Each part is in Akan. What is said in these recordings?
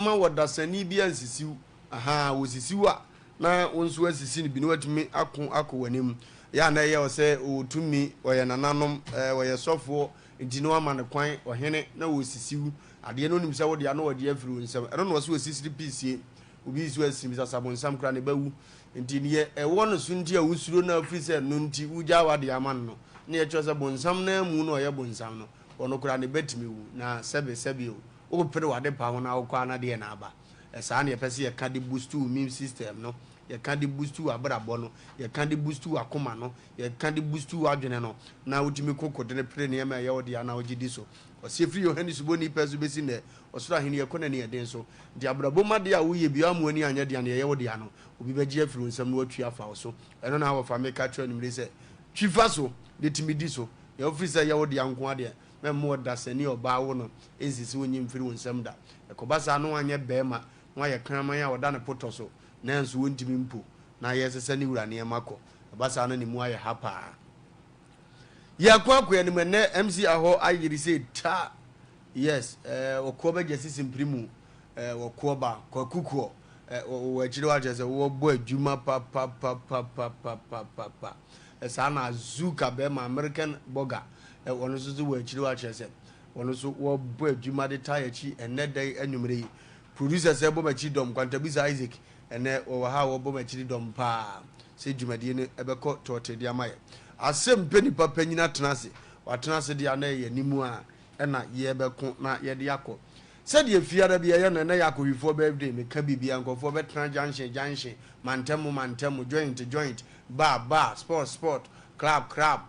Mma ɔdasani bi ansisi wo. Ahaa, wɔsisi wo a, na wo nso asisi no bi na watumi ako akɔ w'anim. Ɛyɛ a na ɛyɛ wo sɛ ɔwɔ tumi, ɔyɛ nananom, ɛɛ, ɔyɛ sɔfoɔ, nti na wama no kwan, ɔhene, na ɔresisi wo. Adeɛ no ɔnim sɛ wo dea na ɔgye afiri wo nsam. Ɛno na ɔse ɔsisiri pisie. Obi nso asim sɛ asabonsam koraa ne ba wu. Nti deɛ ɛwɔ no so nti a wosuro no a wofiri sɛ ɛno nti wogyaa w'adeɛ ama no no, na ɛkyerɛ sɛ bonsam no ara mu na ɔyɛ bonsam no, ɔno koraa ne ba tumi wu. Na sɛbe sɛbe o, wopere w'ade pa ho na wokɔ a na deɛ na aba. Saa na yɛpɛ sɛ yɛka de boost wo immune system no, yɛka de boost w'abrabɔ no, yɛka de boost w'akoma no, yɛka de boost w'adwene no, na wotumi ko kodene pere nneɛma a ɛyɛ wo dea na wogye di so. Ɔse ɛfiri Yohane Suboni pɛ so bɛsi nnɛ, ɔsoro ahenni ɛkɔ n'aniɛden so. Nti abrabɔ mu adeɛ a woyɛ biara mu ani anyɛ dea, nea ɛyɛ wo dea no, obi bɛgye afiri wo nsam na watwi afa wo so. Ɛno na wɔfa meka kyerɛ anwummere yi sɛ, twi fa so na tumi di so. Nea wofiri sɛ ɛyɛ wo dea nko ara deɛ, mɛmma ɔdasani a ɔbaa wo no nsisi wo nyi mfiri wo nsam da. Ɛkɔba saa na wanyɛ barima na wayɛ kraman a ɔda ne potɔ so nanso wontumi mpo na yɛresesa ne wura nneɛma kɔ. Ɛba saa na ne mu ayɛ ha paa. Yɛkɔ akɔ anim ɛnɛ MC ahɔ ayere sɛ ta. Yes, eh, ɔkoɔ bɛgya sisi mpiri mu, eh, ɔkoɔ ba, kwaku koɔ, eh, wɔ akyire hɔ akyerɛ sɛ wɔbɔ adwuma papapapapapapapa. Eh, saa na Azuka bɛrima, American burger, eh, wɔn nso so wɔ akyire hɔ akyerɛ sɛ wɔn nso wɔbɔ adwuma de taa akyi ɛnɛ da yi anwummere yi. Producers ɛbɔ m'akyi dɔm, Kwantabisa Isaac, ɛnɛ wɔwɔ ha a wɔbɔ m'akyiri dɔm paa sɛ dwumadie no ɛbɛkɔ tɔɔte de ama yɛ. Asɛm pɛ nipa panyin atena ase, watena ase deɛ a na ɛyɛ anim a ɛna yɛbɛko na yɛde akɔ. Sɛdeɛ fiada bi ɛyɛ no, ɛnɛ yɛ akɔhwifoɔ birthday, meka biribiara, nkurɔfoɔ bɛtena junction junction, mantamu mantamu, joint joint, bar bar, spot spot, club club,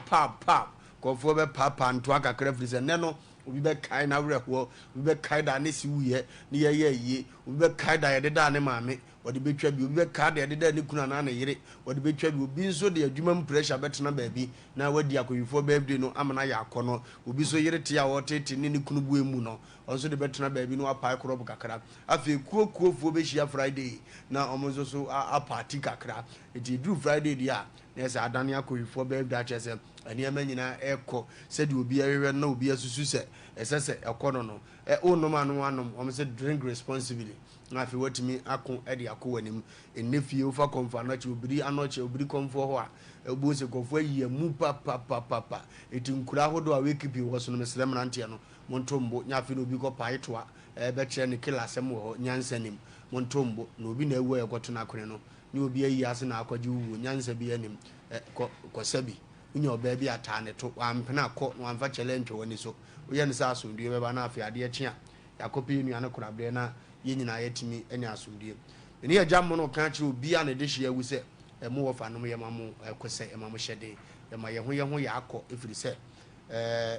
pub pub, nkurɔfoɔ bɛpaapaa ntoa kakra firi sɛ nnɛ no obi bɛkae n'awerɛhoɔ, obi bɛkae da a ne se wuiɛ ne yɛyɛ ayie, obi bɛkae da a yɛdedaa ne maame, wɔde bɛtwa bi, obi bɛka deɛ ɛdeda ne kunu anaa ne yere, wɔde bɛtwa bi, obi nso de adwuma mu pressure bɛtena baabi na wadi akɔwifoɔ birthday no ama no ayɛ akɔnnɔ, obi nso yere te a ɔretete ne ne kunu boɛ mu no, ɔno nso de bɛtena baabi na wapae krɔb kakra. Afei kuo kuofoɔ bɛhyia Friday na wɔn nso so apaati kakra. Nti ɛduru Friday deɛ a, na ɛsɛ adane akɔwifoɔ birthday akyerɛ sɛ nneɛma nyinaa ɛrekɔ sɛdeɛ obiara hwehwɛ no na obiara susu sɛ ɛsɛ sɛ ɛkɔ no no. Ɛ wonom a na woanom, wɔn sɛ drink responsibly. Na afei woatumi ako de akɔ w'anim. Ɛnnɛ fie wofa kɔmfo anɔkye, obiri anɔkye, obiri kɔmfoɔ hɔ a, wobɛhu sɛ nkurɔfoɔ ayi amu papapapapa. Enti nkuro ahodoɔ a wakeeping wɔ so no, mesrɛ mmeranteɛ no, monto mbo. Nyɛ afei na obi kɔpae toa bɛkyerɛ ne killer asɛm wɔ hɔ, nyansa nnim. Monto mbo. Na obi na awu a yɛkɔto no akone no, ne obi ayi ase na akɔgye wo wuo, nyansa biara nnim. Ɛ, kɔ, kɔsa bi. Wonya ɔbaa bi a, taa ne to. Wampene a, kɔ na wamfa kyɛlɛ antwa w'ani so. Woyɛ no sɛ asomdwoeɛ bɛba na afei adeɛ kye a, Yɛakɔpɛ yɛn nua no koraberɛ na yɛn nyinaa yɛatumi anya asomdwoeɛ. Me ne Agya Mono ka kyerɛ obiara a ne dehyeɛ awu sɛ, Mo wɔfanom, yɛma mo kosɛ, yɛma mo hyɛden, yɛma yɛn ho yɛn ho yɛ akɔ ɛfiri sɛ,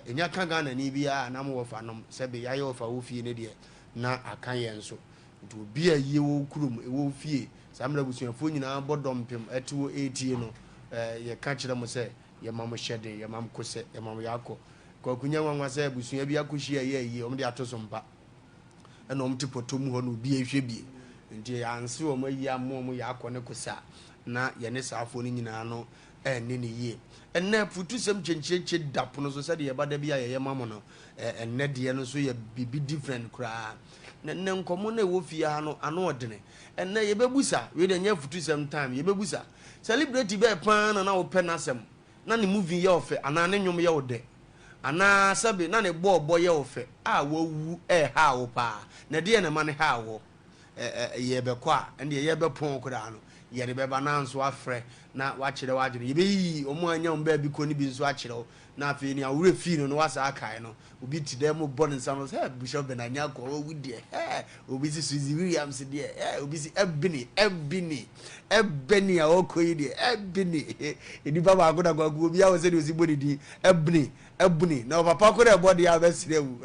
ɛnya ka Ghanani biara a na mo wɔfanom, sɛbe yɛayɛ wɔfa wɔ fie no deɛ, na aka yɛn nso. Nti obi a ayie wɔ wo kurom, ɛwɔ wo fie, saa mmerɛ abusuafoɔ nyinaa bɔ dɔmpem te hɔ retie no, yɛka kyerɛ mo sɛ, yɛma mo hyɛden, yɛma mo kosɛ, yɛma mo yɛ akɔ. Kwaku nyɛ nwanwa sɛ abusua bi akɔhyia yɛ ayie, wɔn de ato so mpa. Ɛna wɔn te pɔtɔ mu hɔ na obi rehwɛ bie. Nti yɛanse wɔn ayie amma wɔn yɛ akɔ ne kosa na yɛne saafoɔ no nyinaa no ɛnne ne yie. Ɛnnɛ afutusɛm kyenkyenkye da pono so sɛdeɛ ɛba da bi a yɛyɛ ma mo no. Ɛnnɛ deɛ no nso yɛ biribi different koraa. Na ɛnnɛ nkɔmmɔ no a ɛwɔ fie ha no ano ɔdene. Ɛnnɛ yɛbɛbusa, wei deɛ ɛnyɛ afutusɛm time, yɛbɛbusa. Celebrity bɛɛ paa na na wopɛ n'asɛm? Na ne movie yɛ wo fɛ anaa ne nnwom yɛ wo dɛ anaa sɛbe na ne bɔɔlbɔ yɛ wo fɛ a wawu ɛrehaa wo paa na ɛdeɛn na ɛma no haa woɔ? Ɛ ɛ yɛrebɛkɔ a ɛndeɛ yɛrebɛpɔn koraa no yɛde bɛba na nso afrɛ na wakyerɛ w'adwene yɛbɛyiyi wɔn a anya wɔn baabi kɔ no bi nso akyerɛ wo na afei nea wo werɛ fii no no wasan akae no Obi te dɛm mo bɔ ne nsa no sɛ Bishop Bernard Nyarko ɔwu deɛ hɛɛ obi si Suzy Williams deɛ hɛɛ obi si Ebony Ebony Ebony a ɔkɔ yi deɛ Ebony nipa baako na kwaku obi awɔ sɛdeɛ osi bɔ ne din Ebony Ebony na ɔpapa ko na ɛbɔ deɛ abɛsrɛ wu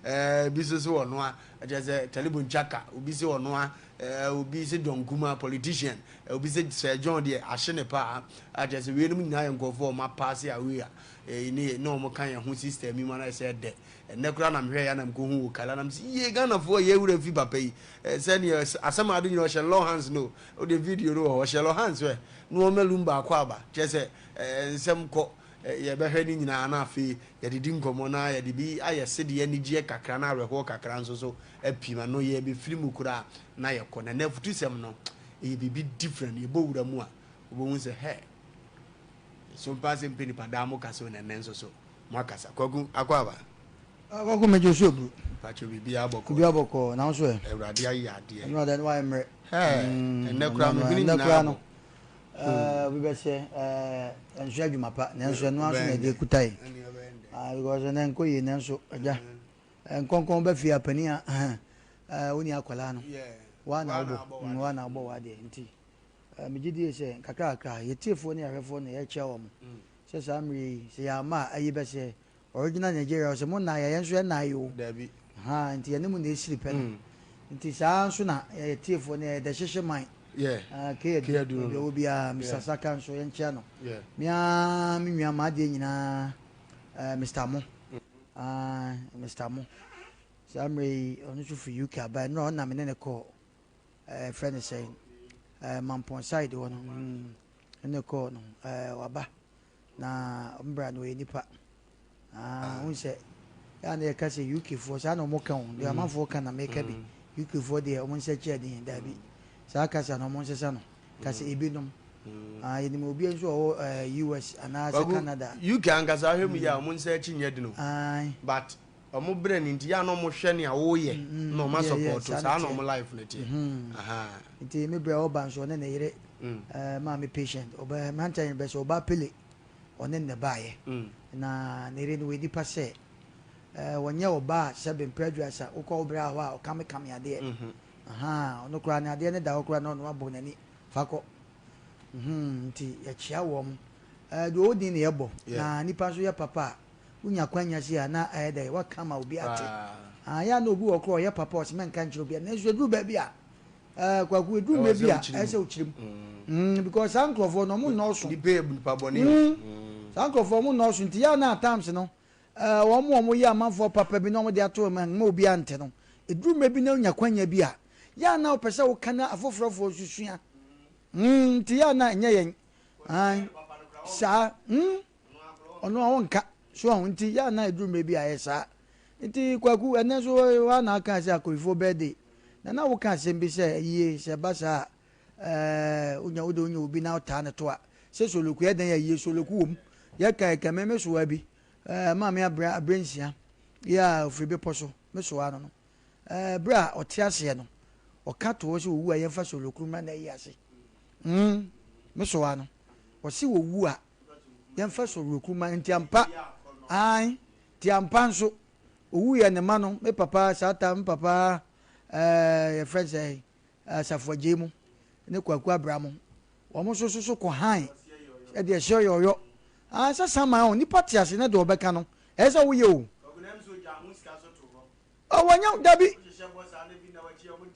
ɛɛ bi nso so ɔnoa ɛkyɛ sɛ Talibu Nchaka obi si ɔnoa ɛɛ obi si John Kuma politician obi si Sir John deɛ ahye ne paa akyɛ sɛ weinom nyinaa yɛ nkurɔfoɔ a wɔn apaase away a Eyi ne na ɔmo ka yɛn ho system yi mu anaa ɛsɛ dɛ. Ɛnɛ koraa na mehwɛ ya na mekɔ hu wo kala na mese yie Ghana foɔ yɛ wura fi papa yi. Sɛdeɛ asɛm ade nyina ɔhyɛ law hands no wode video no wɔ hɔ ɔhyɛ law hands ɛ na wɔma lum baako aba kyerɛ sɛ nsɛm kɔ. Yɛbɛhwɛ ne nyinaa na afei yɛde di nkɔmmɔ na yɛde bi ayɛ sedeɛ anigyeɛ kakra na awerɛhoɔ kakra nso so apim ano. Yɛbɛfiri mu koraa na yɛkɔ. Na ɛnɛ afutusɛm no, ɛyɛ biribi different. Yɛbɔ wura mu a, wobɛhu sɛ hɛ, so mpa sɛ mpɛ nipa daa mo kasa o, na ɛnɛ nso so mo akasa. Kwaku, akɔ aba? Kwaku, megye so aburu. Mpakyɛ, biribiara bɔkɔɔ? Biribiara bɔkɔɔ, na wo nso ɛ? Awurade ayɛ adeɛ. Ɛno adeɛ no wayɛ mmerɛ. Hɛ, ɛnɛ koraa me hwene nyinaa bɔ. Obi bɛsɛ ɛnso adwuma pa, nanso ɛno ara nso na ɛde kuta yɛn. Because ɛnɛ nkɔ yie, nanso agya nkɔnkɔn bɛ fie apanin a woni akwadaa no waa na wobɔ waa na wobɔ w'adeɛ. Nti megye die sɛ nkakra kakra yɛtiefoɔ ne yɛahwɛfoɔ na yɛkyia wɔn sɛ saa mmerɛ yi sɛ yɛama a ayi bɛsɛ Original Nigeria ɔsɛ mo nna yɛ yɛn nso yɛ nna yi o. Dabi. Ahaa nti yɛne mo na esiri pɛ no. Nti saa nso na yɛ tiefoɔ no yɛ the hyehye man. Yeah. Ah K Adu baabi ɔwɔ biara Mister Saka nso yɛn kyia no. Yeah. Me ara me nua m'adeɛ nyinaa eh, Mister Mo. Ah Mister Mo. Saa mmerɛ yi ɔno nso firi UK aba ɛnora ɔna me ne ne kɔɔ eh, frɛ ne sɛn eh, Mampɔn side hɔ no. Mm, ne kɔɔ no eh, waba. Na ɔmo bra no ɔyɛ nipa. Ah, wohu sɛ yɛ a na yɛka sɛ UK foɔ saa na ɔmo ka o, deɛ amanfoɔ ka na meka bi. UK foɔ deɛ ɔmo nsa kyi adeɛ, daabi. Saa kasa no ɔmo nsesa no. Ka sɛ ebinom. Ah, yɛnim obi nso a ɔwɔ eh, US anaasɛ Kwaku, Canada. UK ankasa ahwɛ mu yie a, ɔmo nsa akyi nyɛ den o. Ae. But ɔmo brɛ no nti, yɛ a na ɔmo hwɛ nea woyɛ na ɔmo Yeah, yeah, asɔpɔɔto. saa na Saa na ɛteɛ. ɔmo life no teɛ. Ahaa. Nti me brɛ ɔba nso ɔne ne yere eh, maame Patient, ɔba mmeranteɛ no bɛ sɛ ɔba Pele. Ɔne no na ɛbaeɛ. Na ne yere no, ɔyɛ nipa sɛ, eh, ɔnyɛ ɔbaa a sɛbe mprɛ aduasa wokɔ wo bra hɔ a ɔkamekame adeɛ. Ahaa, ɔno koraa ne adeɛ no da hɔ koraa na ɔno abɔ n'ani, fa kɔ. Mm-hmm, nti yɛkyea wɔn. Eh, deɛ ɔwɔ din na yɛbɔ. Na nipa nso yɛ papa a, wonya kwanya sei a na ayɛ dɛ, waka ama obi ate. Ah, yɛ a na obi wɔ hɔ koraa ɔyɛ papa a ɔse mɛnka nkyerɛ obiara, nanso ɛduru baabi a, Eh, Kwaku, ɛduru mmerɛ bi a, ɛyɛ sɛ wokyerɛ mu. Mm, because saa nkurɔfoɔ no, ɔmo nnɔɔso. Nipa yɛ nipa bɔne o. Mm, saa nkurɔfoɔ ɔmo nnɔɔso nti yɛ a na at times no, eh, wɔn a wɔyɛ amanfoɔ papa bi na wɔde ato wɔn mma obi ante no, ɛduru mmerɛ bi na wonya kwanya bi a, yɛ a na wopɛ sɛ woka na afoforɔfoɔ nso sua. Mm, nti yɛ a na ɛnyɛ yɛn. Ae, saa, mm, ɔno a ɔnka. So ahu nti yɛ a na ɛduru mmerɛ bi a ɛyɛ saa. Nti Kwaku, ɛnnɛ nso woa na aka sɛ Akoyifoɔ birthday. Na na woka asɛm bi sɛ ayie sɛ ɛba saa a ɛɛ wonya wode wonya obi na wotaa ne to a sɛ soloku yɛ dɛn ayie soloku wɔ mu. Yɛka ɛka me me soa bi ɛɛ maame abrɛ abrɛ nsia yɛ a ofiri bepɔ so me soa no no ɛɛ berɛ a ɔte aseɛ no ɔka to hɔ sɛ owu a yɛmfa soloku mmra na ayi ase. Mm me soa no ɔse owu a yɛmfa soloku ma nti ampa ae nti ampa nso owu yɛ ne ma no me papa saa ta me papa ɛɛ yɛfrɛ no sɛ Asafo Agyei mu ne Kwaku Abra mo wɔn nso so so kɔ han ɛde ɛhyɛ ɔyɔyɔ ah sɛ saman o nipa te ase na deɛ ɔbɛka no ɛyɛ sɛ woyɛ o ɔwɔ dabi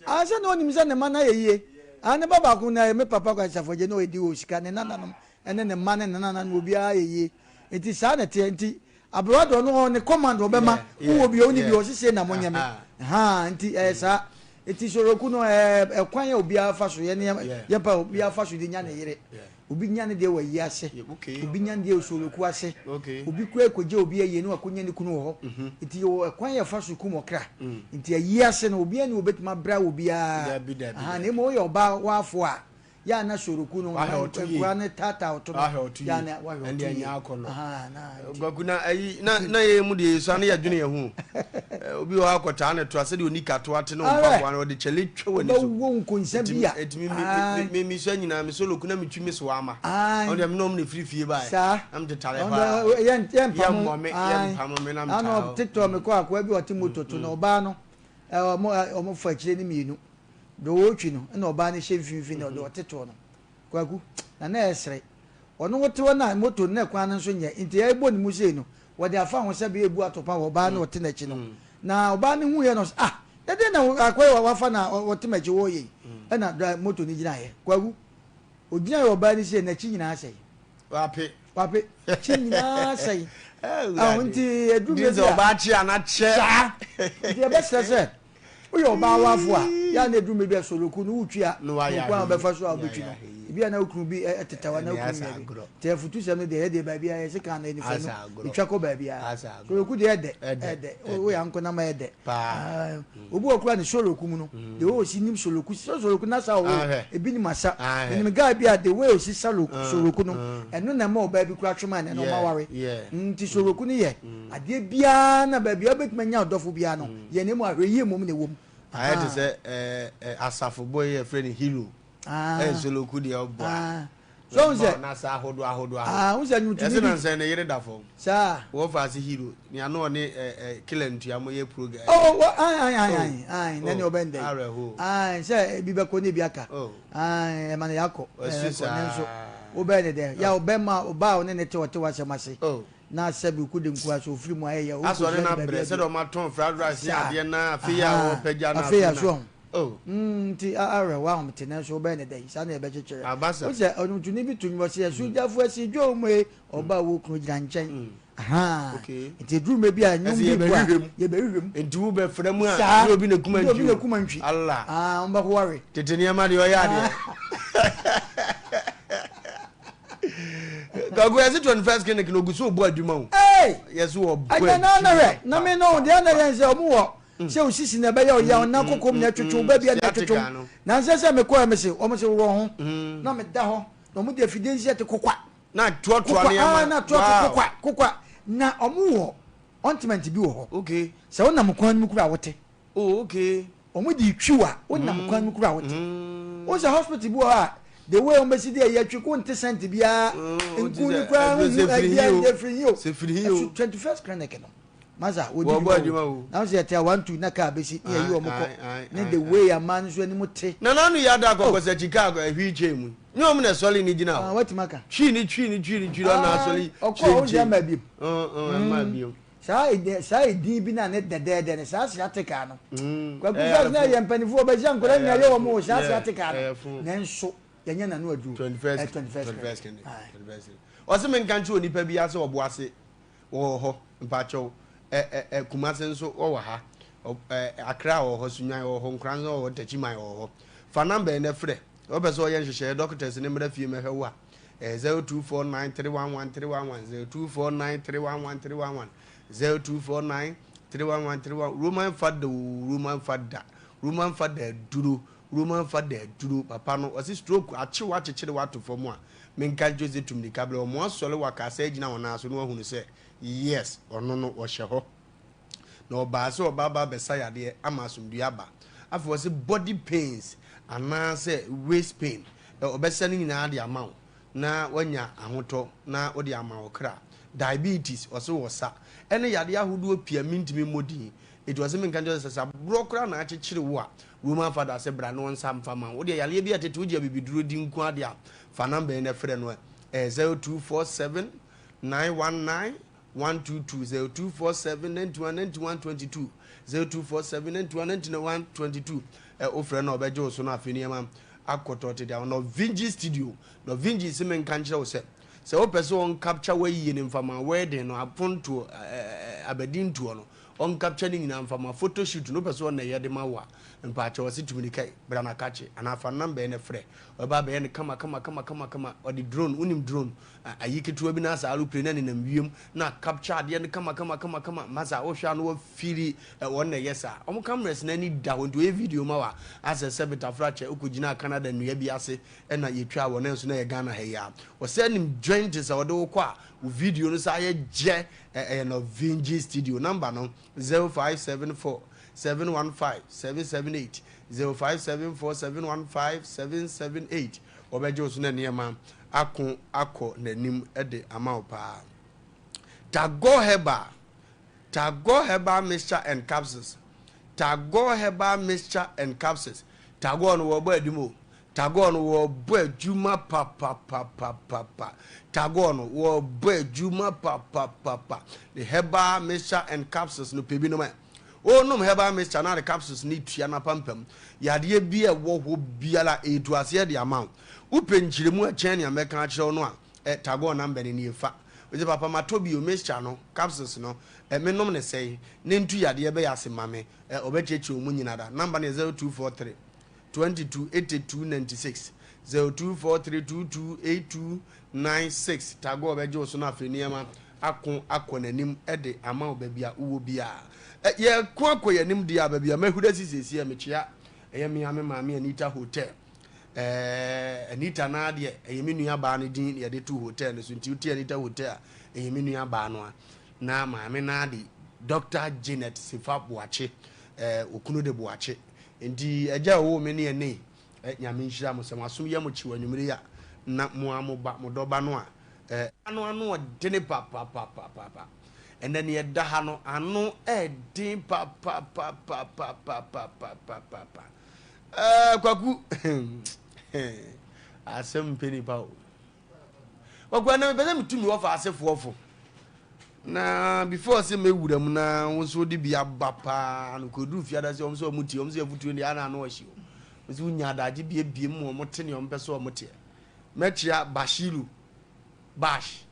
ah sɛ na onim sɛ ne ma no ayɛ yie ah ne ba baako na me papa kɔ Asafo Agyei na ɔyɛ di wɔ sika ne nananom ɛne ne mma ne ne nananom obiara ayɛ yie nti saa na ɛteɛ nti Aberewa deɛ ɔno ɔwɔ ne command ɔbɛma wowɔ bi ɔwɔ bi ɔsese na monyɛ me haa nti ɛyɛ saa nti soroku no ɛɛ ɛkwan a obiara fa so yɛ ne yɛ pa obiara fa so de nya ne yere obi nya ne deɛ wɔ ayi ase obi nya ne deɛ wɔ soroku ase obi kura ekogye obi ayie ne wakonya ne kunu wɔ hɔ nti yɛwɔ ɛkwan yɛ fa so kum ɔkra nti ayi ase no obiara ni obetuma abira obiara aha na emu ɔyɛ ɔbaa waafo a Yɛ a na soroku no nkura no taataa ɔto no. Wahwɛ ɔto Yɛ a yie. na wahwɛ Ɛnde ɔto ɛnyɛ yie. akɔnnɔ. Ahaa, na nti. Kwaku na ayi na na yɛn mu deɛ yɛsua no yɛdwene yɛn ho o. Obi wɔ hɔ akɔtaa ne toa sɛdeɛ ɔni katoa te ne Arɛ! mpaboa no ɔde kyɛle twa w'ani so. Wobɛwɔ nkonsa Ɛtumi bi a. ɛtumi me me Ae. me mesua nyinaa me soloku na metwi me soa ama. Ae. Ɔno deɛ me ne wɔn na ɛfiri fie baeɛ. Saa. Na metetare Ɔno paa. deɛ yɛn yɛmpamo. Yɛmmɔ me Ae. yɛmpamo me na metaa Ano hɔ. TikTok mekɔ akoa bi a ɔte moto to no ɔbaa no ɛ ɔmo ɔmo fa akyire no mmienu. Deɛ ɔretwi no ɛna ɔbaa no hyɛ mfimfini na ɔde ɔte toɔ no. Kwaku, na na ɛresere. Ɔno wote hɔ na moto no na kwan no nso nyɛ nti ɛrebɔ ne mu sei no, wɔde afa ho sɛ bɛyɛ ebu atopa wɔ ɔbaa no a ɔte n'akyi no. Na ɔbaa no huiɛ no ɔse, ah, na deɛn na akɔyɛ wa wafa na ɔte m'akyi wɔreyɛ yi? Ɛna dra moto no gyinaeɛ. Kwaku, ɔgyinaeɛ wɔ ɔbaa no sei, n'akyi nyinaa asɛe. Wape. Wape, n'akyi nyinaa asɛe. Aho nti ɛduru Nti mmerɛ sɛ bi a. ɔbaa kye a na kyɛ. Saa. Nti yɛbɛsrɛ sɛ Woyɛ ɔbaa wafo a, yɛ a na ɛduru mmere bi a soloku no wotwi a, Na wayɛ kwan a ahwɛyie. wobɛfa so a Na wobɛtwi wayɛ no, ahwɛyie. Ebi a na wo kunu bi teta wo anaa wo Ɛnneɛ kunu asa nua bi. agorɔ. Nti afutusɛm no deɛ, ɛyɛ deɛ baabi a yɛse kan no anifɛ Asa no, agorɔ. ɛtwa kɔ baabi a. Asa agorɔ. Soloku deɛ ɛdɛ, Ɛdɛ, ɛdɛ. ɛdɛ. Woyɛ ankonam a ɛdɛ. Paa. Ah, obi wɔ koraa ne soloku mu no, the way osi nim soloku, sɛ soloku no asa wɔ hɔ o, Ahwɛ. ebi nim asa. Ahwɛ. Menim guy bi a the way osi sa lo, Ah, soloku no, ah. ɛno na ɛma ɔbaa bi koraa twe maa no, ɛna ɔma Yeah, ware. yeah. Nti soloku no yɛ adeɛ biara na baabi a wobɛtumi anya ɔdɔfo biara no, yɛ na mmom ahwɛyie mmom na ɛwɔ mu. Ayɛ te Ahaa. sɛ ɛɛ ɛ asafo boy yi a yɛfrɛ no Hero. Ah. Ɛyɛ soloku deɛ ɔbɔ a. Ah. So wohu Bɛma sɛ. n'asa ahodoɔ ahodoɔ ahodoɔ. Ah, wohu sɛ nnwontoni Yɛse bi. nansa yi ne yere da fam. Saa. Wɔfa ase Hero. Nea na ɔne ɛ ɛ Killer Ntua mo yɛ program. Oh, wɔ ae ae ae Oh, ae ae na nea oh, ɔbɛn dɛn. awerɛhoɔ. Ae sɛ ebi bɛkɔ na ebi aka. Oh. Ae ɛma no yɛakɔ. Wasu Ɛkɔ nanso saa. wobɛyɛ ne dɛn. Yɛ Oh. ɔbɛma ɔbaa a ɔne ne te ɔte w'asɛm ase. Oh. Na sɛbi ku de nkoa so ofiri mu ayɛ yɛ Asɛ ɔne onkosua no ne baabi abrɛ aduru. sɛdeɛ ɔma tɔn fried rice ne Saa adeɛ no ara afei a ahaa ɔpagya no afei afei a na so ɔho oh. Mm nti awerɛhoɔ ahomete nanso wobɛyɛ ne dɛn saa na yɛbɛkyekyere. Aba sa. Wohu sɛ ɔnwontoni bi to nnwom ɔse asugyafo asi dwom e ɔba a ɔwɔ kunu gyina nkyɛn ahaa Okay. nti ɛduru mmerɛ bi a nnwom Ɛsɛ bi bɔ a yɛbɛhwehwɛ mu. yɛbɛhwehwɛ mu. Nti wo bɛfrɛ mu a Saa nyɛ obi na kuma nyɛ obi ntwi na o. kuma ntwi. Allah. Ah wɔbɛhoware. Tete nneɛma deɛ ɔyɛ adeɛ. Kwaku yɛse 21st clinic na ogu so ɔbɔ adwuma o. Hey! Yɛse ɔbɔ Ɛnyɛ na na hwɛ na me no deɛ na yɛn sɛ ɔmo wɔ mm. sɛ osisi na ɛbɛyɛ ɔyɛ ɔna mm, kokom na ɛtwetwe ɔba bi na ɛtwetwe na nsɛ sɛ mekɔ ɛmɛ se ɔmo se worɔ ho mm. na meda hɔ na ɔmo de afidie nsi ɛte kokwa na toatoa nneɛma ah, na toatoa kokwa kokwa na ɔmo wɔ ointment bi wɔ hɔ okay sɛ wonam kwan no mu kura wote Oh okay. Wɔn de twi wa wo nam kwan mu kura wo te. Wo sɛ hospital bi wɔ hɔ a the way wɔn bɛsi de ɛyɛ twi ko nte sɛnti biara nku ne kura ho hu ɛbi a efiri hi o. Ɛso 21st clinic no. Masa wɔ di dwuma o. Na sɛ yɛte a 1 2 na kaa bɛsi ne yɛyi wɔn kɔ ne the way amaa no nso anim te. Nana no yɛ ada akɔkɔ sɛ kyi kaa ɛhwii kyɛn mu. Nyɛ wɔn na ɛsɔre ne gyina hɔ. Watumi aka. Twi ne twi ne twi ne twi na asɔre kyɛn kyɛn. Ɔkɔ ɔn deɛ ama bio. Ɛma bio. Saa edin saa edin bi no a ne dɛdɛɛdɛ no, saa sciatica no. Kwaku first na ɛyɛ mpanimfoɔ ɔbɛhyia nkwadaa nyinaa yɛ wɔn o saa sciatica no. Nanso yɛnyɛ n'ano aduro. 21st 21st clinic. Ɔse menka nkyerɛ onipa biara sɛ ɔbo ase wɔwɔ hɔ mpakyɛw ɛ ɛ ɛ Kumase nso wɔwɔ ha ɛ Accra wɔ hɔ Sunyani wɔ hɔ Nkoranza wɔ hɔ Techiman wɔ hɔ fa number yi na frɛ wopɛ sɛ ɔyɛ nhyehyɛeɛ doctors no mmra fie mmɛhwɛ wo a Ɛyɛ 0249 311 311, 0249 311 311, 0249 311 311. Roman fada o, Roman fada, Roman fada aduro, Roman fada aduro. Papa no, ɔse stroke akye wo akyekyere wo ato fam a, menka nkyerɛ sɛ tu mmirika brɛ wɔn asɔre waka sɛ agyina wɔn nan so na wahunu sɛ yes, ɔno no ɔhyɛ hɔ. Na ɔbaa sɛ ɔba aba abɛsa yadeɛ ama asomdwoeɛ aba. Afei ɔse body pains anaasɛ waist pain, ɔbɛsa ne nyinaa de ama wo na woanya ahotɔ na wode ama wo kra. Diabetes, ɔse wɔsa. Ɛne yadeɛ ahodoɔ pii a mentumi mmɔ din. Enti ɔse menka nkyerɛ wo sɛ sɛ aborɔ koraa na akyekyere wo a, Roman Father se bra na ɔnsa mfa ma wo. Wodeɛ yareɛ bi a ɛtete wogye abibiduro di nko ara deɛ a, fa number yi na frɛ no ɛ. Ɛyɛ 0247 919 122 0247 91 91 22 0247 91 91 22 ɛ wofrɛ no a ɔbɛgye wo so no afei nneɛma akɔtɔ tete ahɔ Norvingi studio Norvingi se menka nkyerɛ wo sɛ sɛ wopɛ sɛ wɔn capture wayie no mfama wedding no apontoɔ abadintoɔ no wɔn capture ne nyinaa mfama photo shoot no wopɛ sɛ wɔn na ɛyɛ de ma wo a mpaakyɛ wɔ se tumi ne kai bra na kakye anaa fa number no frɛ ɔbɛba abɛyɛ no kama kama kama kama kama ɔde drone wonim drone Ayi ketewa bi na saa aeroplane na nenam wiem na capture adeɛ no kama kama kama kama masa wohwɛ a na wafiri wɔn na ɛyɛ saa wɔn cameras no ani da hɔ nti wɔyɛ video ma wa asɛ sɛ betafra kyɛ wokɔ gyina Canada nnua bi ase ɛna yɛtwa wɔn nso na yɛ Ghana ha yi a wɔsɛ nim joint sɛ wɔde wokɔ a wo video no saa yɛ gyɛ ɛyɛ no Vinci studio number no 0574 715 778 0574 715 778 Wɔbɛgye wo so na nneɛma ako akɔ n'anim de ama wo paa. Tagore Herbal, Tagore Herbal Mixture and Capsules, Tagore Herbal Mixture and Capsules. Tagore no wɔbɔ adwuma o. Tagore no wɔbɔ adwuma papapapapa. Tagore no wɔbɔ adwuma papapapa. The Herbal Mixture and Capsules no pɛ bi nom ɛ. Wonom herbal mixture na de capsules no tua n'apampam. Yadeɛ bi a ɛwɔ hɔ biara, ɛretu aseɛ de ama wo. Wopɛ nkyerɛmu a ɛkyɛn nea mɛka akyerɛ wo no a, ɛ, Tagore number no nie, fa. Wose, Papa, matɔ bio, mixture no, capsules no, ɛ, menom no sɛn? Na ɛntu yadeɛ bɛyɛ ase mma me. Ɛ, ɔbɛkyerɛkyerɛ wo mu nyina da. Number no yɛ 0243 22 82 96. 0243228296. Tagore bɛgye wo so na afei nneɛma ako akɔ n'anim de ama wo baabi a wowɔ biara. Yɛko akɔ yɛn anim deɛ a, baabi a mahuri asi seesei a mekyea ɛyɛ me ara me maame Anita Hotel. Anita no ara deɛ ɛyɛ me nua baa no din na yɛde to hotel no so, nti wote Anita Hotel a, ɛyɛ me nua baa no a. Na maame no ara de Doctor Janet Sefa Boakye, okunu de Boakye. Nti agya a ɔwoo me ne ɛnɛ yi, Nyame nhyira mo sɛ mo asom yɛ mo kyew anwummere yi a na mo ara mo ba, mo dɔba no a, Ano ano ɔdene papapapapapa. Ɛnɛ nea ɛda ha no ano ɛden papapapapapapapapa. Ɛɛ Kwaku, asɛm mpɛ nipa o. Kwaku ɛnɛ mepɛ sɛ metu me wɔfa asefoɔ fo. Na before sɛ mɛwura mu na wo nso wode bi aba paa no kɔduru fiada sɛ wɔn sɛ wɔn tie wɔn sɛ afutuo deɛ ana ano ɔhye o. Wɔn sɛ wonya adagye biebie mu wɔn te nea wɔn pɛ sɛ wɔn teɛ. Mɛkyea Bashiru Bash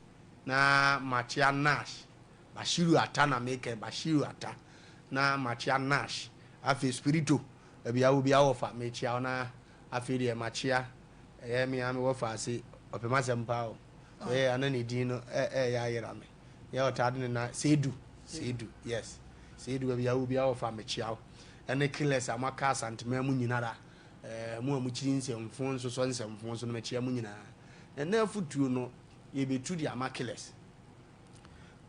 na makyea Nash Bashiru Atta na meka yi Bashiru Atta na makyea Nash afei Spirito baabi a wɔ biara wɔfa mekyea wo na afei deɛ makyea ɛyɛ me ara me wɔfa ase ɔpɛ m'asɛm paa o ɛyɛ ana ne din no ɛyɛ ayera me yɛ ɔtaa de ne na Seidu Seidu yes Seidu baabi a wɔ biara wɔfa mekyea wo ɛne killers a moaka Asanteman mu nyinara Ɛɛ, mo a mokyiri nsɛmfoo nsosɔ nsɛmfoo so no, mekyea mo nyinaa. Na ɛnnɛ afotuo no, yɛbɛtu de ama killers.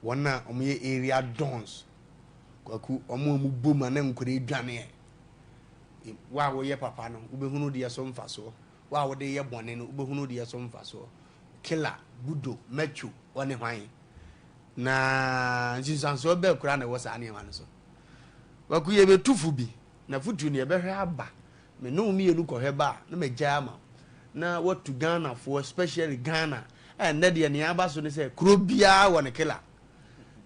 Wɔn a wɔyɛ area dons, Kwaku, wɔn a wɔbɔ mu a na nkwadaa dwaneɛ. Wo a woyɛ papa no, wobɛhunu deɛ so mfasoɔ. Wo a wode yɛ bɔne no, wobɛhunu deɛ so mfasoɔ. Killer, Budo, Macho, wɔne hwan? Na nsunsuansoɔ bɛɛ koraa na ɛwɔ saa nneɛma no so. Kwaku, yɛbɛtu fo bi. N'afotu no yɛbɛhwɛ aba. Me ne wo mmienu kɔhwɛ ba a na magyae ama wo. Na watu Ghanafoɔ especially Ghana a ɛnnɛ deɛ nea aba so ne sɛ kuro biara wɔ ne killer.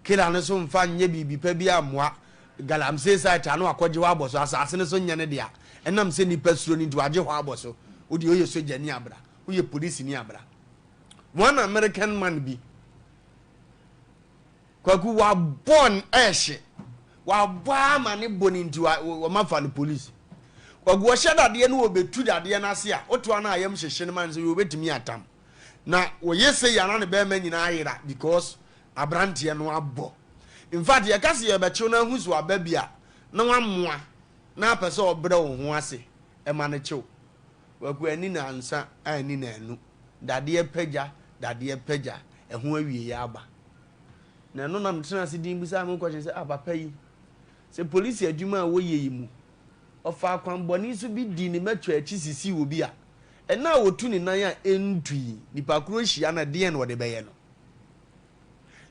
Killer no so mfa nyɛ biribi pa biara mmoa. Galamsey site a na wakɔgye hɔ abɔ so, asase no so nyɛ ne dea. Ɛnam sɛ nnipa suro no nti wagye hɔ abɔ so. Wo deɛ woyɛ sogyani a bra, woyɛ polisini a bra. One American man bi. Kwaku wabɔ n ɛhye wabɔ ama ne bɔ ne nti wɔma fa no police. Kwaku ɔhyɛ dadeɛ no wɔbɛtu dadeɛ no ase a wotoa no ayam hyehye no ma no sɛ wɔbɛtumi atam na wɔyɛ sɛ yɛ ana ne bɛrima nyinaa ayera because aberanteɛ no abɔ. In fact yɛka sɛ yɛbɛkyew no ahu so aba bi a na wamoa na apɛ sɛ ɔbrɛ wo ho ase ɛma no kyew. Kwaku ani na ansa anni na anu dadeɛ pagya dadeɛ pagya ɛho awieɛ aba. Na ɛno na metenaa ase dinn bisaa me ho question sɛ, ah, papa yi, sɛ polisi adwuma a wɔyɛ yi mu, ɔfaa akwammɔne so bi dii ne mɛtwa akyi sisii obi a, ɛna a ɔtu ne nan a ɛntu yi, nipa korɔ hyia no a, deɛn na ɔde bɛyɛ no?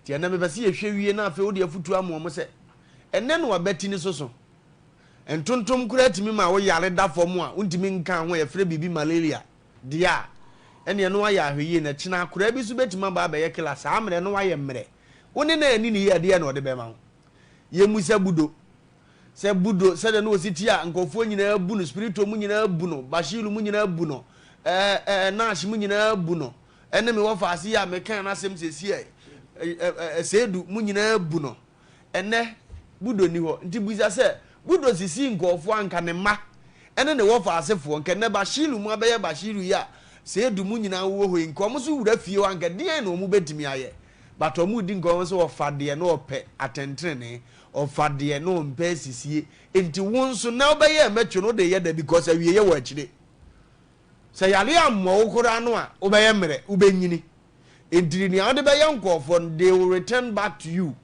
Nti ɛnɛ mepɛ sɛ yɛhwɛ wie na afei wode afotuo ama wɔn sɛ, ɛnɛ na wabati ne soso. Ntontom koraa tumi ma wo yare da fam a wontumi nka ho a yɛfrɛ biribi malaria. Deɛ a, ɛneɛ na wayɛ ahwɛyie na kyena akoraa bi nso bɛtumi aba abɛyɛ killer saa mmerɛ no wayɛ mmerɛ. Wo ne no anni no yie a ɛdeɛn na ɔde bɛma wo? Yɛmmisa Budo. Sɛ Budo sɛdeɛ na ɔsi te a nkurɔfoɔ nyinaa bu no, Spirito mu nyinaa bu no, Bashiru mu nyinaa bu no, ɛɛ ɛɛ Nash mu nyinaa bu no, ɛne me wɔfaase yi a mekaa n'asɛm seesei ɛ, ɛ, ɛ, Seidu mu nyinaa bu no. Ɛnnɛ, Budo nni hɔ. Nti bisa sɛ, Budo sisii nkurɔfoɔ a anka ne mma ne ne wɔfa asefoɔ, nka ɛnnɛ Bashiru mu abɛyɛ Bashiru yi a Seidu mu nyinaa wowɔ hɔ yi, nka wɔn nso wura fie hɔ a anka deɛn na wɔn bɛtumi ayɛ? But wɔn redi nkɔmmɔ sɛ ɔfa deɛ na ɔpɛ atɛntenenee, ɔfa deɛ na ɔmpɛ asisie. Nti wo nso nnɛ wobɛyɛ mɛtwe no wode yɛ dɛ because awieɛ wɔ akyire. Sɛ yareɛ ammɔ wo koraa no a, wobɛyɛ mmerɛ, wobɛnyini. Enti nea wode bɛyɛ nkurɔfoɔ no, they will return back to you.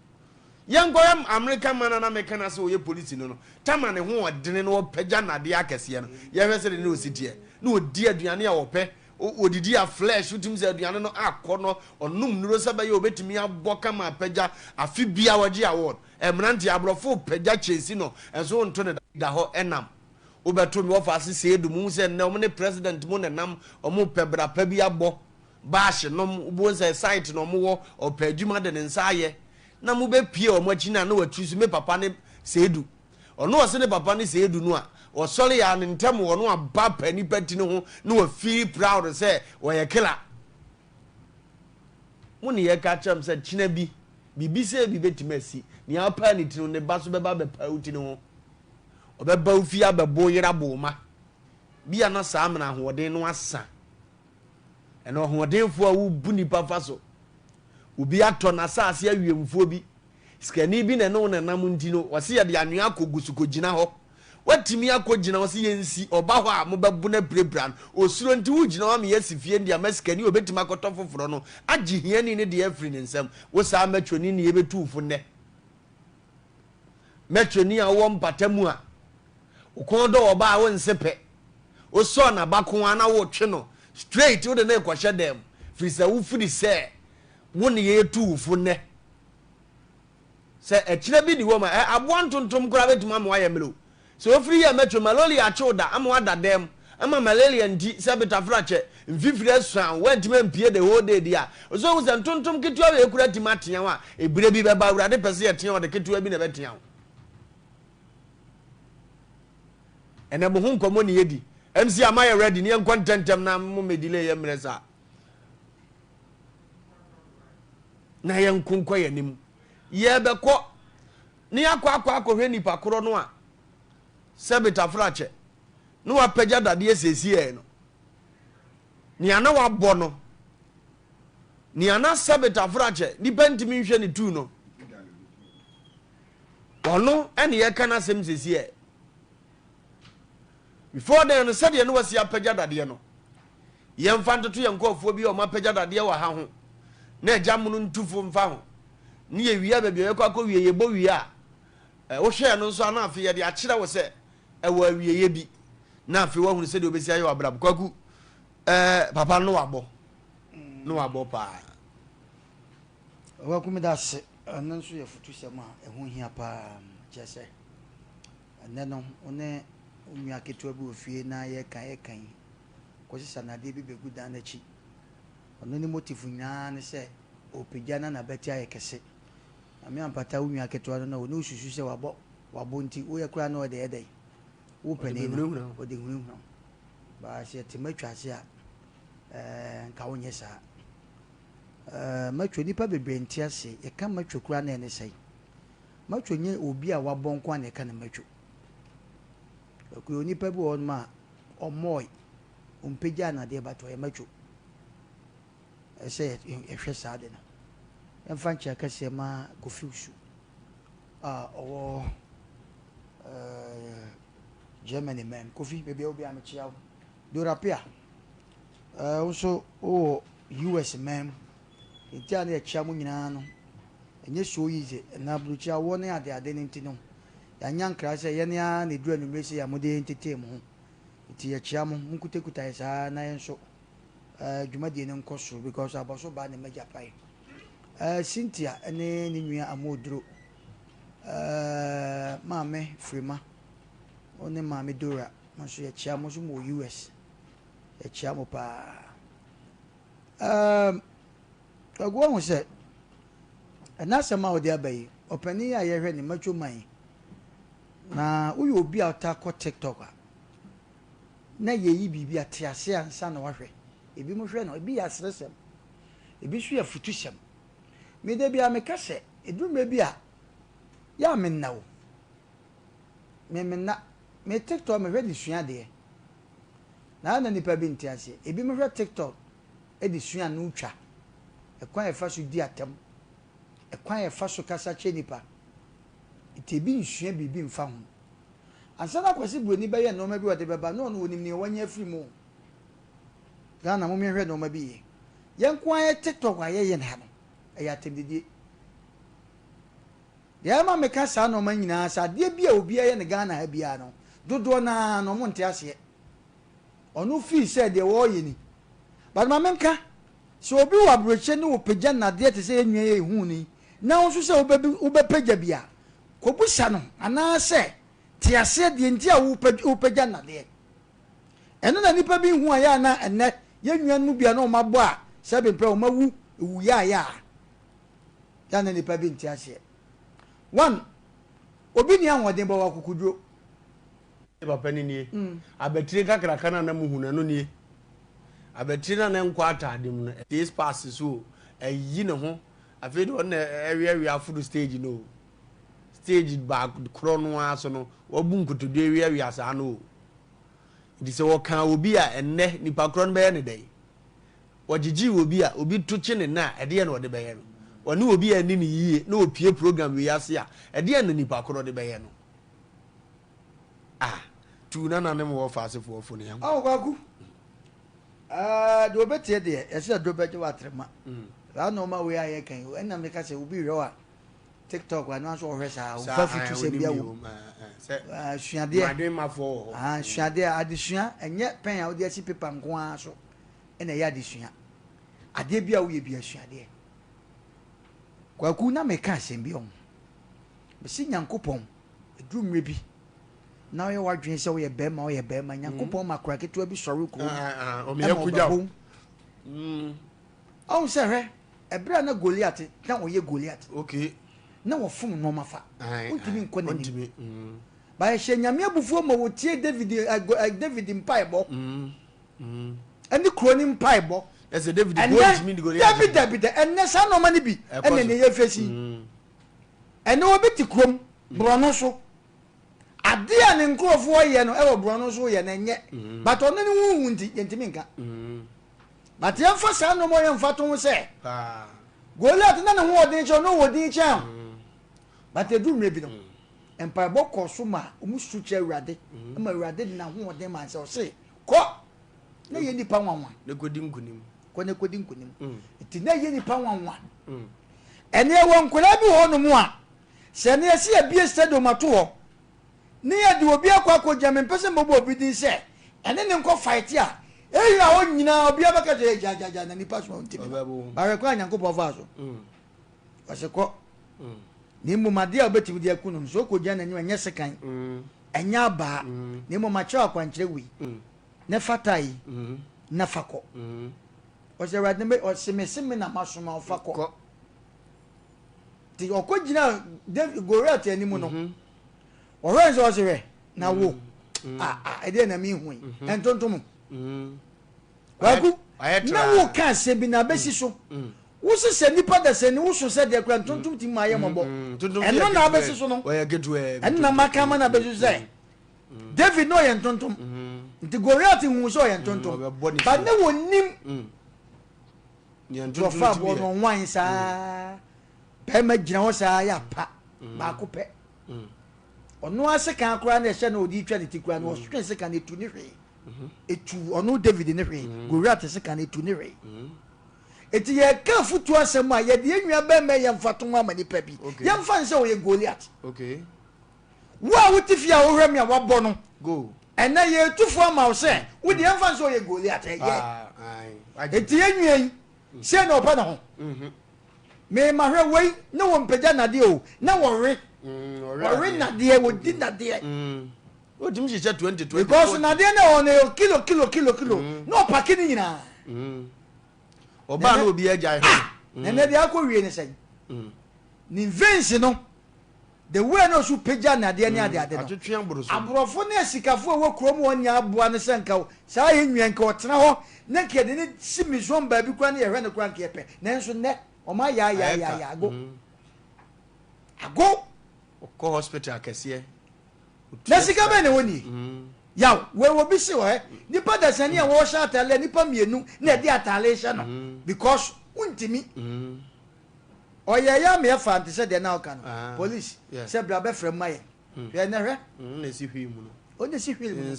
Yɛnkɔhwɛ Amerika man a na meka no ase ɔyɛ polisi no no, tama ne ho ɔdene na ɔpagya nnadeɛ akɛseɛ no, yɛhwɛ sɛdeɛ na ɔsi teɛ, na ɔdi aduane a ɔpɛ, ɔdidi a flesh, wotumi sɛ aduane no akɔ no, ɔnom nnuro sɛ bɛyɛ ɔbɛtumi abɔ kama apagya, afe biara ɔgye award. Mmeranteɛ, aborɔfo repagya kyɛnsi no, nso wonto no da hɔ nam. Wobɛto me wɔfa ase Seidu, mohu sɛ nnɛ wɔn ne president mo na nam, wɔn repɛ bra pa bi abɔ. Bash nom, wobɛhu sɛ site na wɔwɔ, ɔpɛ adwuma de ne nsa ayɛ. Na mobɛpie wɔn akyi no a na watiri so, me papa ne Seidu. Ɔno ɔse ne papa ne Seidu no a, ɔsɔre a ne ntɛm wɔ no aba pa nipa ti no ho na wafeel proud sɛ ɔyɛ killer. Mo ne yɛka kyerɛ m sɛ kyena bi, biribi sɛ bi bɛtumi asi. Nea ɔpaa ne ti no, ne ba so bɛba abɛpaa wo ti no ho. Ɔbɛba wo fie abɛbo wo yere abo wo mma. Bi a na saa mena ahoɔden no asa. Ɛna ɔhoɔdenfoɔ a wobu nipa fa so. Obi atɔ n'asase awiemfoɔ bi. Sikani bi na ɛne wo nenam nti no, wɔse yɛde anwea akɔgu so kɔgyina hɔ. Woatumi akɔgyina hɔ sɛ yɛnsi, ɔba hɔ a mobɛbo no apirapira no. Osuro nti wogyina hɔ ama yɛasi fie no de ama sikani a ɔbɛtumi akɔtɔ foforɔ no agye hiani no deɛ afiri ne nsam. Wo saa mɛtwoni ne yɛbɛtu wo fo nnɛ. Mɛtwoni a wowɔ mpata mu a, wo kɔn dɔ ɔbaa a wonse pɛ. Wosɔɔ n'abako ara na wotwe no straight wode no rekɔhyɛ dan mu firi sɛ wofiri sɛ wo ne yɛtu wo fo nnɛ. Sɛ ɛkyerɛ bi di hɔ ma ɛ aboa ntontom koraa bɛtumi ama wayɛ mmerɛw. Sɛ ofiri yɛ mɛtwe malaria akye wo da ama wada dan mu ama malaria nti sɛ betafra kyɛ mfifiri asuan wo woantumi ampue the whole day deɛ a, ɔsɛ ohu sɛ ntontom ketewa wei koraa tumi atea wo a, ɛberɛ bi bɛba Awurade pɛ sɛ yɛtea wo ɔde ketewa bi na ɛbɛtea wo. Ɛnɛ mo ho nkɔmmɔ ne yɛdi. MC ama yɛ ready ne yɛnkɔ ntɛntɛm na mo mɛ delay yɛ mmerɛ saa. Na yɛnko nkɔ yɛn anim. Yɛbɛkɔ ne yɛakɔ akɔ akɔhwɛ nipa korɔ no a sɛ betafrakyɛ na wapagya dadeɛ seesei no. Nea na wabɔ no, nea na sɛ betafrakyɛ nipa ntumi nhwɛ ne tuu no, ɔno ɛne yɛka n'asɛm seesei. Before then no, sɛdeɛ na wasi apagya dadeɛ no, Yɛmfa ntoto yɛn nkurɔfoɔ bi a wɔapagya dadeɛ wɔ ha ho, na agya mono ntufo mfa ho, ne yɛwie a baabi a yɛkɔ akɔwie, yɛbɔ wie a, wohwɛɛ no nso a na afei yɛde akyerɛ wo sɛ ɛwɔ awieeɛ bi, na afei woahunu sɛdeɛ wobɛsi ayɛ w'abrabɔ. Kwaku, eh, papa no wabɔ, no wabɔ paa. Kwaku, meda ase. Ɛno nso yɛ afutusɛm a ɛho hia paa. Kyerɛ sɛ, ɛnnɛ no, wo ne wo nua ketewa bi wɔ fie na yɛreka yɛreka yi, kɔsesa nnadeɛ bi bɛgu dan no akyi. Ɔno ne motive nyinaa ne sɛ ɔrepagya na n'abati ayɛ kɛse. Nyame ampata wo nua ketewa no na ɔne wo susu sɛ wabɔ wabɔ nti woyɛ koraa na ɔde yɛ dɛn? Wo panin no ɔde hunahuna wo. But sɛ yɛte matwa ase a ɛɛ nka wonyɛ saa. Ɛɛ matwa nnipa bebree nte ase. Yɛka matwa koraa na ɛne sɛn? Matwa nyɛ obi a wabɔ nko ara na yɛka no matwa. Ɛkuyɛ onipa bi wɔ hɔnom a ɔmmɔɔe, ɔmpagyaa nnadeɛ but ɔyɛ macho. Ɛsɛ sɛ yɛhwɛ saa ade no. Yɛmfa nkyea kɛseɛ ma Kofi Wusu a ɔwɔ eh, Germany man. Kofi, baabi a wɔ biara mekyea wo. Dora Pia, eh, wo nso wowɔ US man mu. Nti a na yɛkyea mo nyinaa no, ɛnyɛ so easy. Na aburokyire awɔ ne adeade no nti no, yɛanya nkra sɛ yɛn ara na ɛduru anwummere sei a mode yɛn tetee mo ho. Nti yɛkyea mo, monkutakuta yɛ saa na yɛn nso eh, dwumadie no nkɔ soro because abɔso baa ne magya pae. Eh, Cynthia ne ne nua Amooduro, eh, maame Frima, wo ne maame Dora, mo nso yɛkyea mo nso mo wɔ US. Yɛkyea mo paa. Um, Kwaku wahu sɛ ɛna asɛm a wɔde aba yi, ɔpanin a yɛhwɛ ne macho man yi, na woyɛ obi a ɔtaa kɔ TikTok a, na yɛyi biribi a te ase ansa na wahwɛ. Ebinom hwɛ no, ebi yɛ aseresɛm, ebi nso yɛ afutusɛm. Me da biara meka sɛ, ɛduru mmerɛ bi a, yɛ a menna o. Me menna. Me TikTok mehwɛ de sua adeɛ. Na na nnipa bi nte aseɛ. Ebinom hwɛ TikTok de sua ano twa, ɛkwan a yɛfa so di atɛm, ɛkwan a yɛfa so kasa kyerɛ nnipa. Nti ebi nsua biribi mfa ho. Ansa na Kwasi Broni bɛyɛ nnoɔma bi a ɔde bɛba na ɔno ɔnim nea wanya afiri mu o. Ghana mom yɛnhwɛ nnoɔma bi yie. Yɛn nko ara yɛ TikTok a yɛyɛ no ha no, ɛyɛ atɛmdidie. Deɛ ɛma meka saa nnoɔma nyinaa sɛ adeɛ bi a obiara yɛ no Ghana ha biara no, dodoɔ no ara no wɔn nte aseɛ. Ɔno feel sɛ deɛ wɔreyɛ ni. But ma menka, sɛ obi wɔ aburokyire ne ɔpagya nnadeɛ te sɛ yɛn nua yi a yɛhuu no yi, na wo nso sɛ wobɛpagya bi a, kɔbisa no anaasɛ te aseɛ deɛ nti a wopagya nnadeɛ. Ɛno na nnipa bi nhu a yɛ a na ɛnnɛ yɛn nuanom bi a na wɔabɔ a sɛbe mprɛ wɔn awu wu yaayaa. Yɛ a na nnipa bi nte aseɛ. One, obi nni ahoɔden bɔ wɔ akokoduro. Papa no nie. Abatire kakraka no a na muhu no, ɛno nie. Abatire no a na ɛnkɔ ataade mu no, six pass so o, ayi ne ho. Afei deɛ ɔno na ɛweawea aforo stage no o. Stage baako korɔ no ara so no, wabu nkotodwe weawea saa no o. Nti sɛ wɔkaa obi a, ɛnnɛ nipa korɔ no bɛyɛ ne dɛn? Ɔgyegyee obi a obi to kye ne nna a, ɛdeɛn na ɔde bɛyɛ no? Ɔne obi a anni no yie na ɔpue program wei ase a, ɛdeɛn na nipa korɔ de bɛyɛ no? Ah, tuu nana ne mo wɔfa asefoɔ fo ne yɛnkɔ. Awo Kwaku, ɛɛ deɛ ɔbɛtie deɛ, yɛsɛ aduro bɛgye wɔ atrema. Saa nneɛma wei a yɛka yi, ɛnna meka sɛ obi hwɛ wo a, TikTok ano nso ɔhwɛ saa, ɔmfa futu sɛm bi awɔ mu. Suadeɛ, suadeɛ, adesua, ɛnyɛ pɛn a wode asi paper nko ara so. na ɛyɛ adesua. Adeɛ bi a woyɛ bi asuadeɛ. Kwaku na meka asɛm bi ɔho. Mese Nyankopɔn, ɛduru mmerɛ bi na woyɛ w'adwene sɛ woyɛ bɛrima woyɛ bɛrima. Nyankopɔn ma akora ketewa bi sɔre kurom ɛma ɔbɛbom. Ɔho sɛ hwɛ, ɛberɛ a na Goliat na ɔyɛ Goliat. Okay. Na wɔfom nneɛma fa. Wontumi nkɔ n'anim. Ba ɛhyɛ Nyame abufuo ma wɔtie David, David mpaebɔ. Ɛne kuro no mpaebɔ. Ɛsɛ David kuro ntumi di Goliath. Dabi dabi da ɛnɛ saa nneɛma no bi ɛna ne yɛ fesi. Ɛnɛ obi te kurom borɔno so adeɛ a ne nkurɔfoɔ yɛ no ɛwɔ borɔno so yɛ no ɛnyɛ but ɔno ne ho hu nti yɛntumi nka. But yɛmfa saa nneɛma yɛ mfa to ho sɛ Goliath na ne ho ɔden kyɛn ɔno wɔ din kyɛn but ɛduru mmerɛ bi no mpaebɔ kɔɔ so ma wɔn su kyerɛ Awurade ma Awurade de n'ahoɔden ma sɛ ɔse kɔ na yɛ nipa nwanwa na kɔdi nkonim kɔ na kɔdi nkonim nti na yɛ nipa nwanwa ɛne ɛwɔ nkwadaa bi wɔ hɔnom a sɛ ne yɛsi yɛbie stadium ato hɔ ne yɛde obi akɔ akɔgyina mempɛ sɛ mɛbɔ obi din sɛ ɛne ne nkɔ fight a ɛyɛ hɔ nyinaa obiara bɛka sɛ gyagyagya na nipa soma ntimi no bahwɛ kwan a Nyankopɔn faa so ɔse kɔ na mmom adeɛ a wobɛtumi de aku no no sɛ wokɔgyina n'anim ɛnyɛ sekan ɛnyɛ abaa na mmom akyerɛ akwankyerɛ wei na fa taa yi na fa kɔ ɔsɛ awurade me ɔse me se me na masoma wo fa kɔ nti ɔkɔ gyina David Goliath anim no ɔhwɛ sɛ ɔse hwɛ na wo a ɛdeɛ na mehu yi ɛntontom Kwaku, na wo ka asɛm bi na abɛsi so. Wo se sɛ nipa da sɛ ni wo so sɛ deɛ kura ntontom tumi ma ayɛ mmɔbɔ. Ɛno na abɛsi so no. Ɛno na maka ama na abɛsi so sɛ David na ɔyɛ ntontom. Nti Goliath hu sɛ ɔyɛ ntontom. But ne wɔ nim. Nti ɔfa aboɔ no ɔnwan saa. Bɛrima gyina hɔ saa yɛ apa baako pɛ. Ɔno ara sekan koraa na ɛhyɛ no ɔde twa ne ti koraa no ɔtwe sekan no etu ne hwee. Etu ɔno David ne hwee, mm. Goliath sekan no etu ne hwee. Mm. Eti yɛka afutuo asɛm a yɛde yɛn nua bɛrima yɛ mfatoho ama nipa bi. Yɛmfa nsɛ ɔyɛ Goliath. Wo a wote fie a wohwɛ me a wabɔ no. Ɛnɛ yɛtu fo ama wo sɛ wo deɛ yɛmfa nsɛ ɔyɛ Goliath ɛyɛ. Ah, Eti yɛn nua yi mm. sei na ɔpɛ ne ho. Mm-hmm. Mema hwɛ wei ne wɔn mpagya nadeɛ o na wɔwe. Mm, wɔwe nadeɛ wɔdi nadeɛ. Wotumi hyehyɛ 20 20. Because nadeɛ na ɛwɔ no yɛ kilo kilo kilo kilo mm. na ɔpake ne nyinaa. Mm. Ɔbaa na obi agyae hɔ. Ah! Mm. Na ɛnɛ deɛ akɔ wie ne sɛn. Ne veins no the way na ɔso pagya nadeɛ ne adeade no. Atwetwe aboro so. Aborɔfo ne asikafo a ɛwɔ kurom hɔ nyɛ aboa no sɛ nka saa yɛ nua nka ɔtena hɔ na nka yɛde ne si museum baabi koraa ne yɛhwɛ no koraa nka yɛpɛ nanso nnɛ ɔma ayɛ ayɛ ayɛ ayɛ ago. Ago. Ɔkɔ hospital kɛseɛ. Na sika bɛn na ɛwɔ nie? Yaw, wei obi se ɔhɛ, nipa dasani a wɔhyɛ ataale a nipa mienu na ɛde ataale hyɛ no because wontimi. Ɔyɛ yɛ ama yɛfa nte sɛ deɛ na ɔka no, police sɛ bra bɛfrɛ mu ma yɛn. Hwɛ ɛnɛ hwɛ. Ɔno na ɛsi wheel mu no. Ɔno na ɛsi wheel mu no.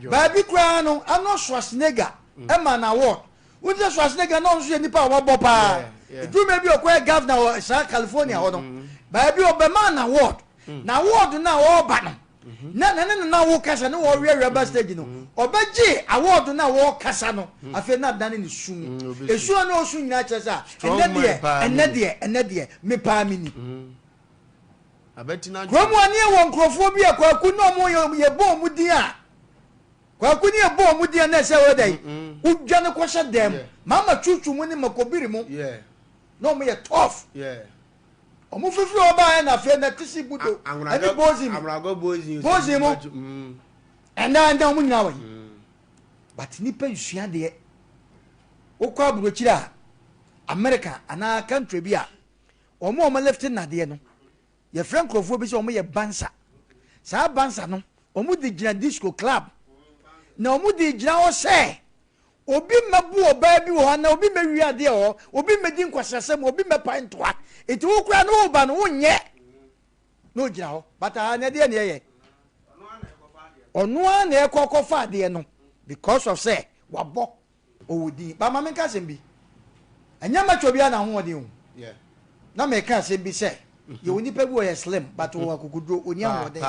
Baabi koraa no, Arnold Schwarzenegger ɛma no award. Wonim sɛ Schwarzenegger na ɔno nso yɛ nipa a wabɔ paa. Ɛduru mmerɛ bi ɔkɔyɛ governor wɔ saa California hɔ no, baabi ɔbɛmaa no award. Na award no a ɔreba no, na na ne nana wo kasa ne wɔweawea ba stage no, ɔbɛgye award no a wɔrekasa no, afei na adane ne su mu. Esu a na ɔsu nyinaa kyerɛ sɛ ɛnɛ deɛ, ɛnɛ deɛ, ɛnɛ deɛ, me paa me ni. Kurom hɔ ne yɛwɔ nkurɔfoɔ bi a Kwaku ne ɔmo yɛbɔ ɔmo din a, Kwaku ne yɛbɔ ɔmo din a na ɛsɛ wɔ dɛn, wodwane kɔhyɛ dan mu. Mama Chuchu mu ne Makobiri mu, na ɔmo yɛ tough. Ɔmo fifiri hɔ baeɛ na afei na Tisi Budo ɛne Bozim Bozim mo ɛnɛ ɛnɛ ɔmo nyinaa wɔ yi but nipa nsua deɛ wokɔ aburokyire a America anaa country bi a ɔmo a ɔmo lift nnadeɛ no yɛfrɛ nkurɔfoɔ bi sɛ ɔmo yɛ bansa saa bansa no ɔmo de gyina disco club na ɔmo de gyina hɔ sɛ. Obi mmɛbu ɔbaa bi wɔ hɔ anaa obi mmɛwie adeɛ wɔ hɔ, obi mmɛdi nkwaseasɛm, obi mmɛpae ntoa. Nti wo koraa no woba no wonyɛ na ogyina hɔ. But aha no ɛdeɛ na ɛyɛ. Ɔno ara na ɛkɔ kɔfa adeɛ no because of sɛ wabɔ ɔwɔ din. But ma menka asɛm bi. Ɛnyɛ macho biara na ahoɔden o. Na meka asɛm bi sɛ yɛwɔ nipa bi ɔyɛ slim but ɔwɔ akokoduro, ɔni ahoɔden.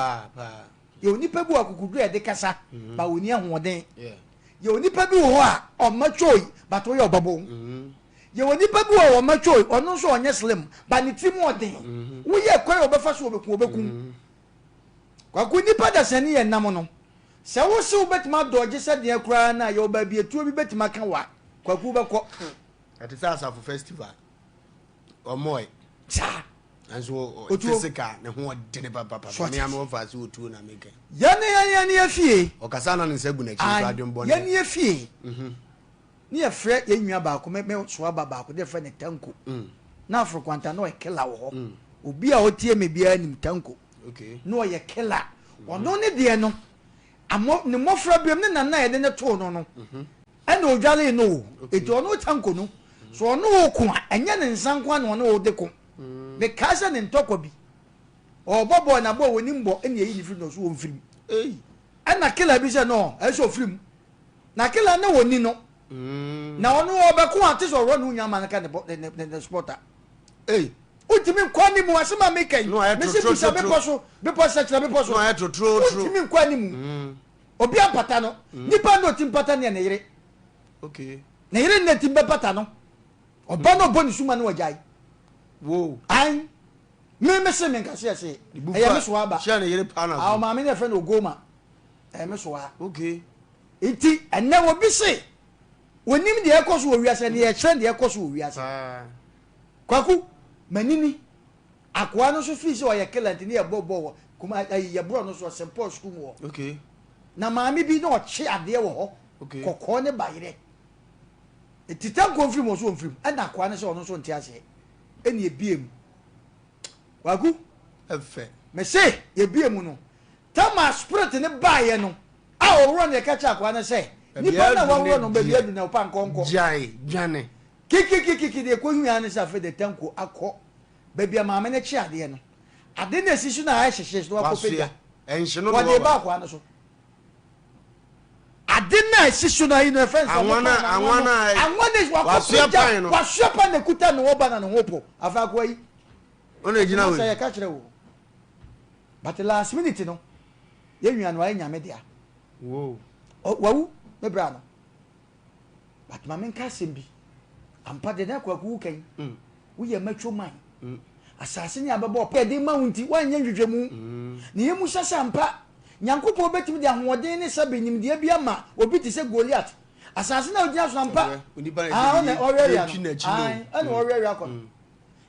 Yɛwɔ nipa bi wɔ akokoduro a yɛde kasa but ɔni ahoɔden. Yɛwɔ nipa bi wɔ hɔ a ɔmma choi but ɔyɛ ɔbabon. Yɛwɔ nipa bi wɔ hɔ ɔmma choi, ɔno nso ɔnyɛ slim but ne tirim ɔden. Woyɛ kwan a ɔbɛfa so ɔbɛku ɔbɛkum. Kwaku nipa dasani yɛ nam no sɛ wo se wobɛtumi adɔgye sɛ deɛ koraa no a yɛwɔ baabi atuo bi bɛtumi aka wo a Kwaku wobɛkɔ. Ɛte sɛ asafo festival ɔmɔe. Saa. Nanso physical ne ho ɔdene papapapa. Me ame wɔfa ase otuo na meka. Yɛne yɛne yɛne yɛ fie. Ɔkasa na ne nsa gu n'akyi nso adwembɔne. Yɛne yɛ fie. Ne yɛfrɛ yɛn nua baako me me soa ba baako de yɛfrɛ no Tanko. Na Afro Kwanta na ɔyɛ killer wɔ hɔ. Obi a ɔtie me biara nim Tanko. Na ɔyɛ killer. Ɔno ne deɛ no amɔ ne mmɔfra biom ne nana a yɛde ne too no no ɛna odwaree no o. Eti ɔno Tanko no so ɔno wo ko a ɛnyɛ ne nsa nko ara na ɔne wo de ko. Mekae sɛ ne ntɔkwa bi, ɔrebɔ bɔɔl na bɔɔl wɔnim bɔ ɛna yɛyi ne firi na ɔso ɔmfiri mu. Ɛna killer bi sɛ no ɛsɛ ɔfiri mu. Na killer no wɔni no. Na ɔno ɔbɛko a te sɛ ɔworɔ ne ho nyinaa ma no ka ne bɔ ne ne ne supporter. Wontumi nkɔ anim asɛm a meka yi. Mese bisa bepɔ so, bepɔ sɛkyerɛ bepɔ so. Wontumi nkɔ anim. Obi ampata no. Nipa na ɔtumi pata no yɛ ne yere. Ne yere na ɛtumi bɛpata no. Ɔba no ɔbɔ ne suma no wagyae. Wo. An. Me me se me nkase ɛse. Ɛyɛ me soa ba. Hyɛ ne yere pa na so. Ah, ɔmaame ne yɛfrɛ no Ogoma. Ɛyɛ me soa. Okay. Nti ɛnɛ obi se onim deɛ ɛkɔ so wɔ wiase ne yɛkyerɛ deɛ ɛkɔ so wɔ wiase. Kwaku, manini. Akoa no nso firi sɛ ɔyɛ killer nti ne yɛbɔ bɔ wɔ kuma ayi yɛborɔ no so ɔsɛmpɔ sukuu mu hɔ. Okay. Na maame bi na ɔkye adeɛ wɔ hɔ. Okay. Kɔkɔɔ ne bayerɛ. Nti tanko mfiri mu ɔso ɔmfiri mu ɛna akoa no sɛ ɔno nso nte aseɛ ɛna ebie mu kwaku ɛfɛ mese yɛbie mu no tama spirit ne baeɛ no a ɔworɔ no yɛka kyerɛ akoa no sɛ nipa no a waworɔ no baabi adu na ɔpa nkɔnkɔ gyae dwane kikikikiki deɛ ɛkɔhia ne sɛ afei de tanko akɔ baabi a maame no kye adeɛ no ade no ɛsi so na ayɛ hyehyɛ so na wakɔ pagya wɔde ba akoa no so Ade no a ɛsi so no ayi no ɛfɛ nso ɔmo pan anwa no anwa no wakɔ pagya wasoa pan na ekuta ne ho ba na ne ho po afa akoa yi. Ɔna egyina wei. Sɛ yɛka kyerɛ wo but last minute no yɛn nua no ayɛ nyame dea. Wawu me bra no but ma menka asɛm bi ampa deɛ na kwaku wo kan mm. woyɛ macho man mm. asase ne abɛbɔ ɔpɛ yɛde ma wo nti woanyɛ nhwehwɛmu mm. na yɛmu sɛ sɛ ampa nyankopɔn bɛtumi de ahoɔden ne sɛbe nimdeɛ bi ama obi te sɛ goliat asase na ogyina so ampa ɔna ɔweawea no ɛna ɔweawea kɔ no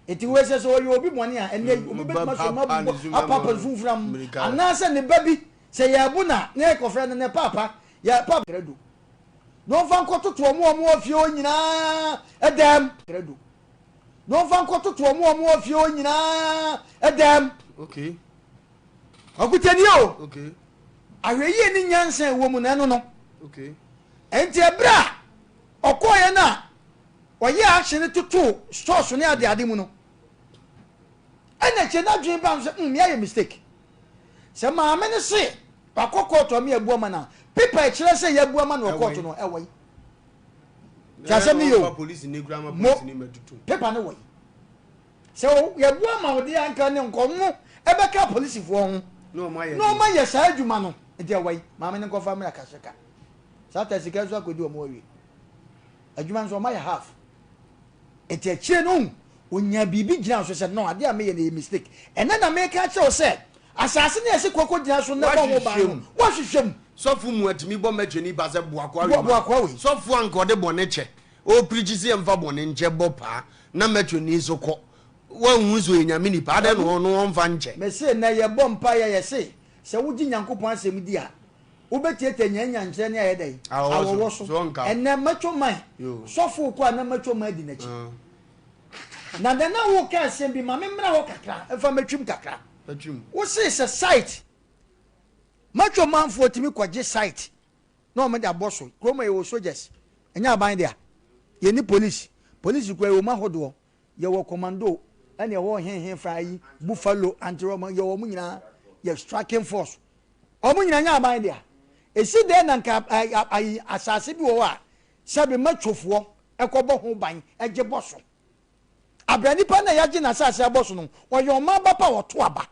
nti wei sɛ sɛ ɔyɛ obi bɔne a ɛnɛ obi bɛtumi asɔ mu abobɔ apapa mfumfuram anaasɛ ne ba bi sɛ yɛbo na na yɛkɔfrɛ no ne paapa yɛ paapa krado na ɔmfa nkɔtoto wɔn a wɔwɔ fie hɔ nyinaa dɛm. Krado. Na ɔmfa nkɔtoto wɔn a wɔwɔ fie hɔ nyinaa dɛm. Okay. Ɔkutani o. Okay. Ahwɛyie ne nyansa ɛwɔ mu na ɛno no. Okay. Nti ɛberɛ a ɔkɔɔyɛ no a ɔyɛ action no totoo stores ne adeade mu no ɛna kyɛ n'adwene ba no sɛ mm yɛayɛ mistake sɛ maame no se Wakɔ kɔɔto ama yɛabu ama no a, paper a ɛkyerɛ sɛ yɛabu ama no wɔ kɔɔto no, ɛwɔ yi? Ti asɛm no yɛ o. Mo, paper no wɔ yi. Sɛ yɛabu ama wo deɛ anka ne nkɔmo ɛbɛka apolisifoɔ ho na wɔn ayɛ saa adwuma no. Nti ɛwɔ yi, maame no nkɔfa mmra kahyeka. Saa ta sika nso akɔdi wɔn awie. Adwuma nso wɔn ayɛ half. Nti akyire no, ɔnya biribi gyina so sɛ no, adeɛ a meyɛ no yɛ mistake. Ɛnɛ na meka akyerɛ wo sɛ, Asase no a yɛse kɔ kɔgyina so na bɔ ho ban no, woahwehwɛ mu. Sɔfo mua tumi bɔ mɛtwe nipa sɛ boa akoa wei ma. Boa akoa wei. Sɔfo a nka ɔde bɔne kyɛ, ɔɔprikyi sɛ yɛmfa bɔne nkyɛ bɔ paa na mɛtwe ni nso kɔ. Woanhu sɛ ɔyɛ Nyame nipa, adɛn na ɔno ɔmfa nkyɛ? Mese nnɛ yɛbɔ mpaeɛ a yɛse sɛ wogye Nyankopɔn asɛm di a wobɛtiatia nyanyankyerɛ ne ayɛ dɛn? Awɔwɔ so. Ɛnnɛ mɛtwo man sɔfo rekɔ a na mɛtwo man adi n'akyi. Na dɛn na woka asɛm bi ma me mmra hɔ kakra mfa mɛtwim kakra. Wosee sɛ site matwo manfoɔ tumi kɔgye site na wɔn de abɔ so kurom yɛwɔ soldiers. Ɛnyɛ aban dea. Yɛnni police. Police koraa ɛwɔ mu ahodoɔ. Yɛwɔ commando ɛna ɛwɔ hehe fa yi, buffalo, anti-robber, yɛwɔ wɔn nyinaa. Yɛ striking force. Wɔn nyinaa nyɛ aban dea. Ɛsi dɛn na nka ayi asase bi wɔ hɔ a sɛbe matwofoɔ ɛkɔbɔ ho ban gye bɔ so. Abira nipa no a yɛagye n'asase abɔ so no, ɔyɛ ɔman ba pa a ɔto aba.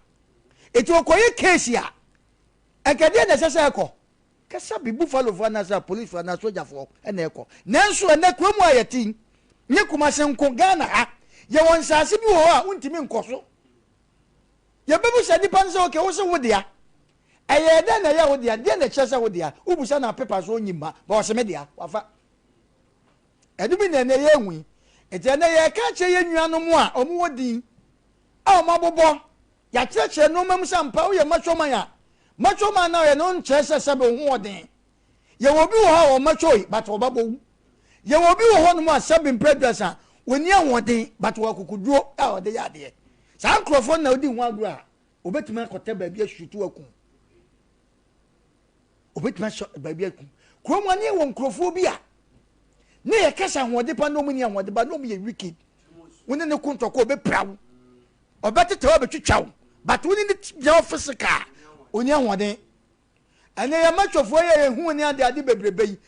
Enti ɔkɔyɛ case a, ɛnka deɛ na ɛsɛ sɛ ɛkɔ? Kasa bi, Buffalofoɔ anaasɛ apolisifoɔ anaa sogyafoɔ na ɛkɔ. Nanso ɛnnɛ kurom a yɛte yi, nyɛ Kumasi nko, Ghana ha, yɛwɔ nsaase bi wɔ hɔ a wontumi nkɔ so. Yɛbɛbusa nipa no sɛ, okay, wo se wo dea. Ɛyɛɛ dɛn na ɛyɛɛ wo dea? Deɛn na ɛkyerɛ sɛ wo dea? Wobusa no a pepa so ɔnyi mma, but ɔse me dea, wafa. Ɛno bi na ɛnnɛ yɛrehu yi. Enti ɛnnɛ yɛreka akyerɛ yɛn nuanom a wɔwɔ din a wɔabobɔ, yɛakyerɛkyerɛ nneɛma mu sɛ ampa woyɛ macho man a, macho man no a ɔyɛ no nkyerɛ sɛ sɛbe wo ho ɔden. Yɛwɔ obi wɔ hɔ a ɔmacho yi but ɔbɛbɔ wo. Yɛwɔ obi wɔ hɔnom a sɛbe mprɛ aduasa ɔnni ahoɔden but ɔwɔ akokoduro a ɔde yɛ adeɛ. Saa nkurɔfoɔ no na wodi ho agorɔ a, wɔbɛtumi akɔtɛ baabi asutu akum. Obetumi ahyɛ baabi aku. Kurom ha ne yɛwɔ nkurɔfoɔ bi a ne yɛ kasa ahoɔden pa na wɔn ni ahoɔden ba na wɔn yɛ wicked. Wo ne ne ko ntɔkwa ɔbɛpira wo, ɔbɛtetɛ wo abɛtwitwa wo, but wo ne ne gyina hɔ physical ɔni ahoɔden. Ɛnɛ yɛ matwafoɔ yɛ yɛ hu ne ade ade bebrebe yi.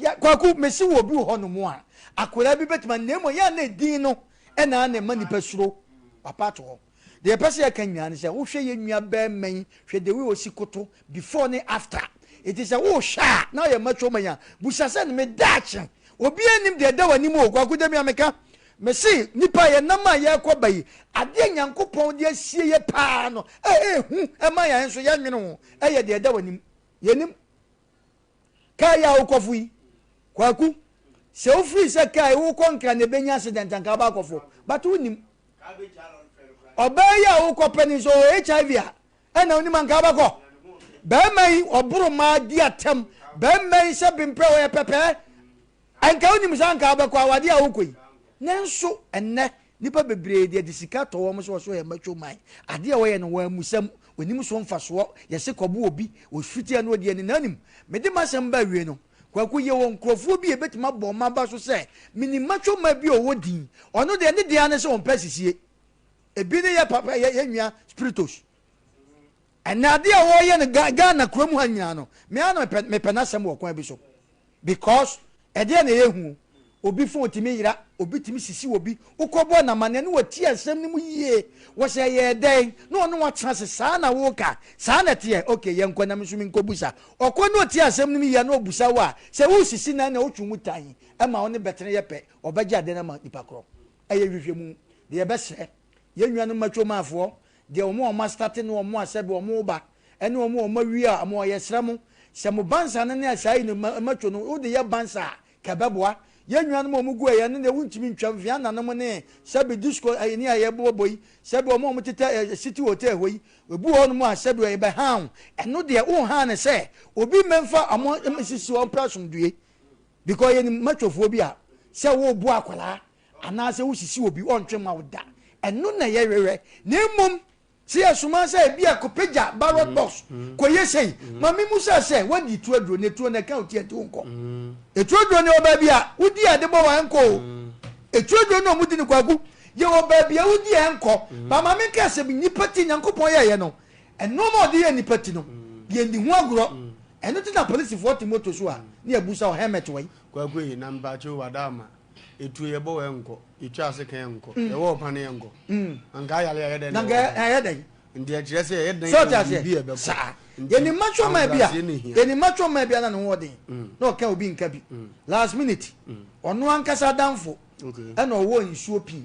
Yɛ kwaku mesi wɔ obi wɔ hɔ nom a akwadaa bi bɛtumi na mmom yɛ a na edin no ɛna na ɛma nipa suro papa ato hɔ. Deɛ yɛpɛ sɛ yɛka nyinaa ne sɛ, wohwɛ yɛn nua barima yi, hwɛ the way ɔsi koto before ne after. Enti sɛ wohwɛ a, na ɔyɛ macho man a, busa sɛ me daakye. Obiara nnim deɛ ɛda w'anim o, Kwaku da bi a meka, mese nipa yɛnam a yɛrekɔ ba yi, adeɛ Nyankopɔn de asie yɛ paa no, a ɛhu ɛma yɛn nso yɛnwene ho, ɛyɛ deɛ ɛda w'anim. Yɛnim. Kaa yi a wokɔfo yi, Kwaku, sɛ wofiri sɛ kaa yi wokɔ Nkran na ɛbɛnya accident anka wobɛakɔfo, but wonnim. Ɔbaa yi a wokɔpɛ no nso ɔwɔ HIV a, ɛna wonim anka wobɛkɔ. Barima yi ɔboro maa di atɛm. Barima yi sɛ bemprɛ ɔyɛ pɛpɛɛ. Anka wonim sɛ anka wobɛkɔ awadeɛ a wokɔ yi. Nanso ɛnnɛ nnipa bebree deɛ de sika tɔ wɔn so wɔso yɛ macho man. Adeɛ a wɔyɛ no wɔn amusɛm, wɔnim so mfasoɔ. Yɛse kɔbo obi, wɔfiti ano ɔdi ani. Na wonim, mede m'asɛm ba awie no, Kwaku, yɛwɔ nkurɔfoɔ bi a yɛbɛtumi abɔ wɔn aba so sɛ, menim macho man bi a ɔwɔ din, ɔno deɛ ne deɛ ara ne sɛ ɔmpɛ asisie. Ebi ne yɛ papa, yɛ yɛn nua Spiritos. Ɛnɛ adeɛ a wɔreyɛ no Ghana kurom ha nyinaa no, me ara na mepɛ mepɛ n'asɛm wɔ kwan bi so. Because ɛdeɛ na ɛyɛ hu. Obi phone tumi yera, obi tumi sisi obi. Wokɔbɔ no amanneɛ na watie asɛm no mu yie. Wɔsɛ ɛyɛɛ dɛn? Na ɔne wo atena ase, saa na woka, saa na ɛteɛ. Okay, yɛnkɔ na me nso menkɔbusa. Ɔkɔ na ɔtie asɛm no mu yie a na ɔbusa wo a, sɛ woresisi no a na wotwe mu tan ma wo ne bɛtene yɛ pɛ, ɔbɛgye adeɛ no ama nipa korɔ. Ɛyɛ nhwehwɛmu. Deɛ yɛbɛsrɛ yɛn nuanom matwomanfoɔ, deɛ wɔn a wɔastate ne wɔn a sɛbe wɔn reba ne wɔn a wɔawie a wɔn a yɛsrɛ mo, sɛ mo bansa no ne saa yi no matwo no wode yɛ bansa a, ka ɛbɛboa. Yɛn nuanom a wɔgu ɛyɛ no deɛ wontumi ntwam, Viana nom ne sɛbe disco ɛyi ne a yɛbobɔ yi, sɛbe wɔn a wɔtetɛ City Hotel hɔ yi, ebi wɔ hɔnom a sɛbe ɛbɛha wo, ɛno deɛ wonha no sɛ obi mmɛmfa wɔn nsisi wɔn mpɛ asomdwoe. Because yɛnim matwofoɔ bi a sɛ woreboa akwadaa anaasɛ wosisi obi ɔntwe mma wo da. Ɛno na ɛyɛ hwehwɛ. Na mmom sɛ yɛsoma sɛ ebi a kɔpagya ballot mm. box mm. kɔyɛ sei mm. ma memu sɛ sɛ woadi tuo aduro na etuo no ɛka wo ti ɛnti wonkɔ. Etuo aduro no wɔ baabi a wodi ade bɔ wa ɛnkɔ o. Etuo aduro no a wɔdi no kwaku yɛwɔ baabi a wodi ɛnkɔ. Ba ma menka sɛ nnipa ti Nyankopɔn yɛyɛ no nneɛma a ɔde yɛ nnipa ti no yɛnni ho agorɔ. Ɛno ti na polisifoɔ te moto so a ne yɛbusa wɔ helmet wɔ yi. Kwaku yi na mpakyɛw wada ama. Etuo yɛbɔ wɔ ɛnkɔ, yɛtwa ase kan ɛnkɔ, yɛwɔ ɔpa ne ɛnkɔ. Anka ayale ayɛ dɛn na ɛwɔ hɔ? Ɛyɛ dɛn? Nti ɛkyerɛ sɛ ɛyɛ dɛn na biribi ɛbɛkɔ. Saa. Yɛnim macho man bi a, yɛnim macho man bi a na ne ho ɔden, na ɔka obi nka bi. Last minute, ɔno ankasa adamfo ɛna ɔwɔ nsuo pii.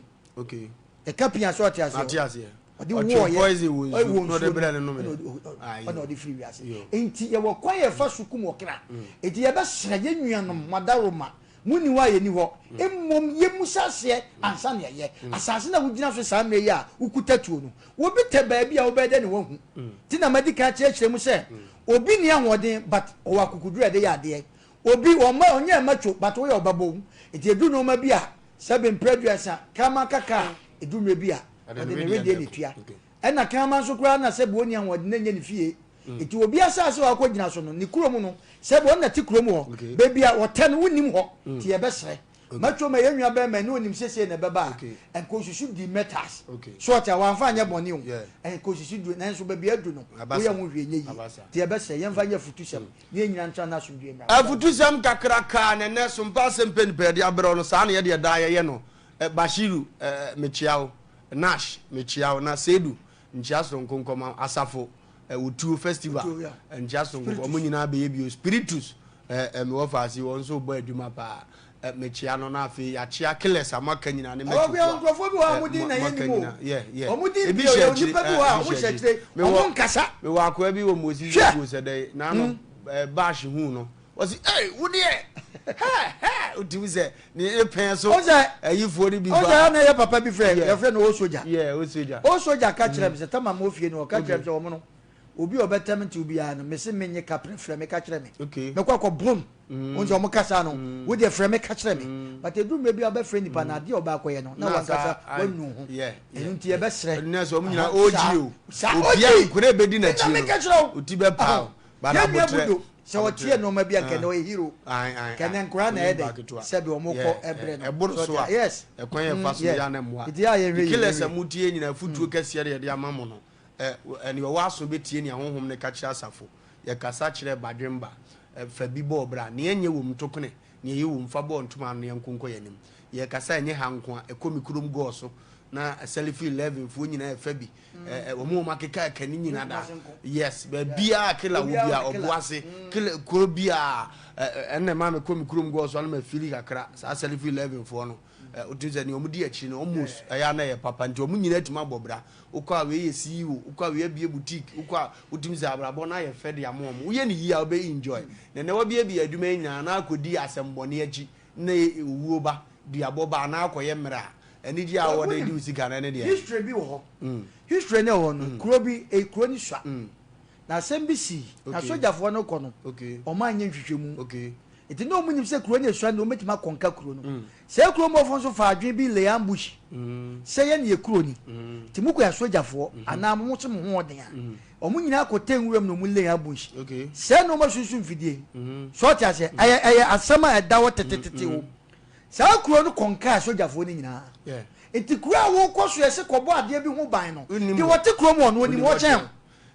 Ɛka pii a sɛ ɔte aseɛ. Ɔde wɔɔyɛ wɔ nsuo na ɔde brɛ no nom ɛna ɔde firi wiase. Nti yɛwɔ kwan yɛfa so kum ɔkra. Nti yɛbɛsrɛ yɛn nuanom madaroma. Monni hɔ a yɛnni hɔ. Mmom yɛmmusa aseɛ ansa na yɛayɛ. Asase no a wogyina so saa mmerɛ yi a wokuta tuo no, obi tɛ baabi a wobɛyɛ dɛn na woahu? Nti na madi kan akyerɛkyerɛ mu sɛ obi nni ahoɔden but ɔwɔ akokoduru a ɛde yɛ adeɛ. Obi, ɔmma, ɔnyɛ macho but woyɛ ɔbɛbɔ wo. Nti ɛduru nnoɔma bi a, sɛbe mprɛ aduasa, kraman kaka a, ɛduru mmerɛ bi a, ɔde ne wedeɛ na ɛtua. Ɛna kraman nso koraa na sɛbe ɔnni ahoɔden na ɛnyɛ ne fie. Enti obi asase a wakɔgyina so no, ne kurom no, sɛbi ɔno na te kurom hɔ, baabi a ɔtɛ no wonnim hɔ, nti yɛbɛsrɛ. Mɛtwerɛ ma yɛn nua bɛrima yi na ɔnim sɛ sei na ɛbɛba a, nka ɔsusu dii mɛtas. So ɔte a, wamfa anyɛ bɔne o, nka ɔsusu dii, nanso baabi a adu no, woyɛ ho hwee nyɛ yie. Nti yɛbɛsrɛ, yɛmfa nyɛ afutusɛm na yɛn nyinaa ntra na asomdwoeɛ mmra. Afutusɛm kakraka na ɛnnɛ Sompa Asɛmpɛ Nipa yɛde abrɛ wo no, saa na yɛdeɛ daa yɛyɛ no. Bashiru, mekyea wo. Nash, mekyea wo. Na Seidu, nkyea soronko nkɔma wo. Asafo, Otuo Festival, nkyea soronko, wɔn nyinaa bɛyɛ bio. Spiritus, mewɔ faase, wɔn nso rebɔ adwuma paa. Mekyea no, na afei yɛakyea Killers a moaka nyinaa ne Mɛtwofoɔ a nkurɔfoɔ bi wɔ hɔ a wɔn din na yɛnnim o. Wɔn din Ebi hyɛ akyire, nipa bi wɔ hɔ a wɔn hyɛ akyire, wɔn nkasa. Mewɔ akoa bi wɔ Moses Zogo sɛ dɛn, n'ano Bash huu no, ɔsi, ei, wo deɛ, hɛ, hɛ, wotumi sɛ ne pɛn so ayifoɔ no bi ba. Ɔsɛ na ɛyɛ papa bi frɛ, yɛfrɛ no Osoja. Yeah, Osoja. Osoja ka kyerɛ me sɛ, tama ma ofie no, ɔka kyerɛ me sɛ wɔn no, obi a ɔbɛtɛm ntew biara no, mese menye kaprɛ frɛ me ka kyerɛ me. Mɛkɔ akɔ bom. Wɔn sɛ wɔn kasa no, wo deɛ frɛ me ka kyerɛ me. But eduru mmerɛ bi a wobɛfrɛ nipa no, adeɛ a ɔbɛ akɔyɛ no, na wankasa wanu ho. Ɛno nti yɛbɛsrɛ. Ɛnna sɛ wɔn nyinaa OG o. Saa OG. Obiara nkura ebedi n'akyi no. Ɛnna meka kyerɛ wo. Oti bɛ paa o. Yɛn nua Budo, sɛ ɔteɛ nneɛma bi a nka ɛnɛ ɔyɛ hero. Nka ɛnɛ nkoraa na ɛyɛ dɛ sɛbi wɔn kɔ ɛbrɛ no. Ɛboro so a, yes. Ɛkwan yɛ fa so yɛ ana mmoa. Nti yɛ a yɛnhwɛ yie. Killers a motie nyinaa afutuo kɛseɛ na yɛde ama mo no. Ɛ, nea ɔwɔ aso bɛtie nea Honhom no ka kyerɛ asafo. Yɛkasa kyerɛ badwemba. Ɛ, fa bi bɔ ɔbra. Nea ɛnyɛ wom to kwene, nea ɛyɛ wom fa bɔ ntoma ano na yɛnko nkɔ yɛn anim. Yɛkasa ɛnyɛ ha nko a, ɛkɔ me kurom gɔɔ so na Salifu 11 foɔ nyinaa ɛfa bi. Wɔn wɔn akeka ɛka ne nyina da. Yes, baabiara kila wɔ bia ɔbo ase. Kila kuro biara ɛnna ɛma me kɔ me kurom gɔɔ so anam afiri kakra. Saa Salifu 11 foɔ no. Wotumi sɛ nea wɔn di akyiri no almost ɛyɛ ana yɛ papa nti wɔn nyinaa atumi abɔ bra. Wokɔ a wei yɛ CEO, wokɔ a wei abie boutique, wokɔ a wotumi sɛ abrabɔ no ayɛ fɛ de ama wɔn. Woyɛ ne yie a wobɛ enjoy. Na ɛnɛ wabiabia adwuma yi nyinaa na akɔdi asɛmbɔne akyi na owuo ba, duabɔ ba anaa akɔyɛ mmerɛ a, anigye a wowɔ de di wo sika no ɛne deɛ. History bi wɔ hɔ. History no ɛwɔ hɔ no, kuro bi, eh, kuro no sua. Na asɛm bi sii. Na sogyafoɔ no kɔ no, wɔn anyɛ nhwehwɛmu. Nti na wɔn nim sɛ kuro no esua no, wɔn bɛtumi akɔnka kuro no. Saa kuro mɔfoɔ nso faa adwene bi lay ambush sɛ yɛn yɛ kuro ni. Nti mo kura sogyafoɔ anaa mo se mo ho ɔden a, wɔn nyinaa kɔ tɛ nwura mu na wɔn lay ambush. Sɛɛ na wɔn asusu mfidie yi. So ɔte aseɛ? Ɛyɛ ɛyɛ asɛm a ɛda hɔ tetetete o. Saa kuro no kɔnkaa sogyafoɔ no nyinaa. Nti kuro a wokɔ so yɛse kɔbɔ adeɛ bi ho ban no, deɛ ɔte kurom hɔ no ɔnim hɔ kyɛn wo.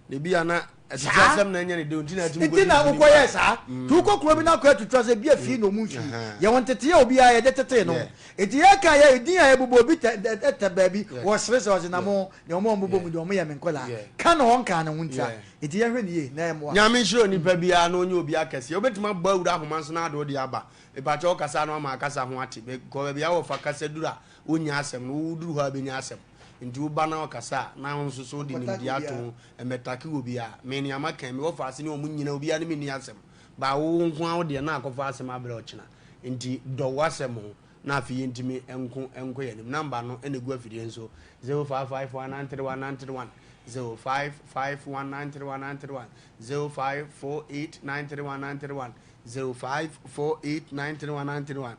Na ebi a na Saa. atuturasɛm na ɛnyɛ ne de nti na atumi Nti kɔdi na mfoni wokɔyɛɛ ba. saa. Nti wokɔ kuro bi na akɔ atutura sɛ ebi afie na ɔmu mfie. Yɛwɔ ntetee a obiara yɛde tetee no. Nti yɛka yɛ edin a yɛbobɔ obi tɛ tɛ tɛ baabi wɔsere sɛ ɔse na mo deɛ ɔmo a ɔmo bobɔ mu deɛ ɔmo yɛ me nkwadaa. Ka na ɔnkaa ne ho ntira. Nti yɛnhwɛ no yie na ɛmmoa. Nyame nhyira onipa biara na ɔnyɛ obi akɛseɛ. Wobɛtumi abɔ awura ahoma nso na ade wo deɛ aba. Mepakyɛ wo kasa no ama akasa ho ate. Kɔ baabi a wɔfa kasa duru a wonnya asɛm no, woduru hɔ a bɛnya asɛm. Nti woba na ɔkasa a, na wo nso so wode nimdeɛ ato ho. Mmɛtake wɔ biara. Me nea maka yi, me wɔfa ase ne wɔn nyina, obiara ne me nni asɛm. But wo wo nko ara wo deɛ na akɔfa asɛm abrɛ ɔkyena. Nti dɔ w'asɛm ho na afei yɛntumi nko nkɔ yɛn anim. Number no na ɛgu afidie no so, 0551931931, 0551931931, 0548931931, 0548931931,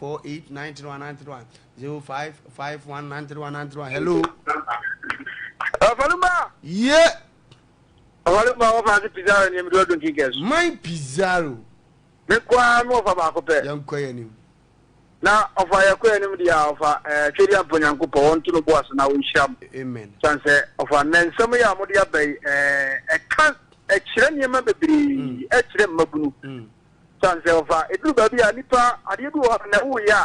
0548931931. 0551931931 hello. Ɔfɔlumba. Ye. Ɔfɔlumba wɔfa ase Pizarro ni emidu ɔdun kinkɛs. Man Pizarro. Me nkoa me wɔfa baako pɛ. Yɛn kɔ yɛn anim. Na ɔfa yɛ kɔ yɛn anim deɛ a ɔfa ɛɛ twɛdi ampa Nyankopɔn wɔn to no bo ase na wɔnhyira mo. Amen. San sɛ ɔfa nnɛ nsɛm yi a wɔde aba yi ɛɛ ɛka ɛkyerɛ nneɛma bebree ɛkyerɛ mmabunu. Sane sɛ ɔfa, ɛduru baabi a nnipa, adeɛ bi wɔ hɔ a na woyɛ a,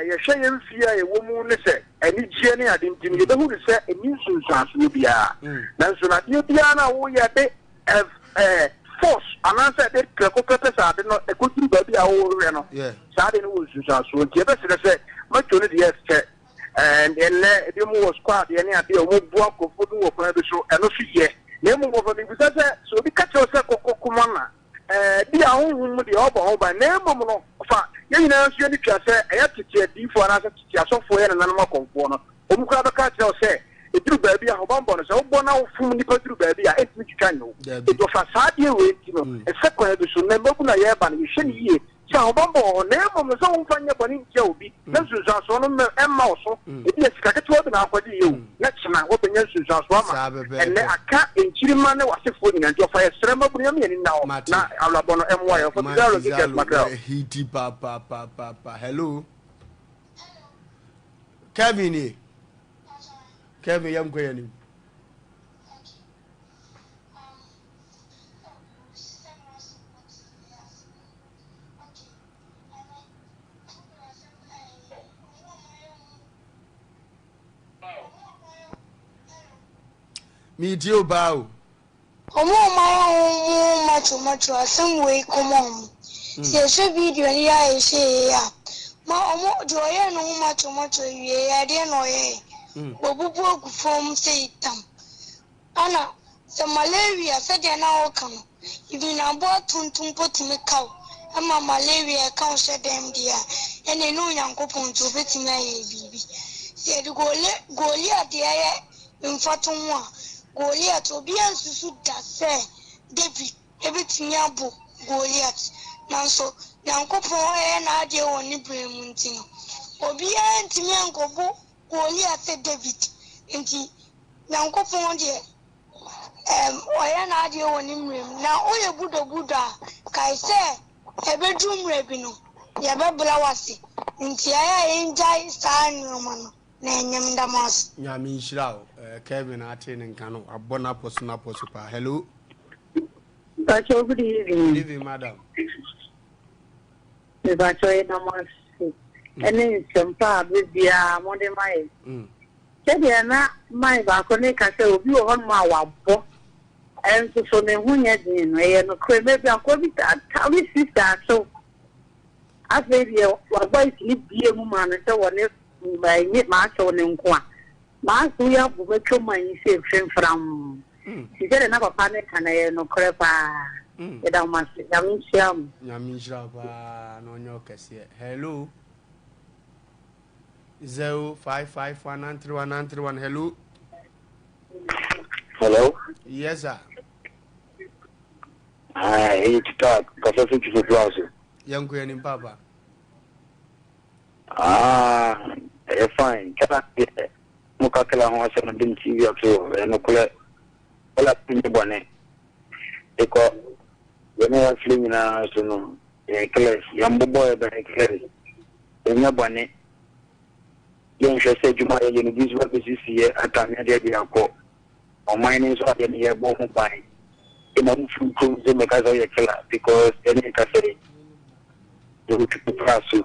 yɛhwɛ yɛn mfie a yɛwɔ mu ne sɛ anigyeɛ ne ade nti no, yɛbɛhu no sɛ ɛnni nsunsuansoɔ biara. Nanso no adeɛ biara no a woyɛ de force anaasɛ de prɛko pɛ pɛ sɛ ade no ɛkɔduru baabi a wohwehwɛ no, saa ade no wɔ nsunsuansoɔ. Nti yɛbɛsrɛ sɛ matwo no deɛ sɛ ɛnnɛ ebi mu wɔ squad ne adeɛ a wɔboa nkurɔfoɔ bi wɔ kwan bi so, ɛno so yɛ. Na mmom wɔfa mebisa sɛ, sɛ obi ka kyerɛ wo sɛ kɔkɔ koma no a, Ebia honhom mu deɛ ɔbɔ ho ban, na mmom no, fa yɛn nyinaa nso yɛn ani tua sɛ ɛyɛ tete adiyifoɔ anaasɛ tete asɔfoɔ, yɛn nananom akɔmfoɔ no, wɔn koraa bɛka akyerɛ wo sɛ ɛduru baabi a ahobammɔ no, sɛ wobɔ na wofom nnipa duru baabi a, ɛntumi ntwitwa nnye wo. Enti ɔfa saa adeɛ wei nti no, ɛsɛ kwan bi so, nnɛ mmabunu a yɛreba no, yɛhwɛ no yie. Sɛ ahobammɔ wɔ hɔ, na mmom no sɛ womfa nyɛ bɔne ntia obi na nsunsuansoɔ no mmɛ mma wo so, ebia sika ketewa bi na woakɔgye yɛ o, na kyena woabɛnya nsunsuansoɔ ama Saa ɛnnɛ pɛpɛɛpɛ. aka nkyirimma ne w'asefoɔ nyinaa. Nti ɔfa yɛsrɛ mmabunu yɛmma yɛn ani nna hɔ Mate. na awurabɔ no mmoa yɛn. Ɔfa Mate Zalo Kickers Zalo Mackerel. wahiti papapaapa. Hello. Kevin nie. Kevin yɛnkɔ yɛn anim. Meetie wo paa o. Ɔmo a ɔmo ayɛ ho mo macho macho asɛm wei kɔma ɔmo. Sɛ yɛhwɛ video no yɛ a yɛhwɛ yie a, ma ɔmo deɛ ɔyɛɛ ne ho macho macho awieɛ adeɛ na ɔyɛɛ. Wabubu agu fam sei tam. Ana sɛ malaria sɛdeɛ na woka no, even aboa tuntum mpo tumi ka wo ma malaria ɛka wo hyɛ dɛm deɛ a, ɛnneɛ ne Onyankopɔn nti ɔbɛtumi ayɛ biribi. Sɛ yɛde Goliat deɛ yɛ mfatoho a, Goliat, obiara nsusu da sɛ David bɛtumi abo Goliat, nanso Nyankopɔn yɛ n'adeɛ wɔ ne berɛ mu nti no, obiara ntumi ankɔbo Goliat sɛ David. Nti Nyankopɔn deɛ ɛɛm ɔyɛ n'adeɛ wɔ ne mmerɛ mu. Na woyɛ budobudo a, kae sɛ ɛbɛduru mmerɛ bi no, yɛbɛbra wo ase. Nti ɛyɛ a yɛngyae saa nnoɔma no na ɛnyɛ. Meda mo ase. Nyame nhyira wo eh, Kevin ate ne nka no wabɔ n'apɔso n'apɔso paa. Hello. Mpakyɛw good evening. Good evening madam. Mepakyɛw yɛda mo ase ɛne nsɛmpa a bere biara mode ma yɛn. Sɛdeɛ na man baako no reka sɛ obi wɔ hɔnom a wabɔ nso so ne ho nyɛ den no, ɛyɛ nokorɛ. Maybe akoa bi taa tare sista asew. Afei deɛ wabɔ no bie mu ma no sɛ wɔne nye m'asew no nko a. M'asew yi abɔ m'atwa mu ayi sɛ mfimfram. Nti sɛdeɛ na papa no ka no, ɛyɛ nokorɛ paa. Yɛda mo ase. Nyame nhyira mo. Nyame nhyira wo paa na ɔnyɛ wo kɛseɛ. Hello. 0551931931 hello. Hello. Yes sir. Hi, ɛyɛ Tupac, kasa fi Twifo Pla so. Yɛn kɔ yɛn nim papa. Ah, ɛyɛ fine. Kala deɛ, mo ka kala ho asɛm no de me TV ato hɔ, ɛyɛ nokorɛ. Kala nyɛ bɔne. Ekɔ, yɛn a yɛafiri nyinaa so no, yɛyɛ killers, yɛn bobɔ yɛ bɛyɛ killers. Yɛnyɛ bɔne. Yɛnhwɛ sɛ adwuma a yɛyɛ no bi nso ba bɛsisi yɛ atame adeɛ de akɔ. Ɔman no nso adeɛ no yɛbɔ ho ban. Ɛna wofiri kurom sɛ mɛka sɛ woyɛ killer because ɛne nka sɛ yɛwɔ twuku pra so.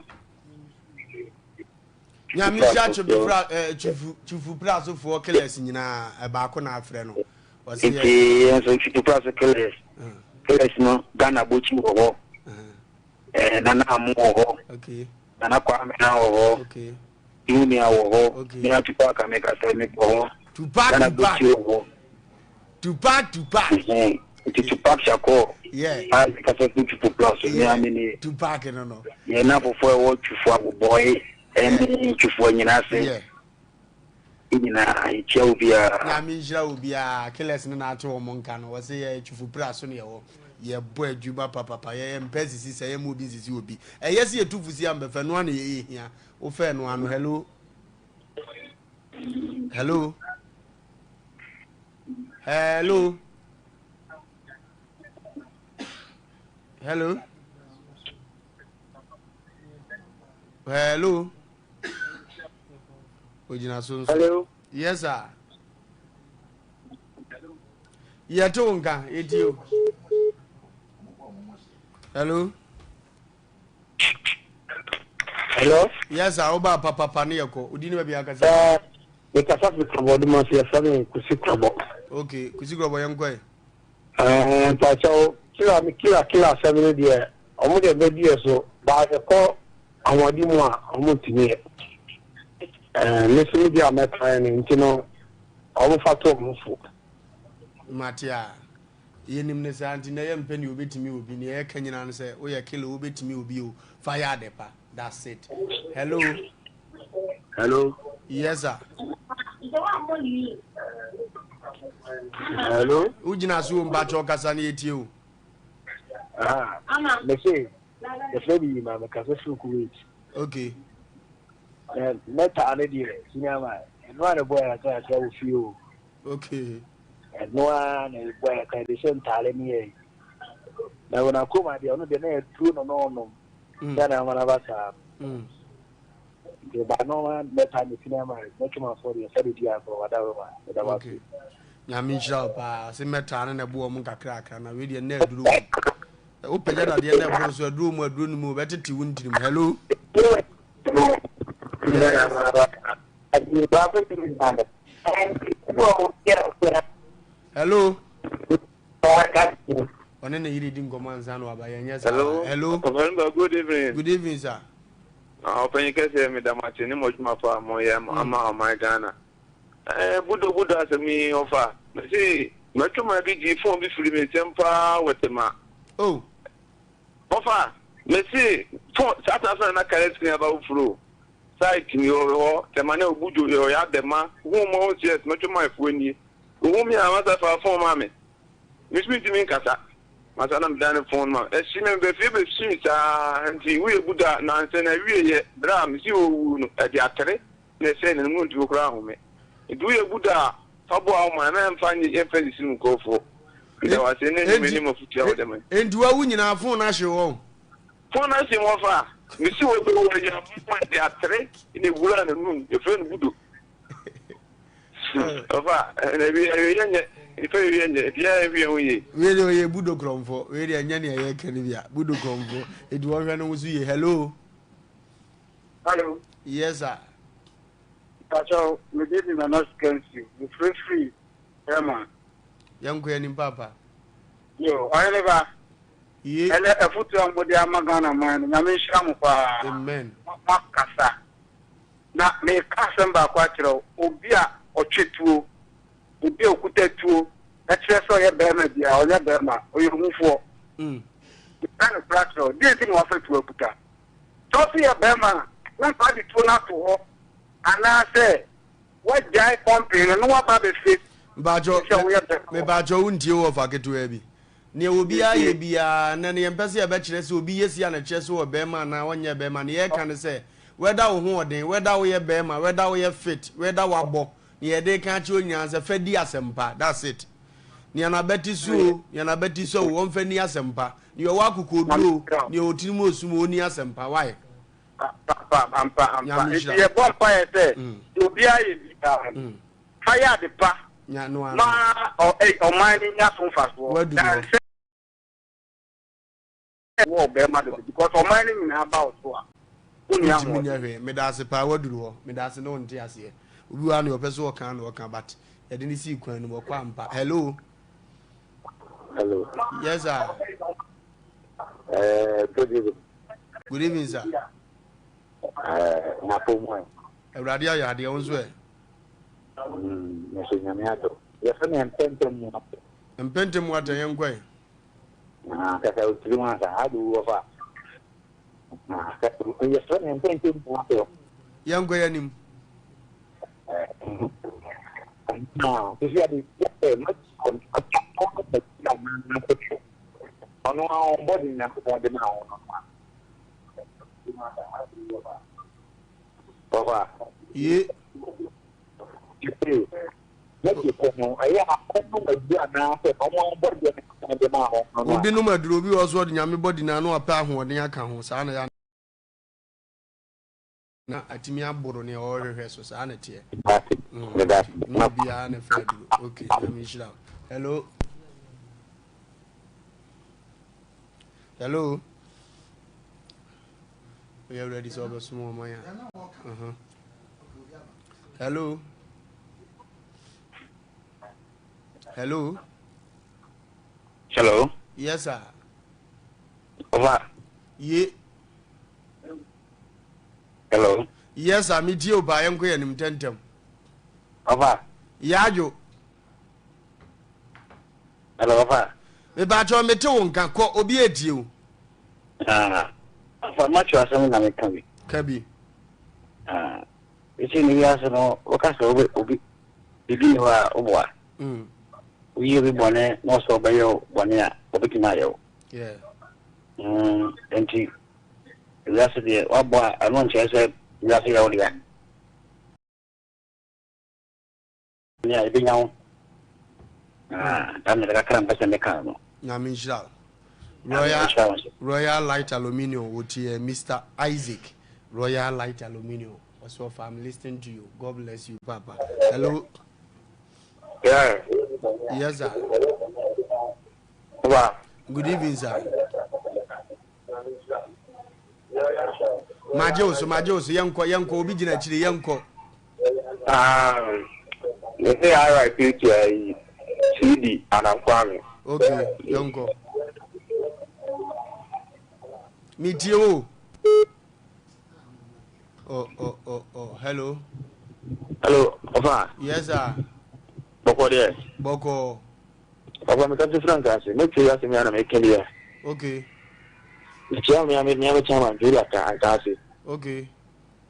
Nyame nhyira twufu eh, twufu pra sofoɔ killers nyinaa ɛbaako na afrɛ no. Nti yɛn nso twufu pra so killers. Killers no Ghana bokyi wɔ hɔ. Eh, Nana Amo wɔ hɔ. Okay. Nana Kwame na wɔ hɔ. Okay. Junior wɔ hɔ. Okay. Mena Tupac a meka sɛ mebɔ hɔ. Tupac Nana Tupac. Bokyi wɔ hɔ. Tupac Tupac. Mhm. Nti Tupac Shakur. Yeah. A meka sɛ fi Twifo Plus so. Yeah. Mea me nie. Tupac no no. Yɛn afofo a ɛwɔ Twifo Agobɔe ɛne Twifo Anyinase. Yeah. Nyinaa yɛkyia obiara. Nyame nhyira obiara. Killers no na ate wɔn nka no. Wɔse yɛ Twifo Pra so na yɛwɔ. Yɛbɔ adwuma papapa. Yɛyɛ mpɛ sisi sɛ yɛma obi nsisi obi. Ɛyɛ sɛ yɛtu fo si ambɛfɛ no ano yɛyɛ hia. Wofɛ no ano. Hello. Hello. Hello. Hello. Hello. Ogyina so nso. Hello. Yes sir. Yɛte wo nka, yɛtie o. Hello. Hello. Yes sir, woba papapa ne yɛkɔ. Wodi ne baabi akasa. Eh, mekasa fi Krɔbɔ de ma so yɛfrɛ me Kusi Krɔbɔ. Okay, Kusi Krɔbɔ yɛnkɔ ɛ. Eh, mpakyɛw, kila kila kila asɛm no deɛ, ɔmo deɛ bɛdi yɛ so, baasɛ kɔ ahoɔden mu a, ɔmo ntumi yɛ. Eh, me so me deɛ a mɛkan no nti no, ɔmo fa to ɔmo fo. Mate a, yɛnim no saa nti na yɛmpɛ nea obetumi obi, nea yɛka nyinaa no sɛ woyɛ killer wobetumi obi o, fa yɛ ade pa. That's it. Hello. Hello. Yes sir. Hello. Wogyina so o mpakyɛ ɔkasa no yɛtie o. Ah, mese. Yɛfrɛ me Yima, mekasa firi Kuwait. Okay. Na mɛtaa no deɛ, senior man, ɛno a na ɛbɔ yɛn akra wɔ fie o. Okay. Ɛno ara na ɛbɔ yɛn akra, yɛde hyɛ ntaale ne yɛn. Na wɔn akoma deɛ, ɔno deɛ na yɛduro no na ɔnom. Sɛ na ama no aba saa. Nti ba no ma mɛtaa ne senior man, mɛtwemafoɔ deɛ, sɛde di agorɔ, wada roma, meda wo ase. Nyame nhyira wo paa, se mɛtaa no na ɛboɔ ɔmo nkakrakra na wei deɛ na aduro mu. Wopagya dadeɛ na ɛboro so aduro mu aduro no mu bɛtete wo ntirim. Hello. Hello. Ɔne ne yere di nkɔmɔ ansa na waba yɛn nyɛ saa. Hello. Hello. Ɔpɛnba good evening. Good evening sir. Ɔpanyin kɛseɛ meda mo ase ne mo adwuma pa a moyɛ ama ɔman Ghana. Ɛɛ budo budo asɛm yi ɔfa. Mese mɛtwoma bi gyee phone bi firi me nsam paa wɔ Tema. Oh. Ɔfa mese phone saa tena so na na kare screen aba foforo. Site ni wɔ hɔ Tema ne obudo yɛ ɔyɛ abɛma hu mo ho yes mɛtwoma afuo nie. Ohu me a masa fa phone ma me. Me nso mentumi nkasa. Masa na medan ne phone ma. Ɛhye me meba fie bɛsui saa nti woyɛ budo a nansa na awieɛ berɛ a mese ɔwu no ɛde atere na ɛsɛe n'anim na ontumi koraa nhome. Nti woyɛ good a, fa boa wo man na ɛmfa nye ɛmfa nsisi wo nkurɔfoɔ. Meda wo ase ne nnwuma anim afotu a wode ma yi. Enti wawu nyinaa phone no ahye wo ɔho? Phone no ahye me ɔfa. Mesi wɔ bɛ wɔ anya mma de atere na ewura n'anum yɛfrɛ no budo. Ɔfa na ebi ɛyɛ nyɛ nipa ebi nyɛ ebi yɛ ebi ho yie. Wei deɛ ɔyɛ budo korɔmfoɔ wei deɛ ɛnyɛ nea yɛka no bi a budo korɔmfoɔ eti wɔhwɛ no ho so yie hello. Hello. Yes sir. Mpakyɛw, me din de Nana Sikansiw. Mefrɛ firi Herman. Yɛnkɔ yɛn anim paapa. Yo, ɔhene ba. Ye. Ɛnɛ afutuo a mode ama Ghana man no, Nyame nhyira mo paa. Amen. Moakasa. Na meka asɛm baako akyerɛ wo, obi a ɔtwe tuo, obi a okuta tuo, ɛkyerɛ sɛ ɔyɛ barima biara, ɔnyɛ barima, ɔyɛ ohufoɔ. Meka nokorɛ akyerɛ wo, deɛ nti na wafa tuo akuta? Sɛ ɔse yɛ bɛrima a, na saa de tuo no ato hɔ anaasɛ woagyae pɔmpee no na woaba abɛfie Mpakyɛ, sɛ woyɛ bɛrima wɔ. mepakyɛ wo ntie wɔ fa ketewaa bi. Nea obiara yɛ biara, nnɛ no yɛmpɛ sɛ yɛbɛkyerɛ sɛ obi yɛ sei a na ɛkyerɛ sɛ ɔyɛ bɛrima anaa ɔnyɛ bɛrima. Nea yɛreka ne sɛ, whether wo ho ɔden, whether woyɛ bɛrima, whether woyɛ fit, whether woabɔ, nea yɛde reka akyerɛ wo nyinaa sɛ fa di asɛmpa. That's it. Nea n'abati so o, nea n'abati sɔ o, ɔmfa nni asɛmpa. Nea ɔwɔ akokoɔduro o, nea ɔwɔ tirim osum o, ɔnni asɛmpa. Why? Ampa, ampa, ampa. Nyame Nti nhyira. yɛbɔ mpaeɛ sɛ deɛ obiara yɛ biara no, fa yɛ ade pa Nya no ano. ma ɔ- ɛ- ɔman no nya so mfasoɔ. Waduru Na hɔ. nsɛ wɔ ɔbarima dodo because ɔman no nyinaa ba wo so a, wonni Wontumi nyɛ ahoɔden. hwee. Meda ase paa waduru hɔ. Meda ase ne wo nte aseɛ. Obi wɔ ha nea ɔpɛ sɛ ɔka na ɔka but yɛde no sii kwan no mu ɔkɔ ampa. Hello. Hello. Yes sir. Good evening. Good evening sir. Napo mu ɛ. Awurade ayɛ adeɛ wo nso ɛ. Nso nyame adɔ. Yɛfrɛ me mpɛntɛm mu atɛ. Mpɛntɛm mu atɛ yɛn kɔ ɛ. Ah, kasa otiri mu ansa. Adu wɔ fa. Ah, yɛfrɛ me mpɛntɛm mu atɛ. Yɛn kɔ yɛn anim. Ah, sisi ade yɛ ma ɔno a ɔbɔ de Nyankopɔn de ma wo no Papa. Ye. Obi nom aduro obi wɔ so ɔde nyame bɔ di na ano apɛ ahoɔden aka ho saa na ya na atumi aboro nea ɔrehwehwɛ so saa na ɛteɛ. Ne obiara ne fɛ aduro. Ok, nyame nhyira wo. Hello. Hello. Oyɛ ready sɛ ɔbɛsom ɔman a. Uh-huh. Hello. Hello. Hello. Yes, sir. Over. Ye. Hello. Yes, sir. Me tie o paa yɛnkɔ yɛn anim ntɛntɛm. Ɔfa. Yadwo. Hello, ɔfa. Mepakyɛw mete wo nka kɔ obi etie o. Ah, ɔfa macho asɛm na meka bi. Ka bi. Ah, esi ne wiase no woka sɛ obi obi bibi ni hɔ a woboa. Mm. Woyi obi bɔne na ɔsɛ ɔbɛyɛ wo bɔne a obetumi ayɛ wo. Yeah. Mm, nti. Wiase deɛ wabɔ a ɛno nkyerɛ sɛ wiase yɛ wo dea. Nea ebenya wo. Ah, that na kakra mpɛ sɛ meka no. Nyame nhyira wo. Royal, Royal Light Aluminium wotie Mr. Isaac Royal Light Aluminium ɔsɛ ɔfa I'm listening to you God bless you papa. Hello. Yeah. Yes sir. Papa. Good evening sir. Magye wo so, magye wo so, yɛnkɔ, yɛnkɔ, obi gyina akyire, yɛnkɔ. Ah, me se RIP to ayi CD Anankwame. Okay, yɛnkɔ. Metie wo. Oh, oh, oh, oh, hello. Hello, Ofa. Yes, sir. Bɔkɔ deɛ. Bɔkɔ. Ɔfa me kasa fira nkaase. Me te ase me ana me kɛdeɛ. Okay. Me kyia me ame me ame chairman Julia ka ankaase. Okay.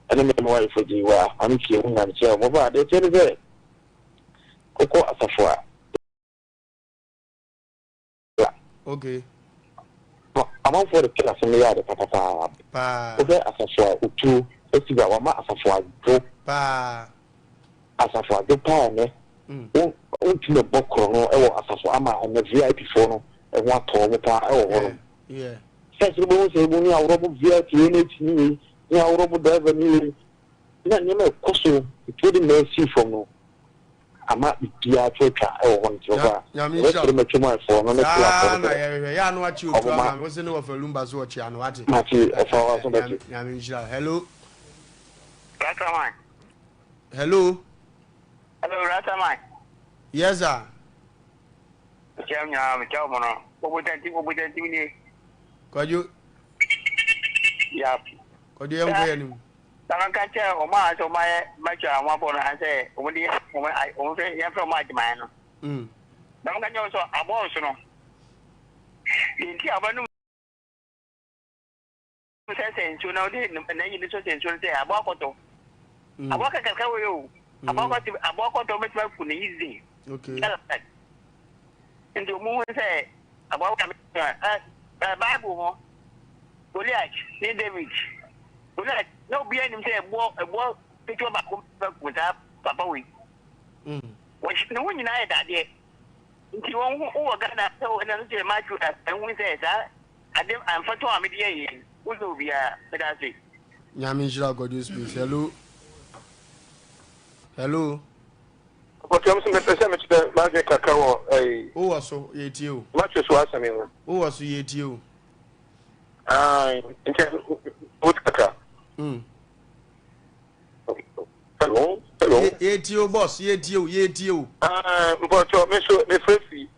Ɛne me me wife gye wa ame tie mu na me kyia mo fa de kyɛ ne sɛ kokɔ asafo a. Okay. Amanfoɔ de kɛla asɛm yɛ ade papapaa. Paa. Wofɛ asafo a otuo esi ba wama asafo adwo. Paa. Asafo adwo paa ɛnɛ. Wo wontumi bɔ korɔ no wɔ asafo ama ɛnɛ VIP foɔ no ho atɔ wɔn paa wɔ hɔ nom. First no bɛhu sɛ ebi ne aworɔbo VIP wei na ɛtumi wei ne aworɔbo driver ne wei na nneɛma ɛkɔ so etuo de mmaa sii fam no ama biribiara to atwa wɔ hɔ no nti ɔfa Nyame nhyira ɛbɛsere matwa mu afoɔ no ne Saa kelafoɔ no na sɛ yɛhwehwɛ yɛ ano akye otu ɔmoma ama me wo se ne wɔfa lumba so ɔkyea no wate mate ɔfa wa so bɛte. Nyame nhyira wo. Hello. Rastaman. Hello. Hello, Rastaman. Yes, sir. Mekyia nyinaa, mekyia wɔn no. Obotantim, obotantim nie. Kwadwo. Yap. Kwadwo yɛn nkɔ yɛn anim. Na manka kyerɛ wɔn a sɛ wɔn ayɛ matwa a wɔn abɔ no ansɛ wɔn de wɔn wɔn fɛ yɛn fɛ wɔn agyeman no. Na manka kyerɛ wɔn sɛ abɔɔso no. Deɛ nti a wɔbɛnom sɛ sɛ nsuo na ɔde n'ayi no sɔ sɛ nsuo no sɛ aboa kɔtɔ mm. aboa kakraka wɔ yɛ o mm. aboa kɔtɔ aboa kɔtɔ bɛtumi aku ne yize nti ɔmo hu sɛ aboa kɔtɔ ɛ ɛ bible ho Goliath ne David Goliath na obiara nim sɛ ɛboɔ ɛboɔ ketewa baako bɛku saa papa wei mm. wɔhyɛ ne ho nyinaa yɛ dadeɛ nti wɔn ho wɔ Ghana sɛ wɔn ɛna no kyerɛ matthew ɛhu sɛ saa Ade mfatoho a mede yɛ yei, wonyɛ obiara. Meda ase. Nyame nhyira wo Kwadwo Space. Hello. Hello. Ɔpɔtɔm so mepɛ sɛ mekyerɛ m'adwene kakra wɔ ɛyi. Wowɔ so yɛtie o. Matthew so asɛm yi ho. Wowɔ so yɛtie o. Ayi nkyɛn wote kakra. Mm. Hello. Hello. Yɛtie o boss yɛtie o yɛtie o. Ah mpɔtɔ me so mefrɛ fi.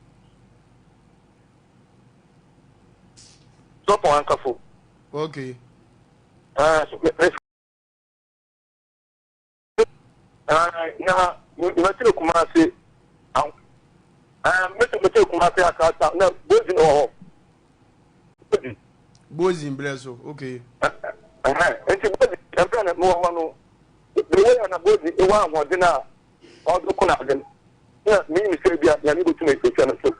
Sɔpɔn ankafo. Okay. Ah, so me me. Ah, na mɛtene Kumasi. Ah, mɛtene mɛtene Kumasi akata na Bozin wɔ hɔ. Bozin. Bozin brɛ so, okay. Ɛhɛn, nti Bozin ɛbrɛ na mewɔ hɔ no, the way a na Bozin ewɔ ahoɔden a ɔde ko n'ade no, na menyim sɛ bi a Nyame botum ehyɛ no so.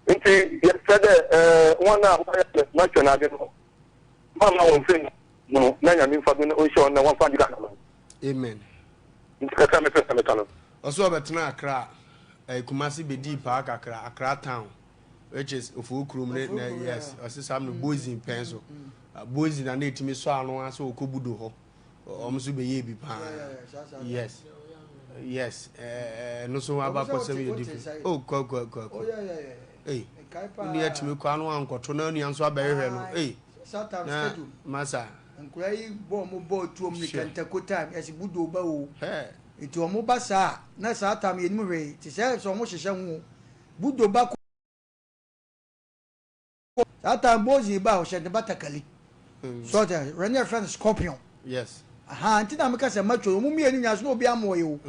Ntsi yɛserɛ dɛ hɔn a wɔayɛ matwa no adze no, wɔmma hɔn nsa ngu no na Nyame mfa do na onhyira hɔn na wɔmfa ngye Ghana man. Amen. Ntsi kakra a mepɛ sɛ meka no. Ɔse ɔbɛtena Accra eh, Kumasi bɛdii paa kakra, Accra town which is Ofowo kurom ne na yes, ɔse saa no Bozin pɛn so, Bozin na na ɛtumi sɔ ano ara sɛ ɔkɔ Budo hɔ. Wɔn nso bɛyɛ bi paa. Yes. Yes. Ɛno nso abakɔsɛm yɛ different. Oh, kɔ kɔ kɔ kɔ. Ei, nua tumi kɔ ano ankɔto na nua nso abɛhwehwɛ no. Ei. Na masa. Nkura yi bɔ ɔmo bɔ tuom ne kɛntɛko time yɛsi budo ba o. Nti ɔmo ba saa na saa time yɛnim hwee te sɛ sɛ ɔmo hyehyɛ ho budo ba kɔ. Saa time Bozi ba a ɔhyɛ ne batakali. So ɔte wɛ ne yɛfrɛ no scorpion. Yes. Aha nti na meka sɛ macho ɔmo mmienu nyinaa so na obi amoɔ yɛ o.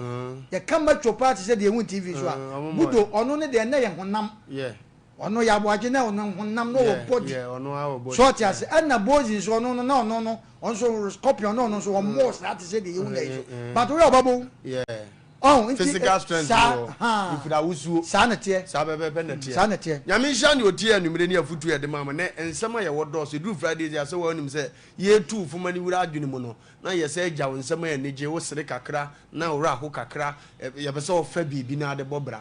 Yɛka macho paa te sɛ deɛ ehu TV so a. Budo ɔno ne deɛ na yɛ honam. Yeah. Ɔno yɛ aboagye na ɔno honam na ɔwɔ body. Yeah, ɔno awɔ body. So ɔte ase ɛna Bozi nso ɔno no na ɔno no ɔno nso scorpion na ɔno nso ɔmoɔ saa te sɛ deɛ ehu na yi so. But woyɛ ɔba bowu. Yeah. Ɔho nti Physical strength saa wɔ hɔ. haa. Ɛfiri awosuo. Saa na ɛteɛ. Saa pɛpɛɛpɛ na ɛteɛ. Saa na ɛteɛ. Nyame nhyira nea ɔtie anwummere ne afutuo a yɛde ma mo. Nɛ nsɛm a yɛwɔ dɔɔso. Ɛduru Fridays yi a sɛ woanim sɛ yɛretu wo fo ma no wura adwene mu no, na yɛsɛ gya wo nsɛm a anigye, wo sere kakra na wo werɛ aho kakra. Yɛpɛ sɛ ɔfa biribi na ade bɔ bra.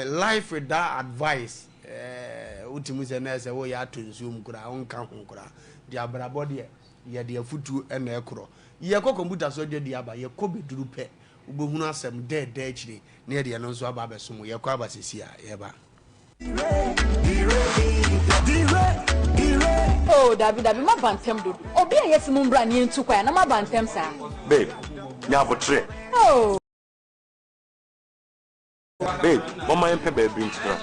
Life without advice, wotumi sɛ na ɛsɛ woyɛ atɔ nsuo mu koraa, wonka ho koraa. Nti abrabɔ deɛ, yɛde afutuo na ɛkorɔ. Yɛkɔ kɔmputa so adwadie aba, yɛkɔ bɛduru pɛ, Wobɛhunu asɛm dɛɛdɛɛ akyire na yɛde ɛno nso aba abɛsom wo. Yɛkɔ aba seesei a, yɛba. Oh dabi dabi maba ntɛm dodo. Obi a yɛse mo mbra na yɛntu kwan a na maba ntɛm saa. Babe, nya aboterɛ. Oh. Babe, momma yɛmpɛ baabi ntena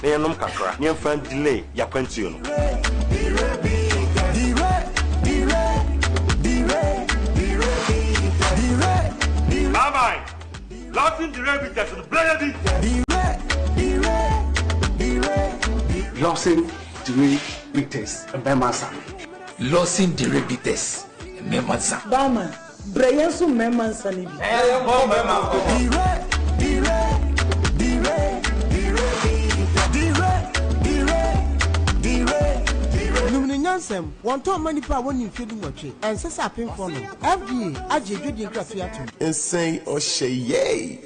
na yɛnnom kakra na yɛmfa ndelay y'akwantuo no. Bye bye. Lawson Dire Bitters no brɛ yɛ bi. Lawson Dire Bitters mmarima nsa. Lawson Dire Bitters mmarima nsa. Barman, Brɛ yɛn nso mmarima nsa no bi. Nom no nyansam. Wɔntɔn mma nnipa a wɔnni mfeɛ dunwɔtwe. Ɛnsɛ sɛ apemfoɔ nom. FDA agye adwadie nkratoɔ yi atom. Nsɛn ɔhyɛ yɛi.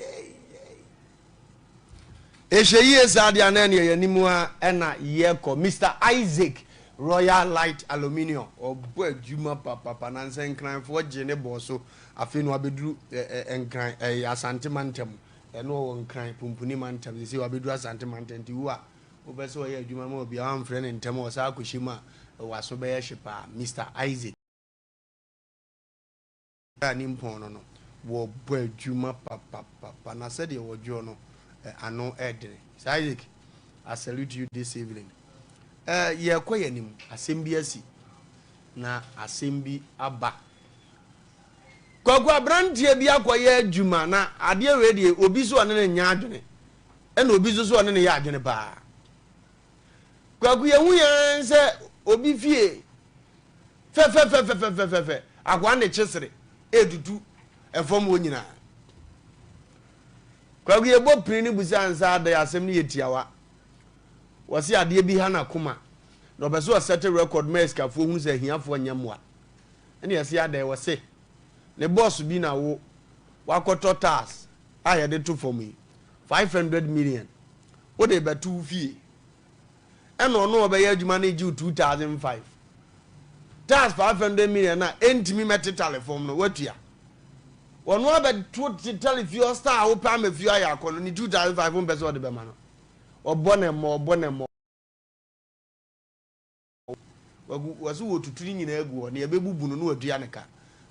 Ehwɛ yie saa deɛ a na ɛneɛ yɛn anim ara na yɛkɔ. Mister Isaac Royal Light Aluminium ɔbɔ adwuma papapa na nsɛ Nkranfoɔ gye ne bɔɔ so afei na wabɛduru Nkran ɛyɛ Asante mantam ɛno ɔwɔ Nkran Pumpuni mantam sɛsei wabɛduru Asante mantam nti wo a wopɛ sɛ ɔyɛ adwuma ma obi a wamfrɛ no ntɛm a ɔsan akɔhyɛ mu a waso bɛyɛ hye paa Mister Isaac. a ne mpɔn no no, wɔbɔ adwuma papapapa, na sɛdeɛ wɔdwoɔ no, ano ɛdene. Sir Isaac, I salute you this evening. Eh, yɛkɔ yɛn anim, asɛm bi asi, na asɛm bi aba. Kwaku aberanteɛ bi akɔyɛ adwuma, na adeɛ wei deɛ, obi so ɔne no nyɛ adwene, ɛna obi nso so ɔne no yɛ adwene paa. Kwaku yɛhu yɛn sɛ obi fie Fɛfɛfɛfɛfɛfɛfɛ, akoa ne kyesere retutu ɛfam hɔ nyinaa. Kwaku yɛbɔ pini no busa nsa adɛn asɛm no yɛ tiawa. Wɔse adeɛ bi ha n'akoma na ɔpɛ sɛ ɔsɛte record ma asikafoɔ hunu sɛ ahiafoɔ nyɛ mmoa. Ɛne yɛse adɛn wɔse ne boss bi na wo wakɔtɔ tiles a yɛde to fam yi 500 million wode bɛto wo fie. Ɛna ɔno a ɔbɛyɛ adwuma no regye wo 2005. Tax 500 million a ɛntumi mɛtetale fam no, woatua. Ɔno abɛto tetale fie ɔstar a wopɛ ama fie ayɛ akɔnnɔ ne 2005 wompɛ sɛ ɔde bɛma no. Ɔbɔ ne mmɔ, ɔbɔ ne mmɔ. Wagu, wɔse wɔtutu ne nyinaa agu hɔ, nea ɛbɛbubu no na watua ne ka.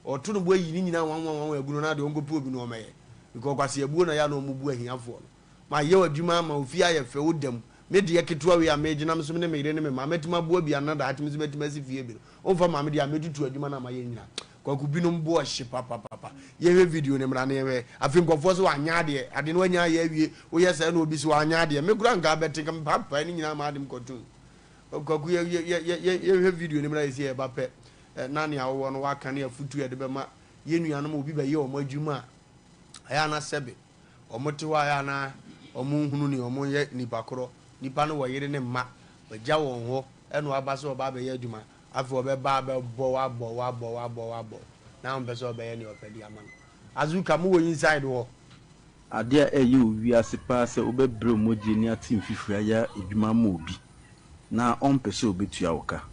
Ɔto no bo ayi ne nyinaa wanwanwanwan agu no na deɛ ɔnkɔpɛ obi na ɔmmɛyɛ. Because kwaseabuo na ɛyɛ a na wɔbu ahiafoɔ no. Mayɛ w'adwuma ama wo fie ayɛ fɛ, wo da mu. Me deɛ ketewa wei a megyina me so me ne me yere ne me mma mɛtumi aboa bi ana daakye me nso mɛtumi asi fie bi no womfa mma me deɛ a mɛtutu adwuma no a mayɛ nyina. Kwaku binom bo ɔhye papapapa. Yɛnhwɛ video no mmra na yɛnhwɛ. Afei nkurɔfoɔ se wanyɛ adeɛ, ade no wanya ayɛ awie, woyɛ saa na obi se wanyɛ adeɛ. Me koraa nka abɛte nka mepaapae ne nyinaa m'adem kɔtom. Kwaku yɛ yɛ yɛ yɛ yɛnhwɛ video no mmra yɛsi yɛba pɛ na nea wowɔ no waka ne afutuo a yɛde bɛma yɛn nuanom obi bɛyɛ wɔn adwuma a ɛyɛ a na sɛbe Wɔte hɔ a ɛyɛ a na wɔnhunu nea wɔyɛ nnipa korɔ. Nnipa no wɔ yere ne mma. Wɔagya wɔn hɔ na wɔaba sɛ wɔba abɛyɛ adwuma. Afei wɔbɛba abɛbɔ wo abɔ wo abɔ wo abɔ wo abɔ wo na wompɛ sɛ wɔbɛyɛ nea wɔpɛ de ama no. Azuka, mowɔ inside hɔ? Adeɛ a ɛyɛ wɔ wiase paa sɛ wobɛbrɛ wo mogya ani ate mfifire ayɛ adwuma ama obi na ɔmpɛ sɛ ɔbɛtua wo ka.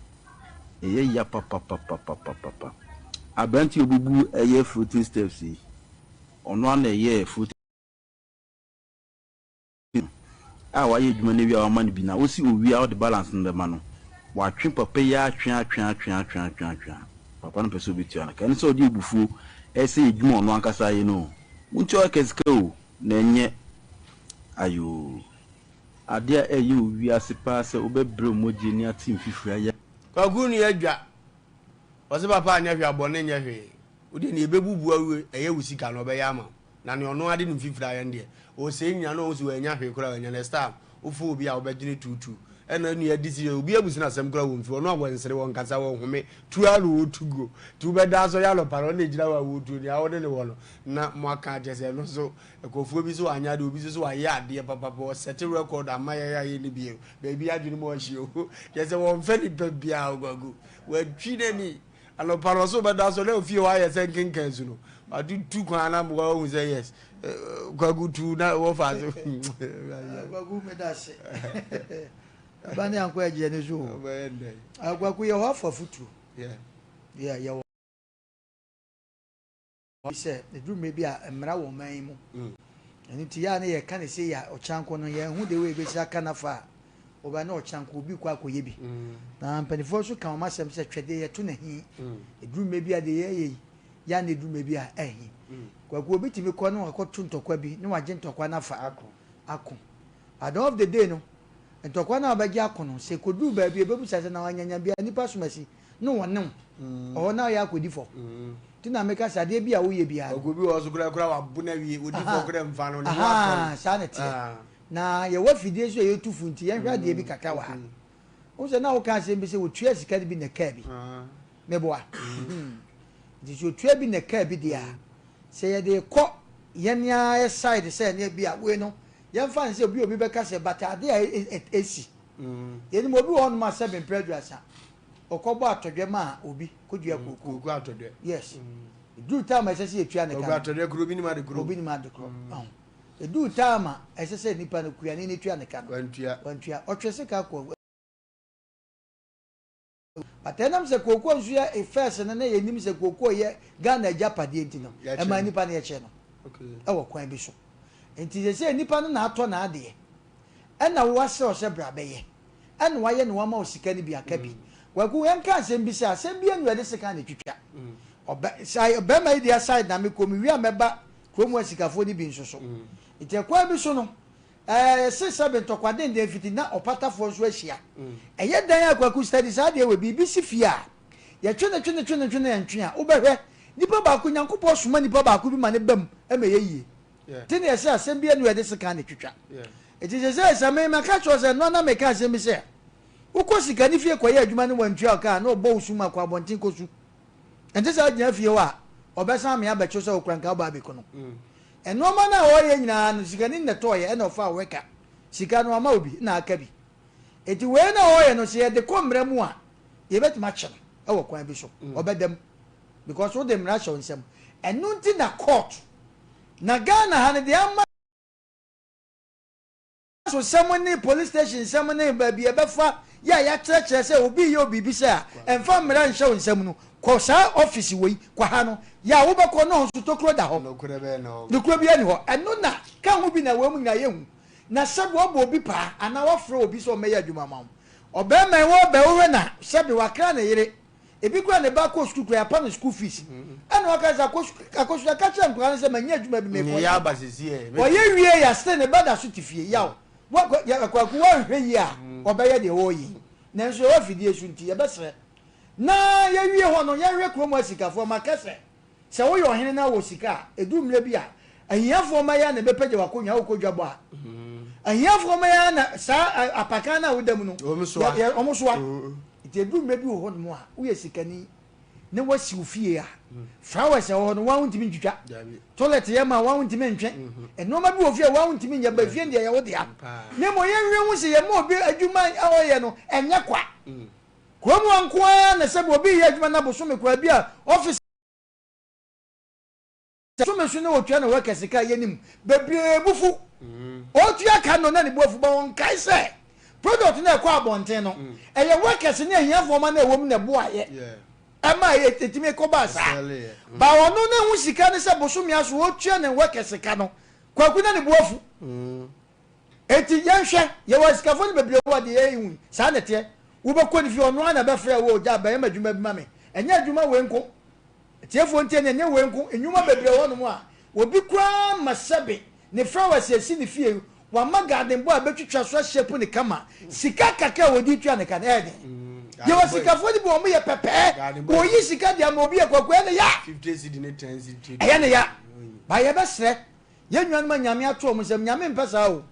Ɛyɛ ya papapapapapapa. Aberanteɛ a ɔbubu ɛyɛ floating steps yi, Ɔno ara na ɛyɛɛ floating a wayɛ adwuma no awie a wama no bi na wosi owie a ɔde balance no bɛma no. Watwe papa yi ara twe atwe atwe atwe atwe atwe a papa no pɛ sɛ obetua no ka. Ɛne sɛ ɔde abufuo ɛresɛe adwuma a ɔno ankasa ayɛ no o. Montua ɔka sika o na ɛnyɛ ayoo. Adeɛ a ɛyɛ wɔ wiase paa sɛ wobɛbrɛ wo mogya ani ate mfifire ayɛ. Kwaku nua dwa. Ɔse papa anyɛ hwee a bɔne nyɛ hwee. Wo deɛ nea ɛbɛbubu awie ɛyɛ wo sika no ɔbɛyɛ ama wo. Na nea ɔno ara de ne mfifire ayɛ no deɛ, ɔsɛe nyina na ɔhu sɛ wannya hwee koraa a wanya. Next time wofo obi a wobɛgyene tuutuu. Ɛna nua di si obi abusi n'asɛm koraa wɔ mfi ɔno a wɔnsere wɔnkasa wɔnhome tu ara na wɔtu guo nti wobɛda asɔre anɔpa no ɔno na ɛgyina hɔ a wɔtuo nea wode ne wɔ no na moaka akyɛ sɛ ɛno nso nkurɔfoɔ bi so wanyɛ adeɛ obi nso so wayɛ adeɛ papapa ɔsɛte record ama yɛn a yɛnni bio baabi adwene mu ɔhye o kyɛ sɛ wɔmfɛ nipa biara ɔgwagu watwi n'ani anɔpa no ɔso bɛda asɔre na ofie hɔ ayɛ sɛ nkenkan su no watutu kwan na mmoa wahu sɛ yes Kwaku tu na wɔfa so. Kwaku meda ase. Aba ne ankɔ agyeɛ ne so o. Kwaku yɛ hɔ afa futuo. Yeah, yɛ wɔ sɛ ɛduru mmerɛ bi a mmara wɔ ɔman yi mu. Ɛno nti yɛ a ne yɛka ne sɛ yɛ ɔkyanko no yɛn ho de wei bɛsi aka nafa a ɔba ne ɔkyanko obi kɔ akɔyɛ bi. Na mpanimfoɔ nso ka wɔn asɛm sɛ twɛdeɛ yɛto n'ahi. Ɛduru mmerɛ bi a deɛ yɛyɛ yi yɛ a na ɛduru baabi a ɛhe. Kwaku obi tumi kɔ na wakɔto ntɔkwa bi na wagye ntɔkwa no afa ako. At the end of the day no, ntɔkwa no a ɔbɛgye ako no, sɛ ɛkɔduru baabi a ɛbɛbusa sɛ na wanyanya biara nnipa som asi na wɔne wo ɔhɔ na ɔyɛ akɔdi fɔ. Nti na meka sɛ adeɛ bi a woyɛ biara no. Kwaku obi wɔ hɔ so koraa koraa wabo no awie, ɔdi fɔ koraa mfa no, ne ho atɔ no. Saa na ɛteɛ. Na yɛwɔ afidie nso a yɛtu fo nti yɛnhwɛ adeɛ bi kakra wɔ ha. Wohu sɛ na woka asɛm bi sɛ wɔtua sika no bi na ɛkaa bi. Meboa. Nti sɛ otua bi na ɛkaa bi deɛ a, sɛ yɛde rekɔ yɛn ara yɛ side sɛ ɛneɛ bi a wei no, yɛmfa no sɛ obi obi bɛka sɛ but adeɛ a ɛsi. Yɛnim obi wɔ hɔnom a sɛbe mprɛ aduasa, ɔkɔbɔ atɔdwɛ maa obi kɔdua kookoo. Kookoo atɔdwɛ. Yes. Ɛduru time a ɛsɛ sɛ yɛtua ne ka no. Kookoo atɔdwɛ koro, obi nim ade koro. Obi nim ade koro. Ɛduru time a ɛsɛ sɛ nipa no, kuani no tua ne ka no. Wantua. Wantua. Ɔtwe sika kɔ. But ɛnam sɛ kookoo nso yɛ first no na yɛnim sɛ kookoo yɛ Ghana agyapadeɛ nti no, ɛmaa nnipa no yɛkyɛ no wɔ kwan bi so. Nti seesei nnipa no na atɔ n'adeɛ, ɛna wo asrɛ wo sɛ bra bɛyɛ, ɛna wayɛ na wama wo sika no bi aka bi. Kwaku yɛnka asɛm bi sɛ asɛm biara nni hɔ yɛde sekan na ɛtwitwa. Ɔbɛ, sɛ ɔbarima yi deɛ side na mekɔ, mewie a mɛba kurom hɔ asikafoɔ no bi nso so. Nti ɛkwan bi so no, Ɛɛ se sɛbe ntɔkwa denden fiti na ɔpatafoɔ nso ahyia. Ɛyɛ dɛn a Kwaku study saa adeɛ wei, biribi si fie a, yɛtwe no twe no twe no twe no ɛntwe a, wobɛhwɛ, nipa baako, Nyankopɔn soma nipa baako bi ma no ba mu ma ɛyɛ yie. Nti na yɛse asɛm biara nni hɔ a yɛde sekan na ɛtwitwa. Nti sesei sɛ me maka kyerɛ wo sɛ, nnora na meka asɛm bi sɛ, wokɔ sikani fie kɔyɛ adwuma ne wantua wo ka a, na ɔbɔ wo sum akɔ abɔnten kɔsu. Ɛnte saa gyina fie hɔ a, ɔbɛsan amee abɛkye wo sɛ wokura nka wobaa abɛku no. Nnoɔma no a ɔreyɛ nyinaa no sikani no na ɛtɔeɛ ɛna ɔfaa worker sika no wama obi na aka bi. Enti wei no a ɔreyɛ no sɛ yɛde kɔ mmara mu a yɛbɛtumi akye no wɔ kwan bi so. Ɔbɛda mu because wode mmara hyɛ wo nsam. Ɛno nti na court na Ghana ha no deɛ ama So sɛm ne police station nsɛm ne baabi a ɛbɛfa yɛ a yɛakyerɛkyerɛ sɛ obi reyɛ wo biribi sɛ a, ɛmfa mmara nhyɛ wo nsam no, kɔ saa ɔfese wei, kɔ ha no, yɛ a wobɛkɔ no hɔ nso tokuro da hɔ. Nokorɛ bɛn na ɛwɔ hɔ? Nokorɛ biara nni hɔ. Ɛno na ka ho bi na wei mu nyinaa yɛhu. Na sɛbe wɔabɔ obi paa anaa wɔafrɛ obi sɛ ɔmmɛyɛ adwuma mma wo. Ɔbarima yi wɔrebɛ wohwɛ na sɛbe wakra ne yere Ebi koraa ne ba kɔ sukuu koraa yɛapa no school fees. Ɛna waka sɛ akosua ka kyerɛ nkwadaa no sɛ manya adwuma bi mekɔ yɛ. Ɔyɛ wie ya still ne ba da so te fie. Yaw Kwaku woanhwɛ yie a ɔbɛyɛ deɛ ɔreyɛ yi. Nanso yɛwɔ afidie so nti yɛbɛsrɛ na yɛwie hɔ no yɛnhwɛ kurom asikafoɔ. Maka sɛ Sɛ woyɛ ɔhene na wowɔ sika a, ɛduru mmerɛ bi a, ahiafoɔ mma yi ara na ɛbɛpagya w'akonnwa, wokɔ dwabɔ a. Ahiafoɔ mma yi ara na saa apakan no a woda mu no, wɔn soa. Nti ɛduru mmerɛ bi wɔ hɔnom a, woyɛ sikani na woasi wo fie a, flowers a ɛwɔ hɔ no, wo ara wontumi ntwitwa. Toilet yɛ ma wo ara wontumi ntwe. Nneɛma bi wɔ fie a wo ara wontumi nyɛ, ba fie no deɛ ɛyɛ wo dea. Na mmom yɛnhwɛ hu sɛ yɛma obi adwuma a ɔyɛ no, ɛnyɛ kwa. Kurom hɔ nko ara na sɛbi obi reyɛ adwuma na bosome koraa bi a office bosome so na otua ne workers ka yɛnim bebree bo fu. Otua ka no na ne bo afu but ɔnkae sɛ product no a ɛkɔ abɔnten no ɛyɛ workers ne ahiafoɔ ma no a ɛwɔ mu na ɛboaeɛ ɛma ɛtumi kɔbaa saa. But ɔno ne ho sika ne sɛ bosome aso otua ne workers ka no Kwaku na ne bo afu. Enti yɛnhwɛ, yɛwɔ asikafo no bebree wɔ deɛ yɛrehu yi, saa na ɛteɛ. Wobɛkɔ ne fie, ɔno ara na ɛbɛfrɛ wo, gya bɛyɛ m'adwuma bi ma me. Ɛnyɛ adwuma wei nko. Atiefoɔ ntie no, ɛnyɛ wei nko, nnwuma bebree wɔ hɔnom a, obi koraa ma sɛbe ne flowers a ɛsi ne fie, wama garden boy abɛtwitwa so ashape no kama. Sika kakra a wɔde tua ne ka no, ɛyɛ den. Yɛwɔ asikafoɔ no bi, wɔn yɛ pɛpɛɛ, wɔyi sika de ama obi a, Kwaku, ɛyɛ ne ya. Ɛyɛ ne ya. Ba yɛbɛsrɛ. Yɛn nuanom a Nyame ato wɔn nsam, Nyame mpɛ saa o.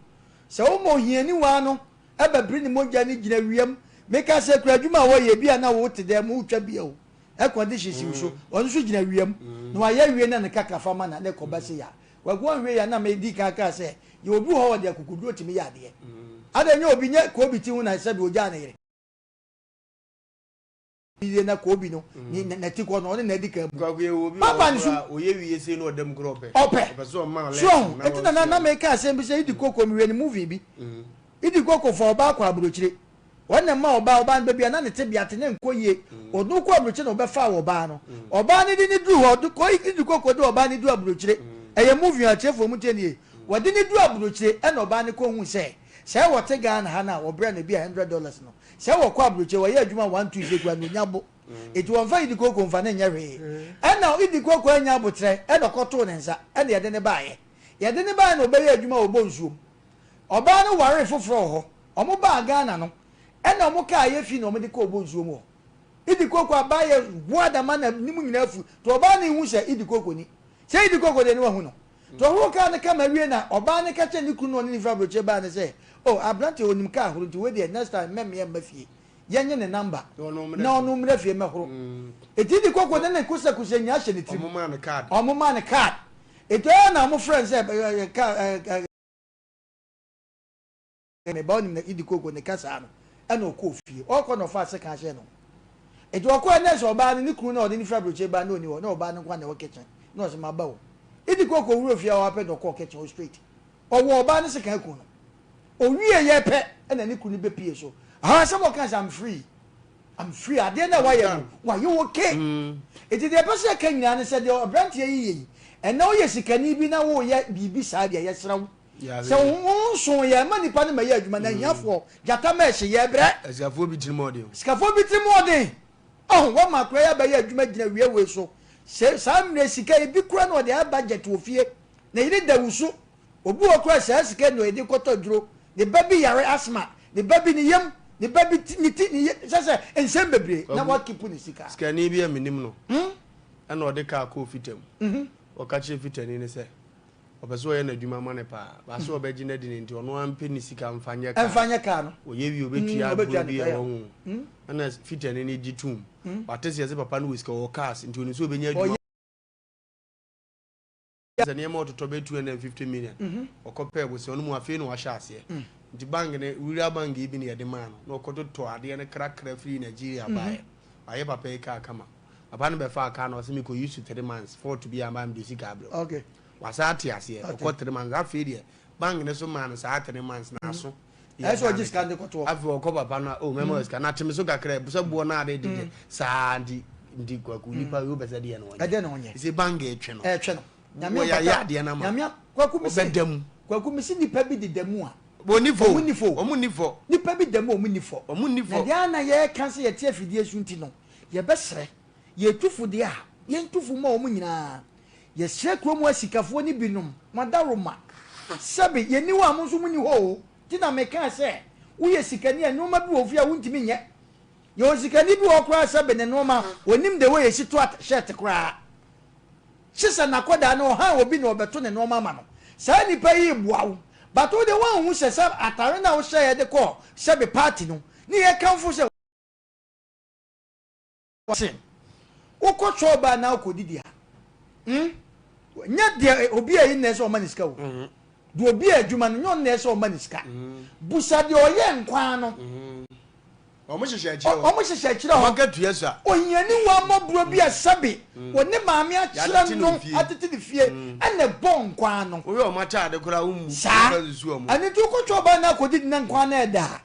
Sɛ woma ohiani waa no Ɛbɛbere ne mogya no gyina wiam. Meka sɛ kura adwuma a wɔyɛ bi a na wote dɛm wotwa bia o. Air condition si wo so. Ɔno nso gyina wiam. Na wayɛ awie na ne kakra fa ma na ne kɔba sei a. Kwaku anhwɛ yie a na medi kan kaa sɛ yɛwɔ obi wɔ hɔ a ɔde akokoduro tumi yɛ adeɛ. Adɛn nyɛ obi nyɛ Kobe ti ho na sɛbi ogyaa ne yere. Yie na Kobe no ne n'ati kɔ no ɔne na adi kan bu. Kwaku yɛwɔ obi wɔ Papa hɔ ne so. koraa ɔyɛ wie sei na ɔda mu koraa ɔpɛ. Ɔpɛ. Ɔpɛ sɛ ɔma So lesson ɔho na eti na na wasua. na meka asɛm bi sɛ Idi Koko mehwɛ ne movie bi. Idi Koko fa ɔbaa kɔ aburokyire. Wɔn na ɛma ɔbaa, ɔbaa no baabi a na ne tebea te na ɛnkɔ yie. Ɔno kɔ aburokyire na ɔbɛfaa ɔbaa no. Ɔbaa no de no duru hɔ, ɔde kɔ Idi Koko de ɔbaa no duru aburokyire. Ɛyɛ movie a atiefoɔ mu tie no yie. Wɔde no duru aburokyire ɛna ɔbaa no kɔhuu sɛ, sɛ wɔte Ghana ha no a wɔbrɛ no ebi a hundred dollars no, sɛ wɔkɔ aburokyire wɔyɛ adwuma one two sei koraa no ɔnya bo. Enti wɔmfa Idi Koko mfa no nyɛ hwee. Ɛna Idi Koko annya aboterɛ ɛna ɔkɔtoo ne nsa ɛna yɛde no baeɛ. Yɛde no baeɛ na ɔbɛyɛɛ adwuma wɔ Bonsuom. Ɔbaa no waree foforɔ wɔ hɔ. Ɔmo baa Ghana no, ɛna ɔmo kaa yɛ fi na ɔmo de kɔɔ Bonsuo mu hɔ. Idi Koko abaa yɛ ho adama na ne mu nyinaa afu. Nti ɔbaa no nhu sɛ Idi Koko ni. Sɛ Idi Koko deɛ ne wahu no. Nti ɔhoro kaa no kama wie na ɔbaa no ka kyerɛɛ ne kunu na ɔne no firi aburokyire baa no sɛ, oh abranteɛ ɔnim kaa horo nti wei deɛ next time mɛmmea mma fie. Yɛnye ne number na ɔno mmra fie mmɛhoro. Nti Idi Koko ne ne kosɛkosɛ nyinaa hyɛ ne tirim. Ɔmo maa no card. Ɔmo maa no card. Nti ɛyɛ na ɔmo frɛ no sɛ kaa ɛɛ. Me ba onim na idi koko ne kasaa no ɛna ɔkɔɔ fie ɔkɔ na ɔfaa sekan hyɛɛ ne ho nti ɔkɔɛ na ɛsɛ ɔbaa no ne kunu na ɔde no firi aburokyire baa na ɔni hɔ na ɔbaa no nkoa na ɛwɔ kitchen na ɔsɛ maba o idi koko wura fie a ɔapɛ na ɔkɔɔ kitchen hɔ straight ɔwɔ ɔbaa no sekan aku no owie yɛ pɛ ɛna ne kunu bɛ pie so aha asɛm ɔka sɛ I'm free I'm free adeɛ na wayɛ no wayɛ okay nti deɛ ɛpɛ sɛ ɛka nyinaa ne sɛ deɛ ɔbranteɛ yi yɛ yi ɛnɛ woyɛ sikani bi na woyɛ biribi saa deɛ yɛsrɛ wo Sɛ wo ho nso yɛ ma nipa no ma yɛ adwuma na ahiafoɔ gyata ma ɛhye yɛ brɛ. Asikafoɔ bi tirim ɔden. Sikafoɔ bi tirim ɔden. Ɔho wɔma akora yi abɛyɛ adwuma gyina wia wei so. Sɛ saa mmerɛ sika yi bi kora na ɔde ayɛ budget wɔ fie. Ne yere da wusu. Obi wɔ kora saa sika yi na ɔde kɔtɔ aduro. Ne ba bi yare asthma. Ne ba bi ne yam. Ne ba bi ti ne ti ne yam. Sɛ sɛ nsɛm bebree na wakipu ne sika. Sikani bi a menim no ɛna ɔde kaa kɔɔ fita mu. Ɔka kyerɛ fitani no sɛ Ɔpɛ sɛ ɔyɛ n'adwuma ma no paa. But sɛ ɔbɛgye no adi no nti, ɔno ara mpɛ ne sika mfa nyɛ kaa. Mfa nyɛ kaa no. Ɔyɛ wie ɔbɛtua agorɔ bi a ɛwɔ ho. Ɛna fitani no gye tom. Wate sɛ yɛsɛ papa no wɔ sika, ɔwɔ cars, nti ɔnim sɛ ɔbɛnya adwuma. Sɛ nneɛma a ɔtotɔ bɛyɛ 250 million. Ɔkɔpɛɛ bosea, ɔno mu afei na wahyɛ aseɛ. Nti bank no, rural bank yi bi na yɛde maa no. Na ɔkɔtotɔ adeɛ no krakra firii Nigeria baeɛ. Wayɛ papa yi kaa kama. Papa no bɛfaa car no ɔse mekɔ use 3 months fault biaa mba mede sika abrɛ wo. Okay. Wasan ate aseɛ ɔkɔ 3 months afei deɛ bank no so maa no saa 3 months na aso. Ɛyɛ sɛ ɔgye sika no de kɔtoɔ. Afei ɔkɔ papa no a oh mɛma wo sika na te me so kakra sɛ boɔ no ade de deɛ saa nti nti kwaku nipa yi wopɛ sɛ deɛ na ɔnyɛ. Ɛdeɛ na ɔnyɛ. Ɛsɛ bank ɛtwe no. Ɛtwe no. Nyame Wɔyɛ mpata. adeɛ no ama. Nyame kwaku mese. Ɔbɛda mu. Kwaku mese nipa bi deda mu a. Wɔn ni fɔ. Wɔn ni fɔ. Wɔn ni fɔ. Nipa bi da mu a wɔn ni fɔ. Wɔn ni fɔ. Na deɛ na yɛka sɛ yɛte afidie so nti no. Yɛbɛsrɛ, yɛtu fo deɛ a, yɛntu fo mma wɔn nyinaa. Yɛsrɛ kurom asikafoɔ no binom, mo adaworoma, sɛbe yɛnni hɔ a mo nso monni hɔ o, nti na mekaa sɛ, woyɛ sikani a nnoɔma bi wɔ wo fie a wontumi nyɛ. Yɛwɔ sikani bi wɔ hɔ koraa sɛbe ne nnoɔma, ɔnnim the way yɛsi to at shirt koraa. Kye sɛ n'akwadaa no ɔhan obi na ɔbɛto ne nnoɔma ama no. Saa nipa yi reboa wo, but wo deɛ woanhu sɛ sɛ atare no a wohyɛeɛ de kɔɔ sɛbe party no, ne yɛkamfo sɛ, Se wokɔ chɔɔ baa na wokɔdidi a, hmm, nyɛ deɛ obi a yi na ɛsɛ ɔma ne sika o. Deɛ obi a adwuma no, nyɛ ɔno na ɛsɛ ɔma ne sika. Busa deɛ ɔyɛ nkwan no. Wɔn hyehyɛ akyire hɔ. Wɔn hyehyɛ akyire hɔ. Wɔn akatua sua. Ohiani wa mmɔborɔ bi a sɛbe wɔne maame akyerɛ no atete ne fie ɛna ɛbɔ nkwan no. Wohwɛ wɔn ataade koraa wommu. Saa. Wofa nsusu wɔn. Ɛno nti wokɔ chɔɔ baa na akɔdidi na nkwan no ɛda a,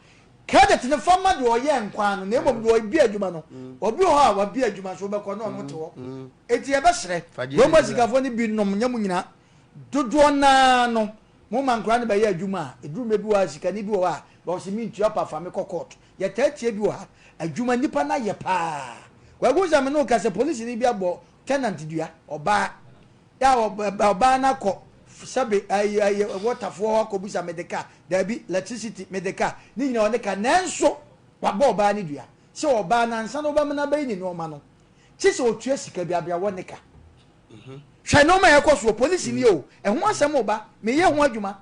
Credit no fa ma deɛ ɔyɛɛ nkwa no na mmom deɛ ɔbie adwuma no. Obi wɔ hɔ a wabie adwuma nso wobɛkɔ na ɔno te hɔ. Enti yɛbɛsrɛ kurom asikafoɔ no bi nom nyɛ mo nyinaa. Dodoɔ no ara no moma nkwadaa no bɛyɛ adwuma a ɛduru mmerɛ bi wɔ hɔ a sikani bi wɔ hɔ a ɔse mentua pa fa me kɔ court. Yɛtaa tie bi wɔ ha. Adwuma nnipa no ayɛ paa. Kwaku sɛ me ne wo ka sɛ polisini bi abɔ tenant dua, ɔbaa. Yɛ a ɔbaa no akɔ sɛbe ayi ayi wɔtafoɔ hɔ akɔbusa mede ka, daabi, electricity mede ka, ne nyinaa ɔne ka, nanso wabɔ ɔbaa no dua sɛ ɔbaa no ansa na ɔbɛma no abɛyi ne nneɛma no, kye sɛ ɔtua sika bi abere a wɔne ka. Hwɛ nneɛma a ɛkɔ soɔ, polisi ni o, ɛho asɛm reba, meyɛ ho adwuma.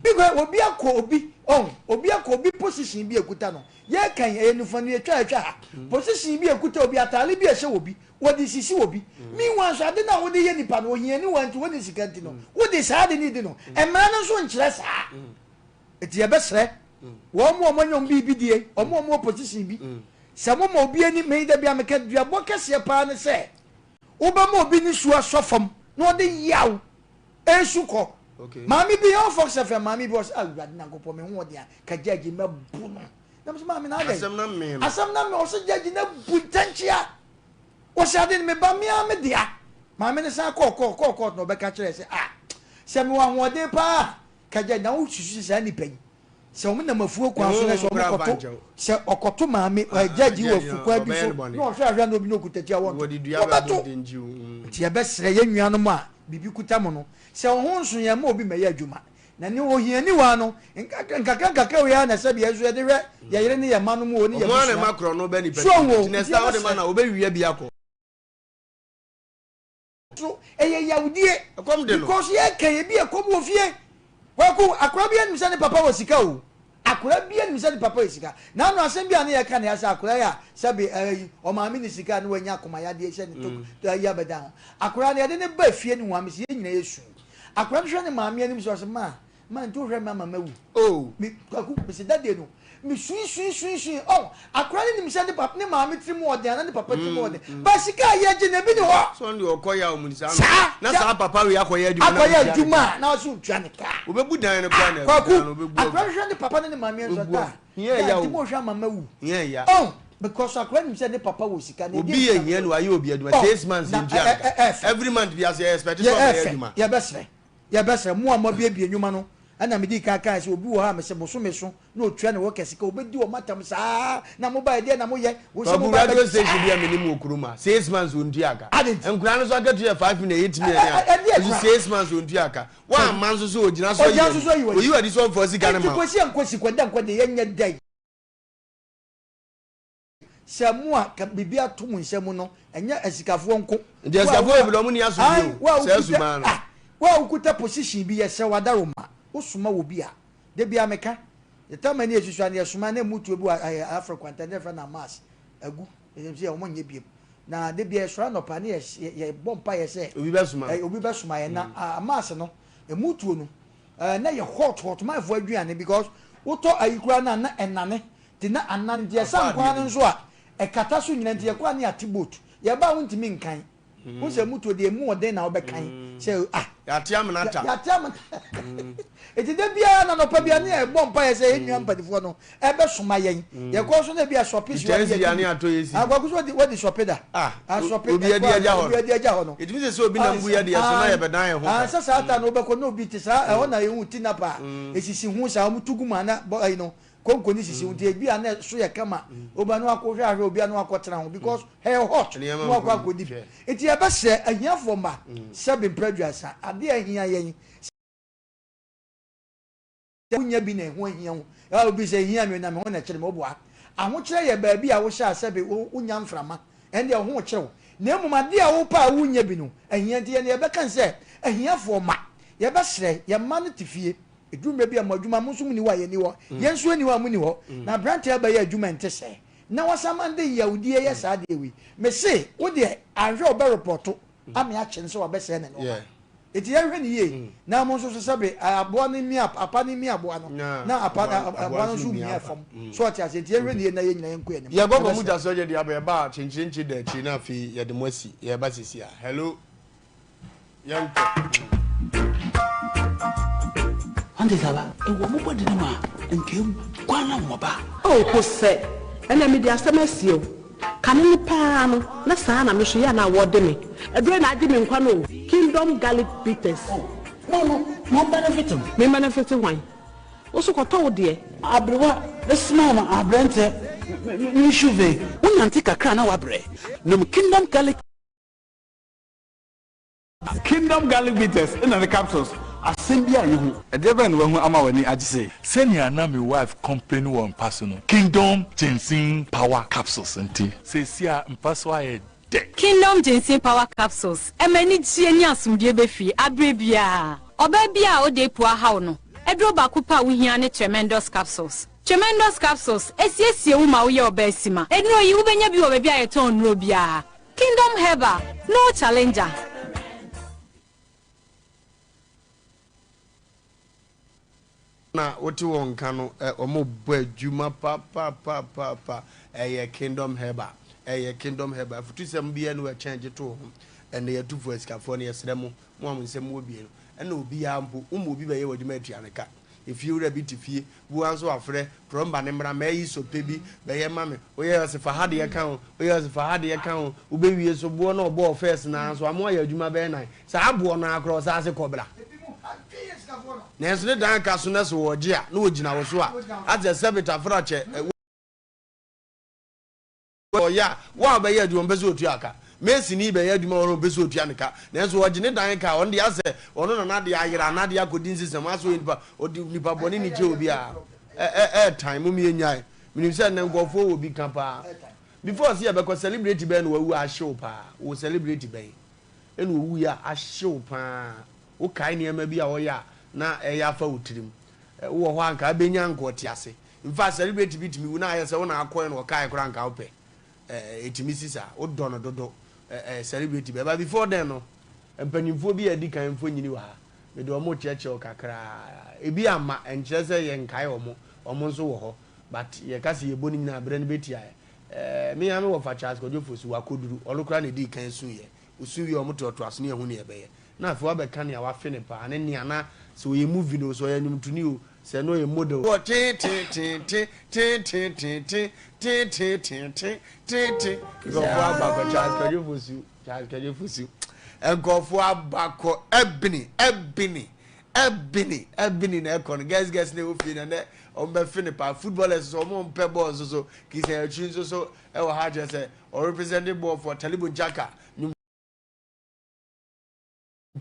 Because obi akɔ obi ɔn obi akɔ obi position bi ekuta no yɛ kan ɛyɛ nufa no yɛtwa ɛtwa ha position bi ekuta obi ataale bi ɛhyɛ obi wɔde sisi obi meanwhile nso ade no a wode yɛ nipa no ohiani wa nti wɔde sika nti no wode saa ade no di no mmara no nso nkyerɛ saa eti yɛbɛsrɛ wɔn mu a wɔn anya wɔn biribi die wɔn a wɔn wɔ position bi sɛ mo ma obi ani mɛyi dabi a meka duabɔ kɛseɛ paa ne sɛ wobɛma obi ne su asɔ fam na ɔde yaw Esu kɔ. Maame bi ɔwɔ Fox FM maame bi ɔsɛ awurade nyankopɔn me ho ɔden a ka gyagye mɛbu no. Na mo sɛ maame na adɛn? Asɛm na mmee no. Asɛm na mmee ɔsɛ gyagye na bu ntɛnkyea. Ɔsɛ ade no me ba me ara me dea. Maame no san kɔɔ kɔɔ kɔɔ kɔɔt na ɔbɛka kyerɛɛ sɛ ah sɛ mewɔ ahoɔden paa ka gyagye na wosusu sɛ saa nipa yi Sɛ wɔn nam afuo kwan so na sɛ wɔn kɔto sɛ ɔkɔto maame gyɛgye wɔ afu kwan bi so na ɔhwɛ ahwɛ na obi na okuta tia wɔn to wɔbɛto nti yɛbɛsrɛ yɛn nuanom a biribi kuta mo no sɛ wɔn ho nso yɛn ma obi mɛyɛ adwuma na ne ohiani waa no nkakra nkakra nkakra wei ara na sɛbi yɛn nso yɛde hwɛ yɛn yere ne yɛn mma no mu o ne yɛn abusua so wɔn nti yɛbɛsrɛ. So ɛyɛ yawdie. Ɛkɔm de no. Because yɛ ka yɛ bi ɛkɔm wɔ fie. Kwaku akora bi anim sɛ ne papa wɔ sika o. Akora bi anim sɛ ne papa wɔ sika. Na ano asɛm bi a ne yɛ ka ne ya sɛ akora yɛ a sɛbi ɛyi ɔmaame ne sika ne wanya akoma yadeɛ sɛ ne to ɛyi abɛda ho. Akora no yɛde ne ba fie ne ho amesi yɛ nyina yɛ su. Akora no hwɛ ne maame anim sɛ ɔsɛ maa Ma nti wohwɛ me ama mawu. Oh. Me Kwaku, mese da deɛ no, me sui sui sui sui. Oh, akora no nim sɛ ne papa, ne maame tiri mu ɔden anaa ne papa tiri mu ɔden. Mm. Ba sika a yɛgye no ebi ni hɔ. So ɔno deɛ ɔkɔ yɛ a ɔmu ni saa no. Saa. Na saa papa wei akɔyɛ adwuma na Akɔyɛ ɔntua ne adwuma ka. a na ɔso ntua ne ka. Obebu dan no koraa na Kwaku, dan no obebu akora agu. no hwɛ ne papa ne ne maame nso Obebu da. agu. Hia Da ɛya nti o. mo hwɛ ama mawu. Hia ɛya. Oh, because akora nim sɛ ne papa wɔ sika na Obi ɛdeɛ yɛ sika hia no wayɛ obi adwuma Oh, 6 months na ntua ɛ ne ɛ ka. ɛ ɛfɛ. Every month bi ase yɛ expect sɛ Yɛ ɔbɛyɛ ɛfɛ. adwuma. Yɛbɛsrɛ. Yɛbɛsrɛ mo a moabuebue nnwuma no, ɛna medii kan kae sɛ obi wɔ hɔ a mese bosome so na otua ne workers sika, obedi wɔn atam saa na mobae deɛn na moyɛ, wo sɛ Kwaku moba radio abɛ station bi a menim wɔ kurom ha, 6 months ontua ka. Adɛn nti? Nkwadaa no nso akatua yɛ 5 million, 8 million ne Ɛ- ɛ- ade. ɛdeɛ Nso koraa. 6 months ontua ka. Woamma nso so ogyina so ayi Ogyina so so ayi w'adi. w'adi. Oyi w'adi so ɔmfa sika no Enti ma wo. kɔsi ankosi kɔda nkɔ deɛ yɛnyɛ dɛn? Sɛ mo a ka biribi ato mo nsa mu no, ɛnyɛ asikafoɔ nko. Nti asikafoɔ bebree ɔmo nni asomdwie o, saa suban no. Ah, wo a wokuta position bi, yɛsrɛ wo adaworoma, wosoma wɔ bi a, da biara meka, yɛtaa ma ani asusua no, yɛsoma na ɛmu tuo bi wɔ ɛyɛ Africa kwanta, na yɛfrɛ no Amas, agu, yɛnim sɛ wɔn nyɛ biom. Na da biara yɛsɔre anɔpa ne yɛ, yɛbɔ mpaeɛ sɛ, Obi bɛsoma. eh, obi bɛsoma yɛn, na Amas no, ɛmu tuo no, eh, na yɛ hot hot, manfoɔ aduane, because wotɔ ayi koraa no a, na ɛnane. Nti na anan nti yɛsan kwan no nso a ɛkata so nyina nti yɛkɔ a ne yɛate boat yɛba a wontumi nkan wohu sɛ motuo deɛ emu ɔden na wobɛkan sɛ ah Yɛate amena ta. Yɛate amena nti da biara na nɔpa biara ne yɛbɔ mpaeɛ sɛ yɛn nua mpanimfoɔ no ɛbɛsoma yɛn yɛkɔ so na ebi a sɔpe si Nkyɛnse yi a ne atɔ yɛ si. Akwaku so wadi sɔpe da. Ah, Asɔpe obi adi agya hɔ no. Obi adi agya hɔ no. Ɛtumi sɛ sɛ obi nam gu yɛ deɛ so na yɛbɛdan yɛn ho ka. Sɛ saa ta no wobɛkɔ na obi te saa ɛhɔ na yɛhu tinapa a ɛsisi ho saa wɔn tu gu mu a na bɔ ɛyi no Konko ne sisi ho nti ebi a na ɛso yɛ kama oba no akɔ hwɛ ahwɛ obi a no akɔ tena ho because ɛyɛ hot na wakɔ akɔ di nti yɛbɛsrɛ ahiafoɔ mma sɛbi mpere aduasa adeɛ a ahia yɛn sɛ wonya bi na ɛho ahia wo a obi sɛ ehia me na me ho na ɛkyere me woboa ahokyerɛ yɛ baabi a wohyɛ a sɛbi wonya mframa ɛndeɛ wo ho kyere wo na mmom adeɛ a wopɛ a wonya bi no ahia nti yɛn yɛbɛka sɛ ahiafoɔ mma yɛbɛsrɛ yɛn mma no te fie Ɛduru mmerɛ bi a mo adwuma mo nso monni hɔ a yɛnni hɔ, yɛn nso yɛnni hɔ a monni hɔ. Na aberanteɛ abɛyɛ adwuma ɛnte sɛɛ na wasan ma de yawdie yɛ saa adeɛ wei. Mese wo deɛ anhwɛ a ɔbɛ repɔto ame akye no sɛ wabɛsɛe ne nnoɔma. Enti yɛnhwɛ no yie na mo nso so sɛbe aboa no mmia apa no mmia aboa no na apa aboa no nso mmia fam. So ɔte aseɛ? Enti yɛnhwɛ no yie na yɛn nyinaa yɛnkɔ anim. Yɛkɔ kɔ mu gya sɛ yɛde aba yɛba a kyenkyerenkye da akyiri na afei yɛde mo asi yɛba sisi a hello. Yɛnkɔ. Ɔnte saa ba? Ewɔ mo bɔde no mu a, nka eguan na wɔba. Oh, Hosɛ, ɛnna mede asɛm asie wo. Kane no paa no, na saa na me nso yɛ a na wɔde me. Aduro na agye me nkwa no o, Kingdom Garlic Bitters. Oh, mo no, mo benefit no. Me benefit hwan? Wo nso kɔtɔ wo deɛ. Aberewa, smile ma aberɛnkyɛ, me me shuve. Wonante kakra na woabrɛ. Nom Kingdom Garlic. Kingdom Garlic Bitters na ne capsules, asɛm biara nni ho. Ɛdeɛ bɛn na wahu ama w'ani agye sei? Sɛnea na me wife complain wɔ mpa so no, Kingdom Ginseng Power Capsules nti, seesei a mpa so ayɛ dɛ. Kingdom Ginseng Power Capsules ɛma anigyeɛ ne asomdwoeɛ ba fie aberɛ biara. Ɔbaa biara a ɔda apu ahaw no. Aduro baako pɛ a wohia ne Tremendous Capsules. Tremendous Capsules, ɛsiesie wo ma woyɛ ɔbaa sima. Nnuro yi, wobɛnya bi wɔ baabi a yɛtɔn nnuro biara. Kingdom Herbal, no challenger. Na wote wɔn nka no wɔn bɔ adwuma papapapaapa ɛyɛ Kingdom Herbal ɛyɛ Kingdom Herbal afutusɛm biara ni hɔ ɛkyɛn gye to wo ho ɛnɛ yɛtufo asikafoɔ no yɛsrɛ mo mo a mo nsɛm wɔ bie no ɛna obiara mpo woma obi bɛyɛ w'adwuma atua no ka Efie wura bi te fie, bu ara nso wafrɛ plumber no mmra mɛyi sope bi bɛyɛ ma me, woyɛ ɔse fa ha deɛ ka ho, woyɛ ɔse fa ha deɛ ka ho, wobɛwie nso boɔ no a ɔbɔɔ first no ara nso ama wayɛ adwuma bɛyɛ nan, saa boɔ no ara koraa ɔsan se kɔ bra. Nanso ne dan ka so na sɛ wɔregye a na wɔgyina wo so a, asɛ sɛbe tafra kyɛ. Ɔyɛ a, wo a wobɛyɛ adwuma ɔmpɛ sɛ ɔtua ka. Masonni bɛyɛ adwuma wɔ hɔ ɔmpɛ sɛ ɔtua ne ka. Nanso ɔgye ne dan ka a, ɔno deɛ asɛ ɔno na n'adeɛ ayera, n'adeɛ akɔdi nsesam, asɛ ɔyɛ nipa, ɔde nipa bɔne ni kyɛ obiara. Ɛ, ɛ, ɛɛtan, mom yɛnnyae. Menim sɛ nnɛ nkurɔfoɔ wɔ bi ka paa. Before sɛ yɛbɛkɔ, celebrity bɛn na wawu a ahye wo paa? Wo celebrity bɛn ɛna ɔwuiɛ a ahye wo paa? Wokae nneɛma bi a ɔyɛ a na ɛyɛ afa wo tirim? Wowɔ hɔ a anka abɛnya anka ɔte ase. Infact celebrity bi tumi wu na ayɛ sɛ wo na akɔɛ na ɔkae koraa anka wopɛ. Eh, ɛtumi si saa. Wodɔ no dodo. Eh, eh, celebrity bɛ. But before then no, mpanyimfoɔ bi a adi kan mfonyini wɔ ha. Mede wɔn rekyerɛkyerɛ wo kakraa. Ebi amma, ɛnkyerɛ sɛ yɛnkae wɔn. Wɔn nso wɔ hɔ. But yɛka sɛ yɛbɔ ne nyinaa a, berɛ no bɛtia yɛn. Eh, me ara me wɔfa Charles Kwadwo Fosu, wakɔduru. Ɔno koraa na ɛdii kan suiɛ. Osu wie a, wɔtoatoa so ne yɛhu nea ɛbɛyɛ. Na afei wabɛka nea wafe no paa ne nea na sɛ ɔyɛ movie no o, sɛ ɔyɛ nnwomtoni o, sɛ na ɔyɛ model. Wɔ tee tee tee tee tee tee tee tee tee tee tee tee tee tee. Nkurɔfoɔ aba kɔ Charles Kwadwo Fosu, Charles Kwadwo Fosu. Nkurɔfoɔ aba kɔ Ebony, Ebony, Ebony, Ebony na ɛkɔ no. Girls girls na ɛwɔ fie na ɛnɛ wɔn bɛfe no paa. Footballers nso wɔn mpɛ bɔɔl nso so. Christian Atsu nso so ɛwɔ ha kyerɛ sɛ Ɔrepresente bɔɔl for Talibu Njaka nnwom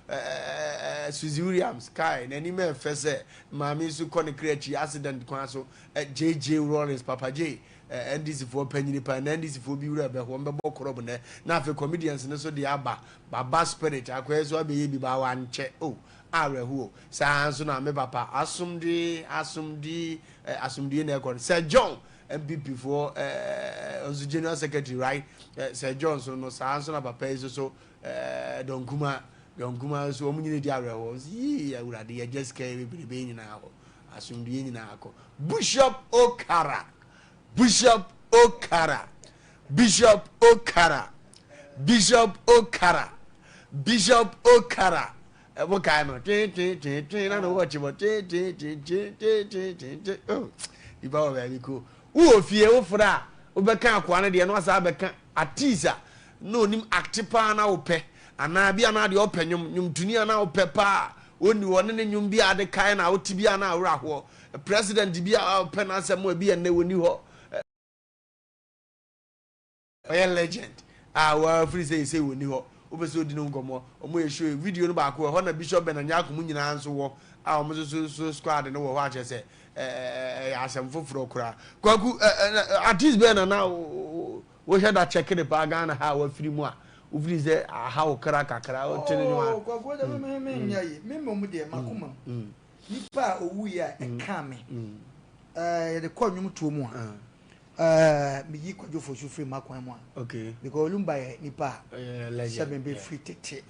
ɛɛ Suzy Williams kae n'anim ɛfɛ sɛ maame nso kɔ ne kra akyi accident kwan so JJ Rawlings Papa J NDC foɔ panyini pa na NDC foɔ bi wura bɛho wɔn bɛbɔ korɔb nɛ na afei comedians no so deɛ aba Baba Spirit akɔyɛ so abɛyɛ bi ba wankyɛ oh awerɛhoɔ saa nso na me papa asomdwee asomdwee asomdwee na ɛkɔ no Sir John NPP foɔ ɛɛ nso general secretary right ɛɛ Sir John so no saa nso na papa yi nso so ɛɛ Dɔnkuma Dɔnkuma nso wɔn nyina di awerɛhoɔ nso yii awurade yɛgye sika yi bebrebe nyinaa hɔ asomdue nyinaa kɔ Bishop Okara Bishop Okara Bishop Okara Bishop Okara Bishop Okara Mo kae no twe twe twe twe na no wɔkye bɔ twe twe twe twe twe twe twe twe oh nipa wɔ baabi ko wowɔ fie wofrɛ a wobɛka akoa no deɛ na wasa abɛka artist a na onim acte paa na wopɛ anaa bi anaa deɛ ɔpɛ nwom nwomtoni a na wopɛ paa ɔnni hɔ ne ne nwom bi a ade kae na wote bi a na awerɛ ahoɔ president bi a wopɛ n'asɛm a bi ɛnnɛ wɔnni hɔ Ɔyɛ legend a wafiri sɛ yɛsei wɔnni hɔ wopɛ sɛ odi no nkɔmmɔ ɔmo yɛ show video no baako ɛhɔ na Bishop Bernard Nyarko mu nyinaa nso wɔ a ɔmo nso so so squad no wɔ hɔ akyerɛ sɛ ɛyɛ asɛm foforɔ koraa Kwaku artist bɛn na na wohwɛ da check ne paa Ghana ha a wafiri mu a wofiri sɛ aha wo kra kakra wote ne nwom a Oh Kwaku wode me me nyɛ yi me mmom deɛ makoma mu nipa a owuiɛ a ɛkaa me yɛde kɔ nnwom toɔ mu a Ɛɛ me yi Kwadwo Fosu firi m'akwan mu a. Okay. Because Olumba yɛ nipa a. Legend. Sɛ me bɛ firi tete.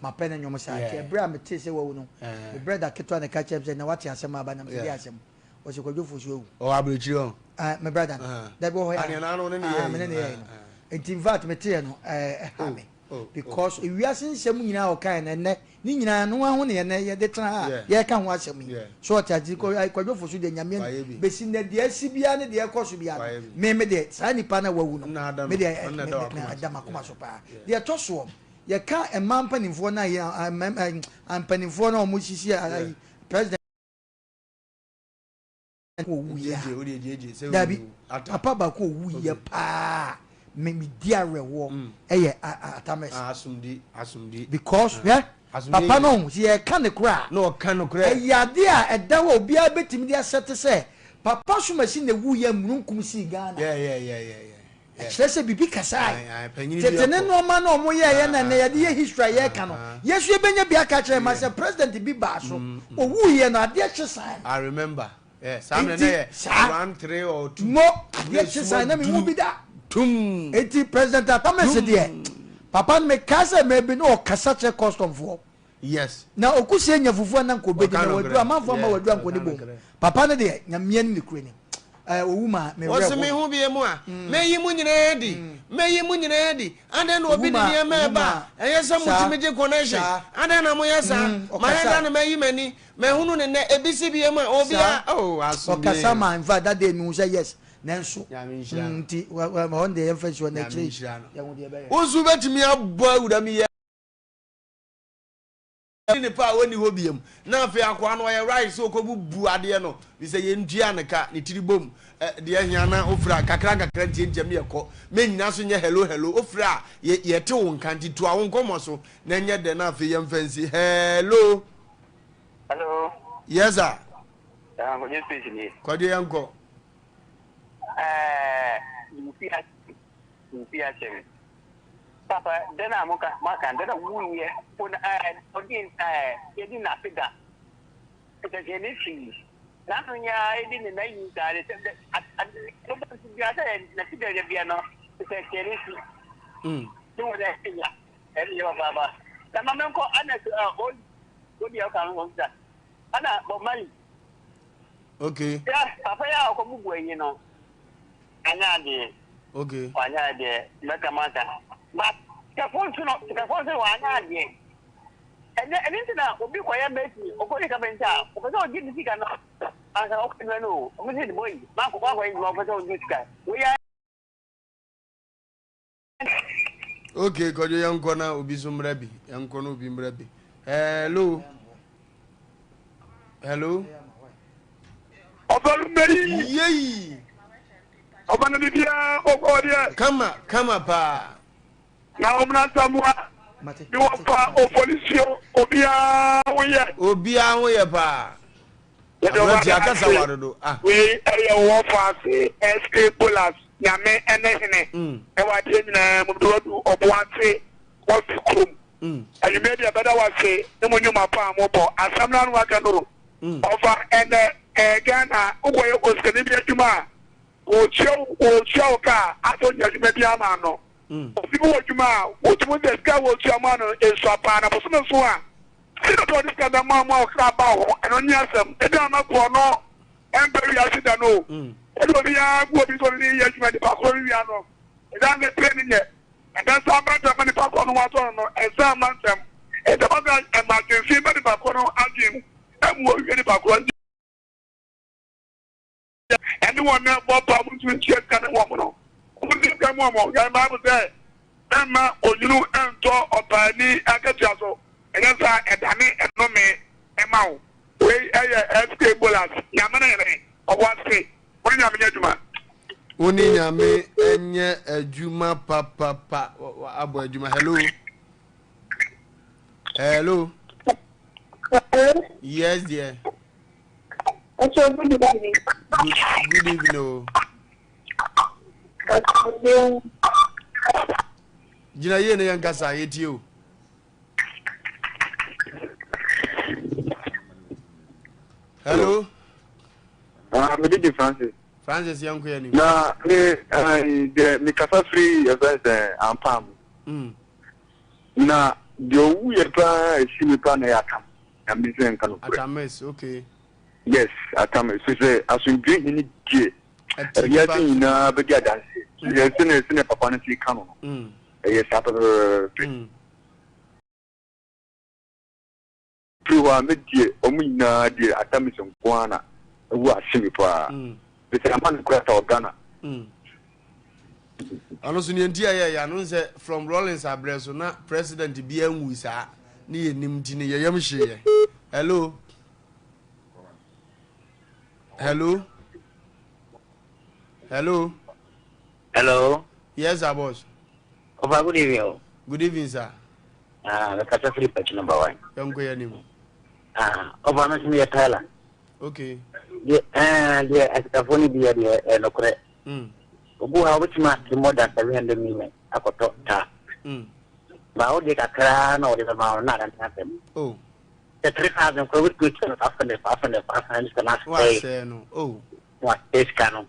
Ma pɛ ne nnwom saa. Nti ɛbrɛ a me tee sɛ wawu no. Me brɛda ketewa na ɛka kyerɛ me sɛ na wate asɛm aba na me sɛ deɛ asɛm. Ɔsɛ Kwadwo Fosu awu. Ɔwɔ aburokyire hɔ. Ɛɛ me brɛda no. Dabi wɔ hɔ yɛ. Aneɛ n'ano ne ne yɛ yi. Me ne ne yɛ yi no. Nti in fact me teɛ no ɛɛ ɛha me. Because ewiase nsɛm nyinaa a ɔkaeɛ no ɛnnɛ ne nyinaa ɛno ara ho na yɛn yɛde tena ha a yɛreka ho asɛm yi. So ɔte ase Kwadwo Fosu deɛ Nyame anim bɛsi nnɛ deɛ asi biara ne deɛ ɛkɔ so biara no me me deɛ saa nipa no a wawu no me deɛ ɛda m'akoma so paa. Deɛ ɛtɔ soɔ yɛka mmaa mpanimfoɔ no a mpanimfoɔ no a wɔsisi president owuiɛ a dabi papa baako owuiɛ paa me me di awerɛhoɔ mm. ɛyɛ atames ah, asomdi asomdi because ah. hwɛ papa no sɛ yɛka ne kora na ɔka no korɛ ɛyɛ adeɛ a ɛda hɔ a obiara bɛtumi de asɛte sɛ papa somasi na ewuiɛ mununkum sii Ghana yeah, yeah, yeah, yeah, yeah. Ɛkyerɛ sɛ biribi kasae. Tete ne nnoɔma no a wɔn yɛɛyɛ na ɛnɛ yɛde yɛ history a yɛreka no, yɛn nso yɛbɛnya bi aka akyerɛ yɛn mma sɛ president bi baa so, ɔwuiɛ no adeɛ kye sae no. I remember. Yeah, saa mmerɛ na yɛ around 3 or 2. Mo, adeɛ kye sae na menhu bi da. Tum. Enti President Atta Mills deɛ, papa no mekae sɛ mmerɛ bi na ɔkasa kyerɛ custom foɔ. Yes. Na okusie nya fufuo a na nka obedi na waduru amanfoɔ ama waduru anka ɔne bom. Papa no deɛ Nyame anim nokorɛ ni eh owu ma me werɛ Wɔse me ho. ho bie mu a, mɛyi mo nyinaa adi, mɛyi mo nyinaa adi. Adɛn na obi de nneɛma reba a, ɛyɛ sɛ motumi gye connection? Adɛn na moyɛ saa? Mayɛ da na mayi m'ani, mahunu no nnɛ, ebi si bie mu a, obiara, oh, asomdwoeɛ. Ɔkasa ma in fact that day mehu sɛ yes nanso nti hɔ no deɛ yɛmfa nsi hɔ na akyire yi yɛhu deɛ ɛbɛyɛ. Wo nso wobɛtumi abɔ awura mu yɛ. Ne nipa a ɔnni hɔ biom na afei akoa no ɔyɛ right sɛ ɔkɔbu bu adeɛ no fisɛ yɛntua ne ka ne tiri bom deɛ ahia na wofrɛ a kakra nkakra ntiantiam ne yɛkɔ mɛnyina so nyɛ hello hello wofrɛ a yɛte wo nka nti toa wo nkɔmmɔ so na ɛnyɛ dɛ na afei yɛmfa nsi hello. Hello. Yes sir. Kwadwo space nie. Kwadwo yɛnkɔ. Ɛɛ, Nti asɛm. Papa, dɛn a moka moaka dɛn a wuyɛ po na ɛɛ ɔdi ɛɛ yɛdi n'afe da. Nsɛnkyerɛnne fii n'ano nyɛ ara edi ne n'ayi saa de sɛ dɛ ade no bɛ nso bia sɛ n'akyi dɛ dɛ bia no nsɛnkyerɛnne fi. Ne wɔ dɛ ɛnya ɛne yɛ papaapa. Na ma menkɔ ana so ɛ o o deɛ ɔka no wɔn sa ana Bob Marley. Okay. Ya papa yi a ɔkɔ bubu ayi no. Anyɛ adeɛ. Okay. Wanyɛ adeɛ. Mɛka maka. But sikafo nso no sikafo nso no wanyɛ adeɛ. Ɛnɛ ɛne nti na obi kɔyɛ mɛsi ɔkɔyɛ kapɛnta a ɔpɛ sɛ ɔgye ne sika no ansa ɔkɔ adwuma no o. Ɔmo sɛ boy mankɔ wakɔyɛ adwuma ɔpɛ sɛ ɔgye sika. Wei ara. Okay kɔdwo yɛnkɔ na obi so mmra bi yɛnkɔ na obi mmra bi. Hello. Hello. Ɔbarima yi. Yei. Ɔba no biribiara bɔkɔɔ deɛ. Kama kama paa. Na ɔmena Samoa ne wɔfa ofolisuo obiara ho yɛ. Obiara ho yɛ paa. Yɛde ɔba Aberanteɛ akasa ase. wa dodo ah. Wei ɛyɛ wo wɔfa ase SK Bolas Nyame ɛne hene ɛwɔ adeɛ nyinaa mu mede wadu ɔbo ase wɔfi kurom. Anwummerɛ deɛ bɛda wo ase ne mo nnwuma pa a mobɔ. Asɛm no ano aka no o. Ɔfa ɛnɛ ɛɛ Ghana wokɔyɛ osikani bi adwuma a wɔtua wo wɔtua wo ka a asɛ onya adwuma bi ama no. Obi bi wɔ adwuma a wotumi sɛ sika a wɔtua ma no esua paa na bosome nso a sika sɛ ɔde sika bɛma mo a ɔkra ba ho ɛno nye asɛm. Ebi ama korɔ no ɛmpɛ wiase da no o. Ɛde obiara gu obi so ɔne ne yɛ adwuma nipa korɔ no wia no ɛdan ne pere ne nyɛ. Ɛbɛsan aba ntɛm ma nipa korɔ no ho atɔ no no, ɛnsan mma ntɛm. Enti ɛba saa a, ɛma adwenfi ba nipa korɔ no adwene mu, ɛma owie nipa korɔ nti ɛne wɔn a ɛbɔ paa wɔn ntumi ntua sika ne wɔn no, wɔn ntua sika mu wɔn. Yɛn Bible sɛ, mɛmma onwunu ntɔ ɔpaani akatua so, ɛnyɛ saa a, ɛdane nnome ma wo. Wei ɛyɛ SK Bolas, Nyame ne hene, ɔwɔ ase. Wo ne Nyame nyɛ adwuma. Wo ne Nyame nyɛ adwuma papapa abɔ adwuma. Hello. Hello. Hello. Yes, dear. Okay, good evening. Good, good evening. Oh. Gyina yie ne yɛn kasa yɛtie o. Hello. Ah, me de Francis. Francis yɛn kɔ yɛn nim. Na me ɛɛ deɛ me kasa firi ɛfɛn sɛ ampam. Mm. Na deɛ owu yɛ paa esi mi paa na yɛ atam. Na mi sɛ nka no korɛ. Atamis okay. Yes, atamis so sɛ asomdwe hene deɛ ɛwiase nyinaa bɛdi adanseɛ. Yɛ sɛ ne sɛ ne papa no si ka no no. Mm. Ɛyɛ saa pɛpɛpɛpɛ. Mm. Firi hɔ a me deɛ ɔmo nyinaa deɛ Atamis nko ara na ɛwɔ ahye me paa. Mesɛ ama no kura ta wɔ Ghana. Ɔno so neɛ nti a yɛyɛ ano sɛ from Rawlings abrɛ so na president biara nwui saa ne yɛ nim nti ne yɛyam hyeeɛ. Hello. Hello. Hello. Hello. Yes sir boss. Ofa good evening. Good evening sir. Ah, mekasa firi pɛkyi number one. Yɛnkɔ yɛn anim. Ah, ɔfa me so meyɛ Tyler. Okay. Deɛ ɛɛ deɛ asikafoɔ no bi yɛ deɛ ɛyɛ nokorɛ. Mm. Obi wɔ ha wobɛtumi ate more than 700 million akɔtɔ taa. Ba wo deɛ kakraa na wɔde bɛma wo na adane asɛm. Oh. Sɛ 3000 koraa wobɛtumi atua no 500 500 500 sika no asɛe. Wasɛe no. Oh. Wasɛe sika no.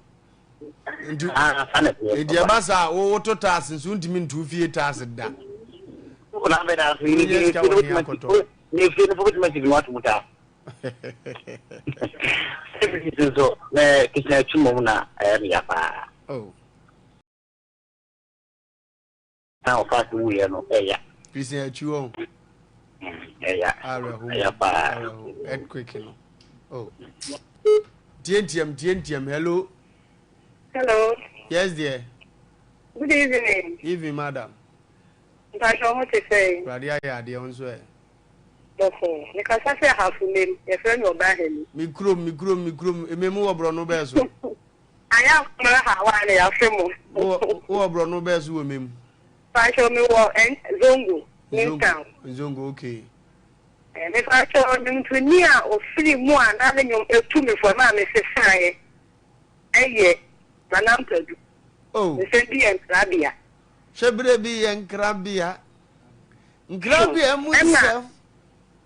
Nti ah, saa na ɛteɛ. Nti ɛba saa wo woto taase nso wontumi nto fie taase da. Na abɛda so Wonyɛ sika wɔ he akɔtɔ. Ne fie no fo bɛtumi asi bi wato mu taa. Sɛ bi nso na kitchen akyi mmom na ɛyɛ me ya paa. Oh. Na ɔfa so wuyɛ no ɛya. Christian akyi wɔ. Ɛya. Awerɛho. Ɛya paa. Awerɛho. Earthquake no. Oh. Tientiam tientiam hello. Hello. Yes dear. Good evening. Evening madam. Mpatsɔ ho te sɛn? Awurade ayɛ adeɛ wo nso ɛ? Bɔkɔɔ. Mekasa sɛ Ahafo Mem, yɛfrɛ me Ɔbaahani. Me kurom, me kurom, me kurom, Emem wɔ borɔno bɛɛ so? Anyɛ akomara ha wa na yɛafe mo. Wowɔ wowɔ borɔno bɛɛ so wɔ Mem? Mpatsɔ mewɔ N Zongo, New Town. Nzongo, okay. Eh, mepatsɔ nnwomtoni a ofiri mu a na ne nnwom etu me fo ɛmaa mesesaeɛ ɛyɛ Nana Ampadu. Oh. Nsɛm bi yɛ nkrabea. Hwɛ berɛ bi yɛ nkrabea. Nkrabea mu nsɛm.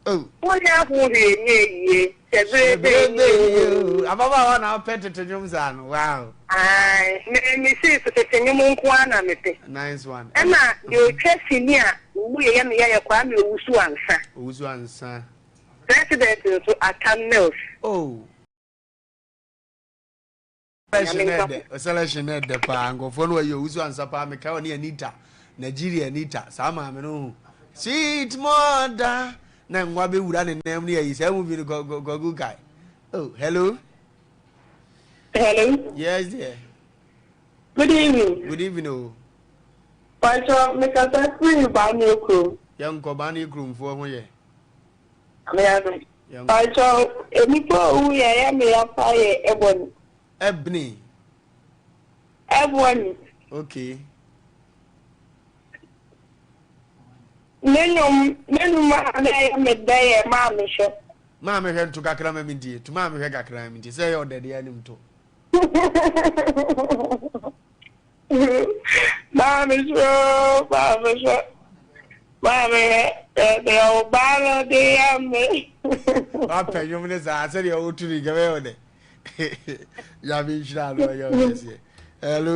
Oh. Wonya ho hwee nyɛ yie. Hyɛ berɛ bɛ yie o. Ababaawa na wopɛ tete nnwom saa no. Wow. Ae, me me sei so tete nnwom nko ara na mepɛ. Nice one. Ɛna deɛ ɔtwa sini a ɔwu yɛ yɛ me yɛ yɛ Kwame Owusu Ansah. Owusu Ansah. President nso Atta Mills. Oh. Selection na ɛdɛ, selection na ɛdɛ paa. Nkurɔfoɔ no wɔyɛ owusu ansa paa. Mekae ɔne Anita, Nigeria Anita, saa maame no ho. Sweet mother, na nwa bɛwura ne nan mu ne ayi saa movie no kɔgu kae. Oh, hello. Hello. Yes, dear. Good evening. Good evening, oh. Pacho, mekasa firi Baneɛ kurom. Yɛnkɔ Baneɛ kuromfoɔ ho yɛ. Ame Pakyɛw, nnipa a owu yɛ ɛyɛ me ya paa yɛ Ebony. Ebony. Ebony. Okay. Ne nnwom ne nnwom a na ɛyɛ me dɛ yɛ Maame Hwɛ. Maame Hwɛ nto kakra ma me ntie. To Maame Hwɛ kakra ma me ntie. Sɛ ɛyɛ ɔdɛ deɛ anim to. Maame hwɛ oo, maame hwɛ, maame hwɛ, deɛ wo ba no de yɛ me. Wapɛ nnwom ne saa sɛdeɛ wotu ne nkɛmɛ yɛ wo dɛ. Nyame nhyira no ɔyɛ wo kɛseɛ. Hello.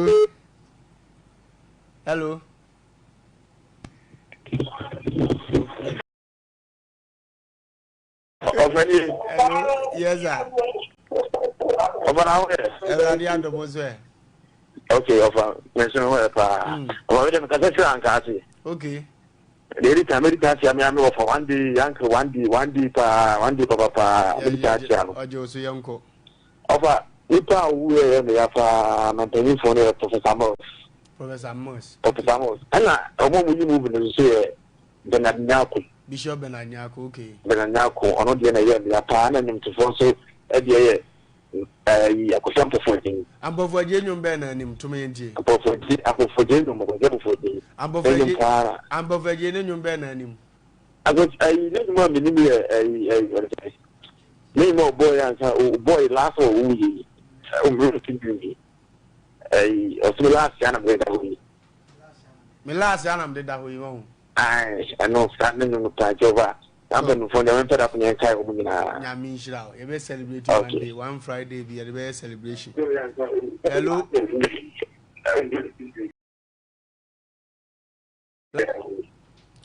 Hello. Ɔfɛni. Hello, yes sir. Ɔfa na ho yɛ. Ɛwurade adom nso ɛ. Ok, ɔfa mɛnso ho yɛ paa. Ɔfa mi dɛ mi kasa sira nka ase. Ok. Deɛ edi kan mɛdi kan akyia mi ame wɔfa one day uncle one day one day paa one day papa paa mɛdi kan akyia no. Ɔgye oso yɛn kɔ. Ɔfa nipa a owu yɛ yɛ meya paa na mpanyinfoɔ no yɛ Professor Mills. Professor Mills. Professor Mills ɛna wɔn a wɔyi movie no nso yɛ Bernard Nyarko. Bishop Bernard Nyarko, okay. Bernard Nyarko, ɔno deɛ na ɛyɛ mmea paa, ɛna nnwomtofoɔ nso deɛ yɛ ɛyi Akosua Ampofo Adjei. Ampofo Adjei nnwom bɛn na anim? To ma yɛntie. Ampofo Adjei, Ampofo Adjei nnwom, Akosua Ampofo Adjei. Ampofo Ne nnwom Adjei, paa na. Ampofo Adjei ne nnwom bɛn na anim? Akos ɛyi ne nnwom a menim yɛ ɛyi ɛyi ɔde sɛ ne nnwom a ɔbɔɔ yɛ ansa ɔbɔɔ yɛ last a ɔwu yɛ yi ɔmmerɛ fi nnwom yi ɛyi ɔsɛ last ya na mede da hɔ yi. Me last ya na mede da hɔ yi wahu. Ae ɛno saa ne no no paa Jehovah saa mpanyinfoɔ deɛ mempɛ da ko ne yɛnkae wɔn nyinaa. Nyame nhyira wo yɛbɛ celebrate one day one Friday bi yɛde bɛyɛ celebration hello.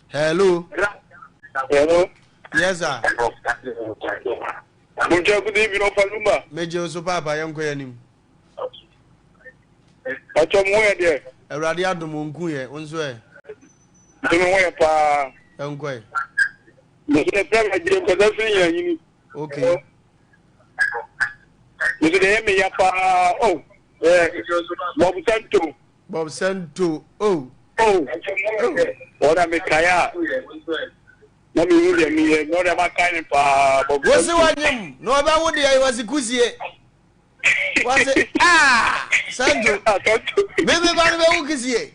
Hello. Hello. Yes sir. Munja good evening Ofa Lumba. Meje oso papa yɛnkɔ yɛn anim. Ɔkyɛ mo ho yɛ deɛ. Awurade adom onku yɛ, wo nso ɛ? Me ho yɛ paa. Ɛnkɔ ɛ. Me nso yɛfrɛ me Agyire Nkɔsɛ firi Nyanyini. Okay. Me nso deɛ ɛyɛ me ya paa oh. Eh, Bob Santo. Bob Santo oh. Oh. Wɔn a mekae a na mehu deɛ meyɛ na ɔde makae ne paa Bob Santo. Wosi wanyem na ɔbɛwo deɛ wɔsi kusie. Wɔse ah Santo me me ba no bɛwo kisie.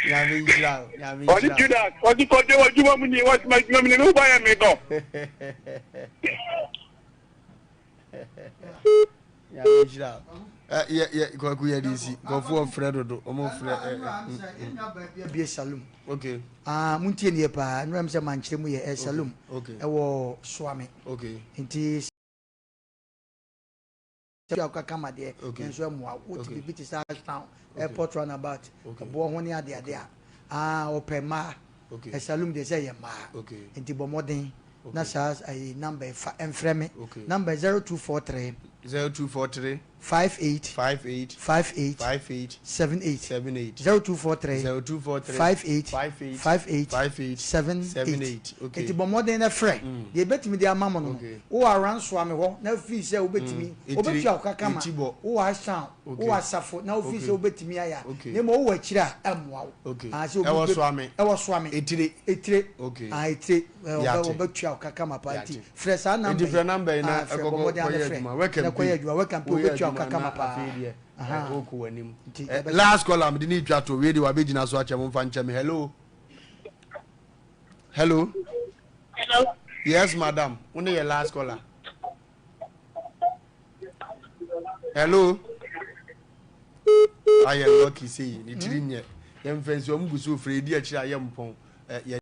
Nyame nhyira wo, nyame nhyira. Ɔne Judas, ɔde kɔdwe wɔ adwuma mu ni, wɔte ma adwuma mu ni, me wo ba yɛ me dɔ. Nyame nhyira wo. Yɛ yɛ kwaku yɛ de si nkurɔfoɔ frɛ dodo wɔn frɛ ɛ ɛ. Bie saloon. Okay. Ah, mo ntie nie paa nnura mi sɛ mankyerɛ mu yɛ ɛ saloon. Okay. Ɛwɔ Soame. Okay. Nti sɛ akɔ kama deɛ Okay. nso ɛmoa wo te Okay. biribi te sɛ Ashtown Okay. airport runabout Okay. ɛboɔ ho ne adeade a ah ɔpɛ mmaa Okay. ɛ saloon deɛ sɛ ɛyɛ mmaa Okay. nti bɔ mmɔden na Okay. saa ayi number yi fa ɛmfrɛ me Okay. number 0243 0243 58 58 58 58 78 78 0243 0243 58 58 58 58 78 78 okay. Nti bɔ mmɔden na frɛ deɛ ebetumi de ama mo no no Okay. wowɔ aransoa me hɔ na fii sɛ wobɛtumi Mm. wobɛtua wo ka kama Eti bɔ. wowɔ asan Okay. wowɔ asafo na wofii Okay. sɛ wobɛtumi ayɛ a Okay. na mmom wowɔ akyire a ɛmmoa wo Okay. Ah, sɛ obi Ɛwɔ bɛ- Soame. ɛwɔ Soame. Etire. Etire. Okay. Ah, etire. Ɛ, ɔbɛ- Yate. ɔbɛtua wo ka kama paa nti Yate. frɛ saa number Nti frɛ number yi na Ah, frɛ, ɛkɔkɔ bɔ mmɔden kɔyɛ na frɛ. adwuma. Work and Na kɔyɛ pay. adwuma. Work and pay, Woyɛ wobɛtua wo ka adwuma kama na paa. afei deɛ, Aha. ɛ, wokɔ w'anim. Nti, Ɛ, yɛbɛhyɛ- last caller mede ne twa to wei de wabɛgyina so akyɛ mo mfa nkyɛ me hello hello Hello. yes madam wo ne yɛ last caller hello ayɛ lucky sei ne tiri nyɛ yɛmfa nsi ɔmo gu so frɛ ɛdi akyire a yɛ mpɔn ɛ, yɛ.